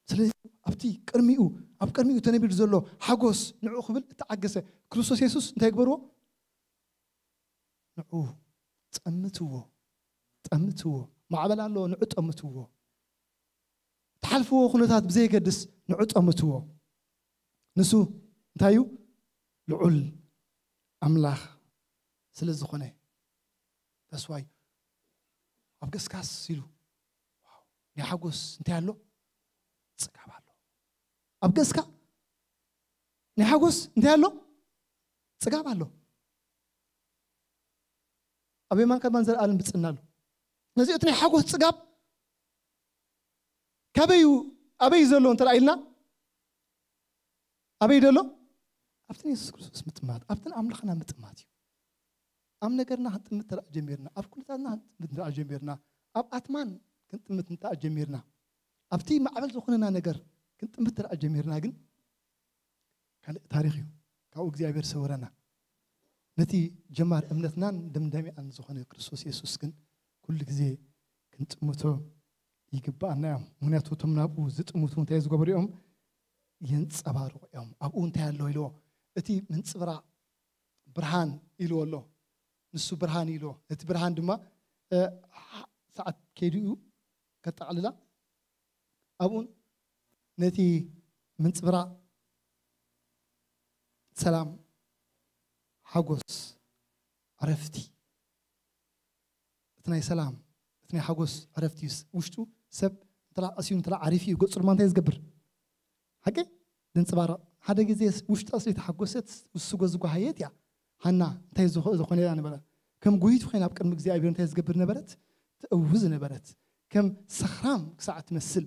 ስለዚ ኣብቲ ቅድሚኡ፣ ኣብ ቅድሚኡ ተነቢሩ ዘሎ ሓጎስ ንዕኡ ክብል እተዓገሰ ክርስቶስ የሱስ እንታይ ግበርዎ? ንዑ ጠምትዎ፣ ጠምትዎ። ማዕበል ኣለዎ፣ ንዑ ጠምትዎ። ትሓልፍዎ ኩነታት ብዘየገድስ ንዑ ጠምትዎ። ንሱ እንታይ እዩ? ልዑል ኣምላኽ ስለ ዝኾነ። ተስፋይ ኣብ ገስካስ ኢሉ፣ ዋው፣ ናይ ሓጎስ እንታይ ኣሎ? ጽጋብ ኣሎ። ኣብ ገስካ ናይ ሓጎስ እንታይ ኣሎ? ጽጋብ ኣሎ። ኣብ የማንካ ድማ ዘለኣለም ብጽና ኣሎ። ነዚ እቲ ናይ ሓጎስ ጽጋብ ካበዩ፣ ኣበይ ዘሎ እንተ ኢልና፣ ኣበይ ደሎ? ኣብቲ ንየሱስ ክርስቶስ ምጥማት፣ ኣብቲ ንኣምላኽና ምጥማት እዩ። ኣብ ነገርና ክንጥምት እንተ ደኣ ጀሚርና፣ ኣብ ኩነታትና ክንጥምት እንተ ደኣ ጀሚርና፣ ኣብ ኣትማን ክንጥምት እንተ ደኣ ጀሚርና፣ ኣብቲ ማዕበል ዝኾነና ነገር ክንጥምት እንተ ደኣ ጀሚርና ግን ካልእ ታሪኽ እዩ። ካብኡ እግዚኣብሔር ሰውረና። ነቲ ጀማር እምነትናን ደምዳሚኣን ዝኾነ ክርስቶስ የሱስ ግን ኩሉ ግዜ ክንጥምቶ ይግብኣና እዮም። ምኽንያቱ እቶም ናብኡ ዝጥምቱ እንታይ ዝገበሩ እዮም? የንጸባርቑ እዮም። ኣብኡ እንታይ ኣሎ ኢልዎ? እቲ ምንጽብራቕ ብርሃን ኢልዎ ኣሎ። ንሱ ብርሃን ኢልዎ። እቲ ብርሃን ድማ፣ እ፣ ሰዓት ከይዱ እዩ ከጠቓልላ። ኣብኡን ነቲ ምንጽብራቕ ሰላም፣ ሓጎስ፣ ዕረፍቲ፣ እቲ ናይ ሰላም፣ እቲ ናይ ሓጎስ ዕረፍቲ እዩ። ውሽጡ ሰብ እንተ ኣስዩ እንተ ዓሪፉ እዩ፣ ገጹ ድማ እንታይ ዝገብር? ሓቂ ዘንጸባርቕ። ሓደ ግዜ ውሽጣ ስለ ተሓጎሰት፣ ውስጎ ዝጓሃየት እያ። ሃና እንታይ ዝኾ-፣ ዝኾነ እያ ነበረ? ከም ጎይቱ ኮይና ኣብ ቅድሚ እግዚኣብሔር እንታይ ዝገብር ነበረት? ትእውዝ ነበረት። ከም ሰኽራም ክሳዕ ትመስል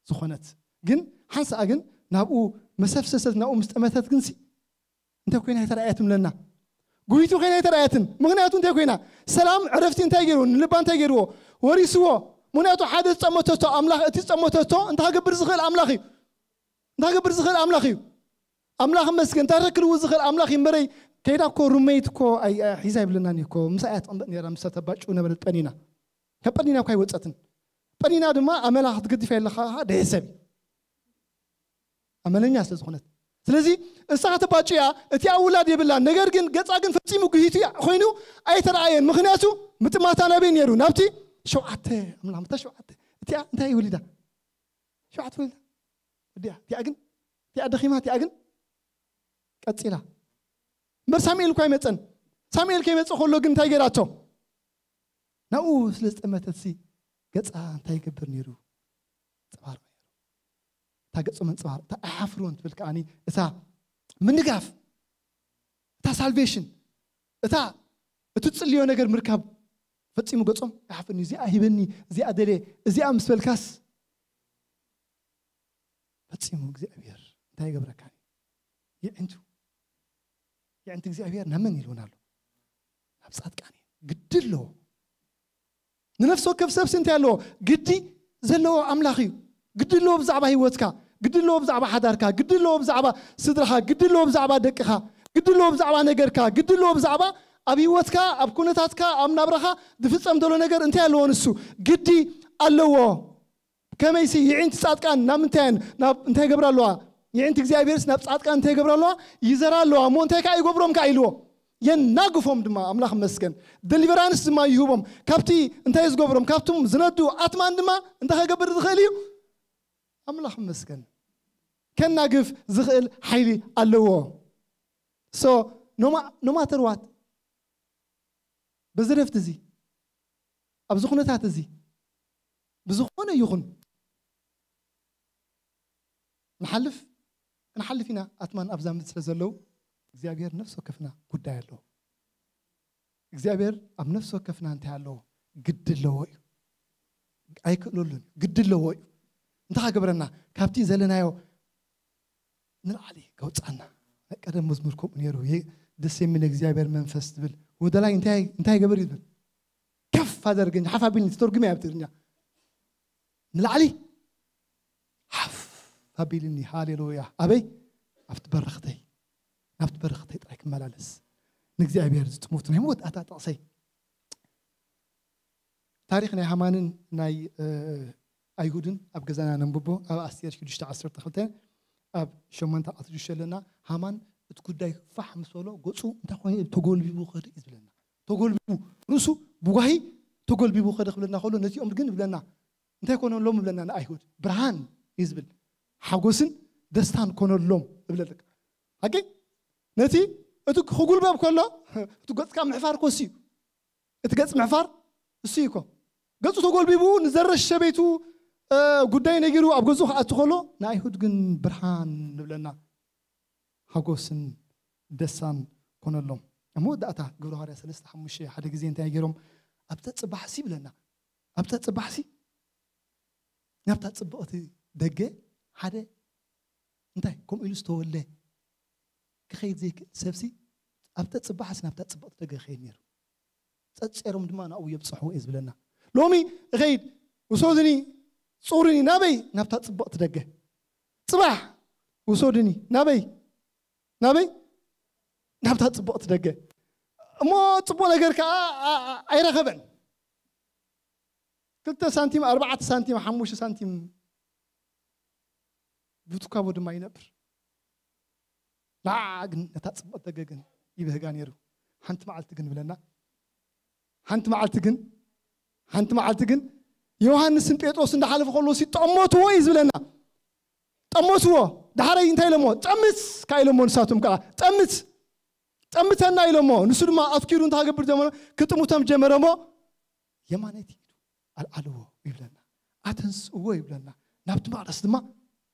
ዝኾነት። ግን ሓንሳኣ ግን ናብኡ መሰፍሰሰት፣ ናብኡ ምስ ጠመተት ግንሲ እንታይ ኮይና ኣይተረኣየትም ለና? ጎይቱ ኮይና ኣይተረኣየትን። ምኽንያቱ እንታይ ኮይና? ሰላም ዕረፍቲ እንታይ ገይርዎ? ንልባ እንታይ ገይርዎ? ወሪስዎ። ምኽንያቱ ሓደ ዝጠመተቶ ኣምላኽ፣ እቲ ዝጠመተቶ እንታይ ክገብር ዝኽእል ኣምላኽ እዩ። እንታይ ክገብር ዝኽእል ኣምላኽ እዩ። ኣምላኽ መስገን፣ እንታይ ክልውጥ ዝኽእል ኣምላኽ እዩ እምበረይ። ከይዳ እኮ ሩመይት እኮ ኣይ-፣ ኣይ-፣ ሒዛ ይብለናኒ እኮ። ምሳኣ እያ ትቕመጥ ነይራ፣ ምሳ ተባጭው ነበረት ጸኒና። ካብ ጸኒና እኳ ኣይወጸትን። ጸኒና ድማ ኣመላ ክትገድፍ ኣለኻ፣ ደሄ ሰብ እዩ። ኣመለኛ ስለ ዝኾነት። ስለዚ እሳ ከተባጭያ እቲኣ ውላድ የብላን። ነገር ግን ገጻ ግን ፈጺሙ ግሂቱ እያ ኮይኑ ኣይተረኣየን። ምኽንያቱ ምጥማታ ናበይ ነይሩ? ናብቲ ሸውዓተ፣ ኣምላኽ፣ ምታ ሸውዓተ። እቲኣ እንታይ ወሊዳ? ሸውዓተ ወሊዳ። እዲኣ፣ እቲኣ ግን፣ እቲኣ ደኺማ፣ እቲኣ ግን ቀጺላ። እምበር ሳሙኤል እኳ ኣይመጸን። ሳሙኤል ከይመጸ ከሎ ግን እንታይ ገይራቶ? ናብኡ ስለ ዝጠመተትሲ ገጻ እንታይ ይገብር ነይሩ? ጸባርቕ ነይሩ። እታ ገጾም ኣንጸባርቕ፣ እታ ኣይሓፍሮን ትብል ከኣኒ፣ እታ ምንጋፍ፣ እታ ሳልቬሽን፣ እታ እቲ ትጽልዮ ነገር ምርካብ ፈጺሙ ገጾም ኣይሓፍርን እዩ። እዚኣ ሂበኒ፣ እዚኣ ደልየ፣ እዚኣ ምስ በልካስ ፈጺሙ እግዚኣብሔር እንታይ ይገብረካ? የዕንቱ። የዕንቱ እግዚኣብሔር ናብ መን ኢልውን ኣሎ? ናብ ጻድቃን እዩ። ግዲ ኣለዎ። ንነፍሲ ወከፍ ሰብሲ እንታይ ኣለዎ? ግዲ ዘለዎ ኣምላኽ እዩ። ግዲ ኣለዎ ብዛዕባ ህይወትካ። ግዲ ኣለዎ ብዛዕባ ሓዳርካ፣ ግዲ ኣለዎ ብዛዕባ ስድራኻ፣ ግዲ ኣለዎ ብዛዕባ ደቅኻ፣ ግዲ ኣለዎ ብዛዕባ ነገርካ፣ ግዲ ኣለዎ ብዛዕባ ኣብ ህይወትካ፣ ኣብ ኩነታትካ፣ ኣብ ናብራኻ ዝፍጸም ዘሎ ነገር እንታይ ኣለዎ? ንሱ ግዲ ኣለዎ። ከመይሲ ይዒንቲ ጻድቃን ናብ ምንታይ እየን? ናብ እንታይ ይገብራ ኣለዋ? ይዒንቲ እግዚኣብሔርስ ናብ ጻድቃን እንታይ ይገብራ ኣለዋ? ይዘራ ኣለዋ። እሞ እንታይ ከኣ ይገብሮም ከኣ ኢልዎ? የናግፎም ድማ። ኣምላኽ መስገን። ደሊቨራንስ ድማ ይህቦም። ካብቲ እንታይ ዝገብሮም? ካብቶም ዝነዱ ኣትማን ድማ እንታይ ከገብር ዝኽእል እዩ? ኣምላኽ መስገን። ከናግፍ ዝኽእል ሓይሊ ኣለዎ። So no matter what፣ በዚ ረፍቲ እዚ፣ ኣብዚ ኩነታት እዚ፣ ብዝኾነ ይኹን ንሓልፍ፣ ክንሓልፍ ኢና። ኣትማን ኣብዛ ምድሪ ስለ ዘለዉ እግዚኣብሔር ነፍሲ ወከፍና ጉዳይ ኣለዎ። እግዚኣብሔር ኣብ ነፍሲ ወከፍና እንታይ ኣለዎ? ግዲ ኣለዎ እዩ። ኣይክእለሉን እዩ። ግዲ ኣለዎ እዩ። እንታይ ከገብረና? ካብቲ ዘለናዮ ንላዕሊ ከውፅኣና። ቀደም መዝሙር ከምኡ ነይሩ። የ-፣ ደስ የሚል የእግዚአብሔር መንፈስ ትብል። ወደ ላይ እንታይ፣ እንታይ ገበር ይብል? ከፍ አደረገኝ፣ ሓፍ አቢልኝ፣ ትተርጉም እያ ብትግርኛ። ንላዕሊ ሓፍ ኣቢልኒ። ሃሌሉያ። ኣበይ? ኣብቲ በረኽተይ። ናብቲ በረኽተይ ጥራይ ክመላለስ። ንእግዚኣብሔር ዝጥሙት ናይ መወዳእታ ጥቕሰይ። ታሪኽ ናይ ሃማንን ናይ፣ እ፣ ኣይሁድን ኣብ ገዛና ነንብቦ። ኣብ ኣስቴር ሽዱሽተ ዓሰርተ ክልተ፣ ኣብ ሸሞንተ ዓሰርተ ሽዱሽተ ኣለና። ሃማን እቲ ጉዳይ ፋሕ ምስ በሎ፣ ገጹ እንታይ ኮይኑ ተጎልቢቡ ከደ እዩ ዝብለና። ተጎልቢቡ፣ ርእሱ ብጓሂ ተጎልቢቡ ከደ ክብለና ከሎ፣ ነዚኦም ግን ይብለና፣ እንታይ ኮነሎም ይብለና ንኣይሁድ? ብርሃን እዩ ዝብል። ሓጎስን ደስታን ኮነሎም ይብለልካ። ሓቂ? ነቲ፣ እቲ ክጉልበብ ከሎ፣ እቲ ገጽካ ምሕፋር ኮሲ እዩ። እቲ ገጽ ምሕፋር እሱ እዩ እኮ። ገጹ ተጎልቢቡ ንዘረሽ ሰበይቱ፣ እ፣ ጉዳይ ነጊሩ ኣብ ገዝኡ ክኣቱ ከሎ፣ ንኣይሁድ ግን ብርሃን ንብለና፣ ሓጎስን ደስታን ኮነሎም። ኣብ መወዳእታ ግብረ ሃዋርያ ሰለስተ ሓሙሽተ ሓደ ግዜ እንታይ ገይሮም? ኣብታ ጽባሕሲ ይብለና። ኣብታ ጽባሕሲ፣ ናብታ ጽብቕቲ ደገ ሓደ እንታይ ከምኡ ኢሉ ዝተወልደ ክኸይድ ዘይክእል ሰብሲ፣ ኣብታ ጽባሕሲ ናብታ ጽብቕቲ ደገ ክኸይድ ነይሩ። ጸጺሮም ድማ ናብኡ የብጽሕዎ እዩ ዝብለና። ሎሚ እኸይድ፣ ውሰዱኒ፣ ጹሩኒ፣ ናበይ? ናብታ ጽብቕቲ ደገ። ጽባሕ ውሰዱኒ፣ ናበይ? ናበይ? ናብታ ጽብቕቲ ደገ። እሞ ጽቡቕ ነገር ከኣ፣ ኣ-፣ ኣ-፣ ኣይረኸበን። ክልተ ሳንቲም፣ ኣርባዕተ ሳንቲም፣ ሓሙሽተ ሳንቲም ብትካቦ ድማ ይነብር። ንዓ ግን ነታ ጽብቕቲ ደገ ግን ይብህጋ ነይሩ። ሓንቲ መዓልቲ ግን ብለና፣ ሓንቲ መዓልቲ ግን፣ ሓንቲ መዓልቲ ግን ዮሃንስን ጴጥሮስ እንዳሓለፉ ከለዉ ሲ ጠመትዎ እዩ ዝብለና። ጠመትዎ። ዳሕረይ እንታይ ኢሎሞ? ጠምት ከኣ ኢሎሞ። ንሳቶም ከኣ፣ "ጠምት፣ ጠምተና" ኢሎሞ። ንሱ ድማ ኣፍኪሩ እንታይ ክገብር ጀመረ? ክጥምቶም ጀመረ እሞ፣ የማነይቲ ኢዱ ኣልዓልዎ ይብለና። ኣተንስእዎ ይብለና። ናብቲ መቕደስ ድማ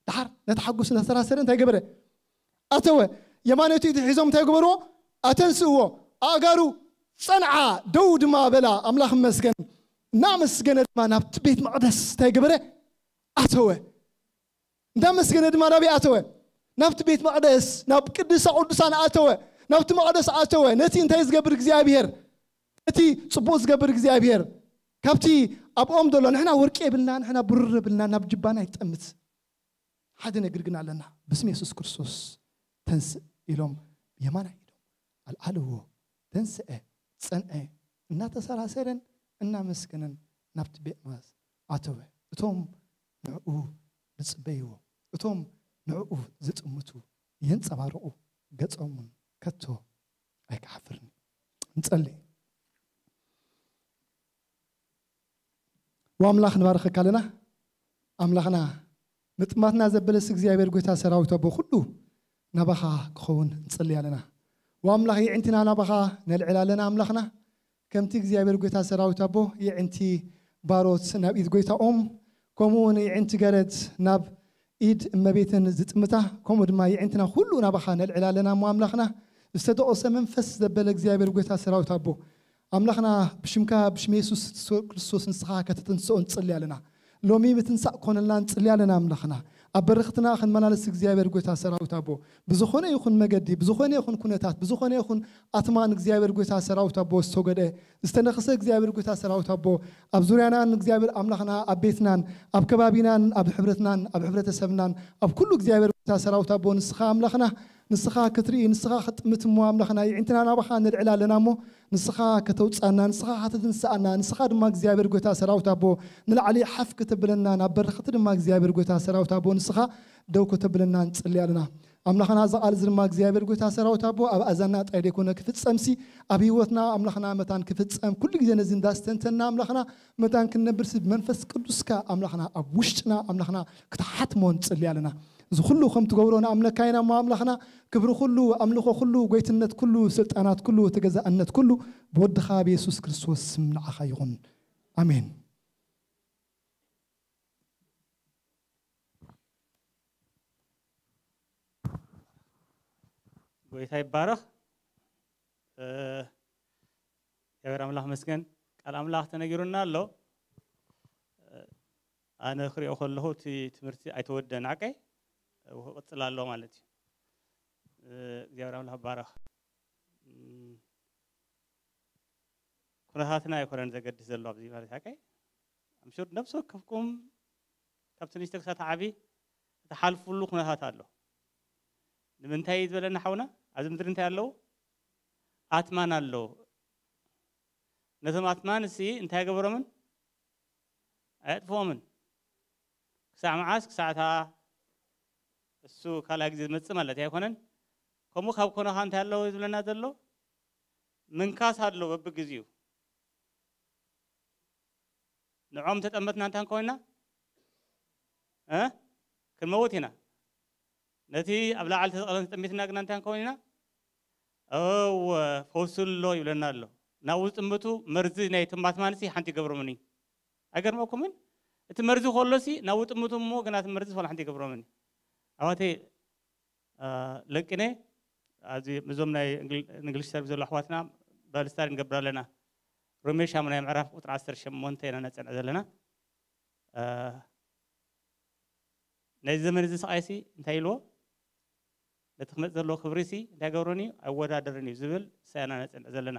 ደሓር ነቲ ሓጎስ እናተሰራሰረ እንታይ ገበረ? ኣተወ። የማነይቲ ኢዱ ሒዞም እንታይ ገበርዎ? ኣተንስእዎ። ኣእጋሩ ጸንዓ፣ ደው ድማ በላ። ኣምላኽ ይመስገን። እናመስገነ ድማ ናብቲ ቤት መቕደስ እንታይ ገበረ? ኣተወ። እንዳመስገነ ድማ ናበይ ኣተወ? ናብቲ ቤት መቕደስ፣ ናብ ቅድስተ ቅዱሳን ኣተወ። ናብቲ መቕደስ ኣተወ። ነቲ እንታይ ዝገብር እግዚኣብሔር? ነቲ ጽቡቕ ዝገብር እግዚኣብሔር። ካብቲ ኣብኦም ዘሎ፣ ንሕና ወርቂ የብልና፣ ንሕና ብሩር የብልና፣ ናብ ጅባና ይጠምት። ሓደ ነገር ግን ኣለና። ብስም የሱስ ክርስቶስ ተንስእ ኢሎም የማናይ ኢዶም ኣልዓልዎ። ተንስአ፣ ጸንዐ፣ እናተሰራሰረን እናመስገነን ናብቲ ቤት መቕደስ ኣተወ። እቶም ንዕኡ ዝጽበይዎ፣ እቶም ንዕኡ ዝጥምቱ የንጸባርቑ፣ ገጾም እውን ከቶ ኣይክሓፍርን። ንጸሊ። ወኣምላኽ ንባርኸካ ኣለና። ኣምላኽና ምጥማትና ዘበለስ እግዚኣብሔር ጐይታ ሰራዊት ኣቦ ኩሉ ናባኻ ክኸውን ንጸሊ ኣለና። ወኣምላኽ የዒንትና ናባኻ ነልዕል ኣለና ኣምላኽና። ከምቲ እግዚኣብሔር ጐይታ ሰራዊት ኣቦ የዒንቲ ባሮት ናብ ኢድ ጐይታኦም፣ ከምኡ እውን የዒንቲ ገረድ ናብ ኢድ እመቤትን ዝጥምታ፣ ከምኡ ድማ የዒንትና ኩሉ ናባኻ ነልዕል ኣለና እሞ ኣምላኽና። ዝተደቆሰ መንፈስ ዘበለ እግዚኣብሔር ጐይታ ሰራዊት ኣቦ፣ ኣምላኽና ብሽምካ ብሽም የሱስ ክርስቶስ ንስኻ ከተተንስኦ ንጽሊ ኣለና። ሎሚ ምትንሳእ ኮነልና ንጽሊ ኣለና ኣምላኽና። ኣብ በረኽትና ክንመላለስ እግዚኣብሔር ጎይታ ሰራዊት ኣቦ ብዝኾነ ይኹን መገዲ ብዝኾነ ይኹን ኩነታት ብዝኾነ ይኹን ኣትማን እግዚኣብሔር ጎይታ ሰራዊት ኣቦ ዝተወገደ ዝተነኽሰ እግዚኣብሔር ጎይታ ሰራዊት ኣቦ ኣብ ዙርያናን እግዚኣብሔር ኣምላኽና ኣብ ቤትናን ኣብ ከባቢናን ኣብ ሕብረትናን ኣብ ሕብረተሰብናን ኣብ ኩሉ እግዚኣብሔር ጎይታ ሰራዊት ኣቦ ንስኻ ኣምላኽና ንስኻ ክትርኢ ንስኻ ክትጥምት እሞ ኣምላኽና ይዕንትና ናባኻ ንልዕል ኣለና እሞ ንስኻ ከተውፃና ንስኻ ከተትንስኣና ንስኻ ድማ እግዚኣብሔር ጎይታ ሰራዊት ኣቦ ንላዕሊ ሓፍ ከተብለና ናብ በረኽቲ ድማ እግዚኣብሔር ጎይታ ሰራዊት ኣቦ ንስኻ ደው ከተብለና ንፅሊ ኣለና ኣምላኽና እዚ ቃል እዚ ድማ እግዚኣብሔር ጎይታ ሰራዊት ኣቦ ኣብ ኣዛና ጥራይ ደይኮነ ክፍፀምሲ ኣብ ህይወትና ኣምላኽና መታን ክፍፀም ኩሉ ግዜ ነዚ እንዳስተንተና ኣምላኽና መታን ክንነብር ሲ መንፈስ ቅዱስካ ኣምላኽና ኣብ ውሽጥና ኣምላኽና ክትሓትሞ ንፅሊ ኣለና እዚ ኩሉ ከም ትገብሮ ንኣምነካ ኢና እሞ ኣምላኽና ክብሪ ኩሉ ኣምልኾ ኩሉ ጎይትነት ኩሉ ስልጣናት ኩሉ ተገዛእነት ኩሉ ብወድኻ ብየሱስ ክርስቶስ ስም ንዓኻ ይኹን ኣሜን ጎይታ ይባረኽ። እግዚኣብሔር ኣምላኽ መስገን ቃል ኣምላኽ ተነጊሩና ኣሎ። ኣነ ክሪኦ ከለኹ እቲ ትምህርቲ ኣይተወደን ዓቀይ ክቕፅል ኣሎ ማለት እዩ። እግዚኣብሔር ኣምላኽ ባረኽ። ኩነታትና ኣይኮነን ዘገድስ ዘሎ ኣብዚ ማለት ዓቀይ ኣምሹር ነብሲ ወከፍኩም ካብ ትንሽቲ ክሳብ ዓቢ እትሓልፍሉ ኩነታት ኣሎ። ንምንታይ እዩ ዝበለና ሓውና ኣብዚ ምድሪ እንታይ ኣለዉ? ኣትማን ኣለዉ። ነቶም ኣትማን እሲ እንታይ ገበሮምን ኣየጥፍኦምን። ክሳዕ መዓስ? ክሳዕታ እሱ ካልኣ ግዜ ዝመፅእ ማለት ኣይኮነን። ከምኡ ካብ ኮነኻ እንታይ ኣለዎ ዝብለና ዘሎ? ምንካስ ኣሎ በብግዜኡ። ንዖም ተጠመትና እንታ እንኮይና ክንመውት ኢና። ነቲ ኣብ ላዕሊ ተጠሚትና ግና እንታይ እንኮይና እወ ፈውስሎ ይብለና ኣሎ። ናብኡ ዝጥምቱ መርዚ ናይ ትማት ማንሲ ሓንቲ ይገብሮምን እዩ። ኣይገርመኩምን? እቲ መርዚ ከሎሲ ናብኡ ጥምቱ እሞ ግና እቲ መርዚ ፈላ ሓንቲ ይገብሮምን እዩ። ኣባተይ ለቂነ እዞም ናይ እንግሊሽ ሰርቪስ ዘለዉ ኣሕዋትና ባይብል ስታዲ ንገብር ኣለና። ሮሜ ሻሙናይ ምዕራፍ ቁፅሪ ዓሰርተ ሸሞንተ ኢና ነፅንዕ ዘለና። ነዚ ዘመን እዚ ስቓይሲ እንታይ ኢልዎ? ነቲ ክመፅእ ዘለዎ ክብሪሲ እንታይ ገብረኒ እዩ? ኣይወዳደርን እዩ ዝብል ንሳ ኢና ነፅንዕ ዘለና።